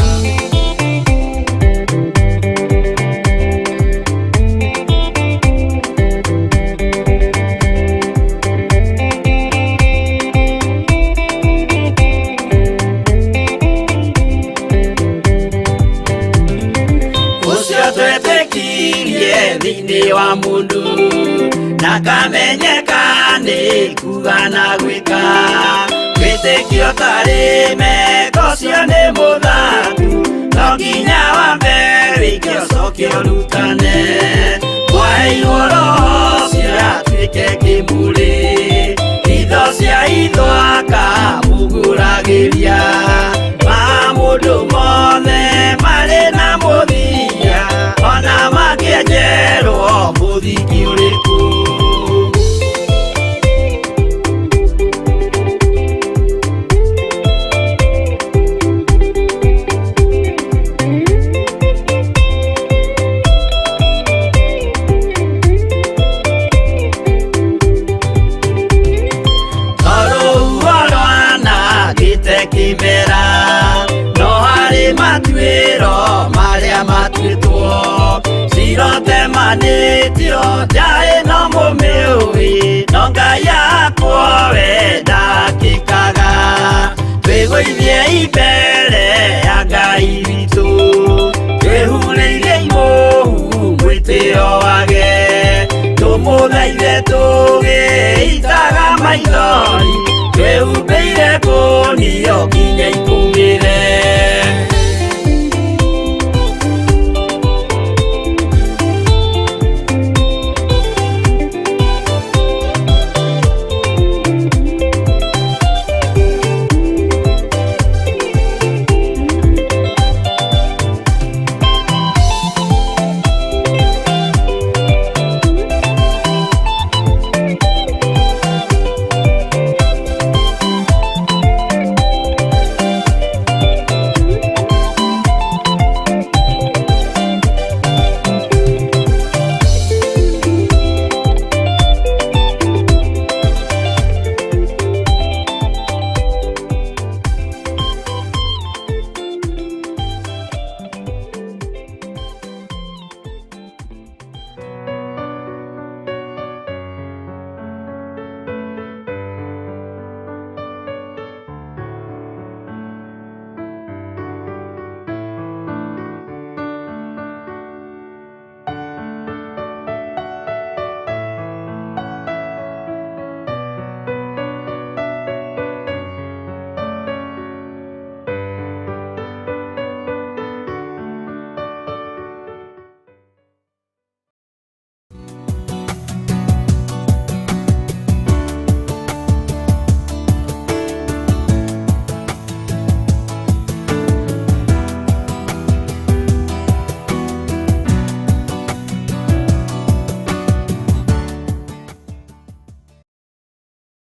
Ũcio twetĩkirie thĩinĩ wa mũndũ ndakamenyeka nĩ kuga na gwĩka wĩtĩkio tarĩ meko ũcio nĩ mũthaku no nginya wambe wĩke ũcoke ũrutane mwaheirwo roho ũcio atuĩke kĩmũrĩ itho cia itho akamũgũragĩria ma mũndũ mothe marĩ na mũthia ona makĩenjerwo mũthingi ũrĩkũ. Tondũ rwanangĩte kĩmera no harĩ matuĩro marĩa matuĩtwo cirotemanĩtio njaĩ no mũmĩũĩ no Ngai yakwo we ndakĩkaga twĩgũithie imbere ya Ngai witũ twĩhurĩirie imũhu mwĩtĩo wage tũmũthaithe tũgĩitaga maithori twĩhumbĩire kũnio nginya ikũnia.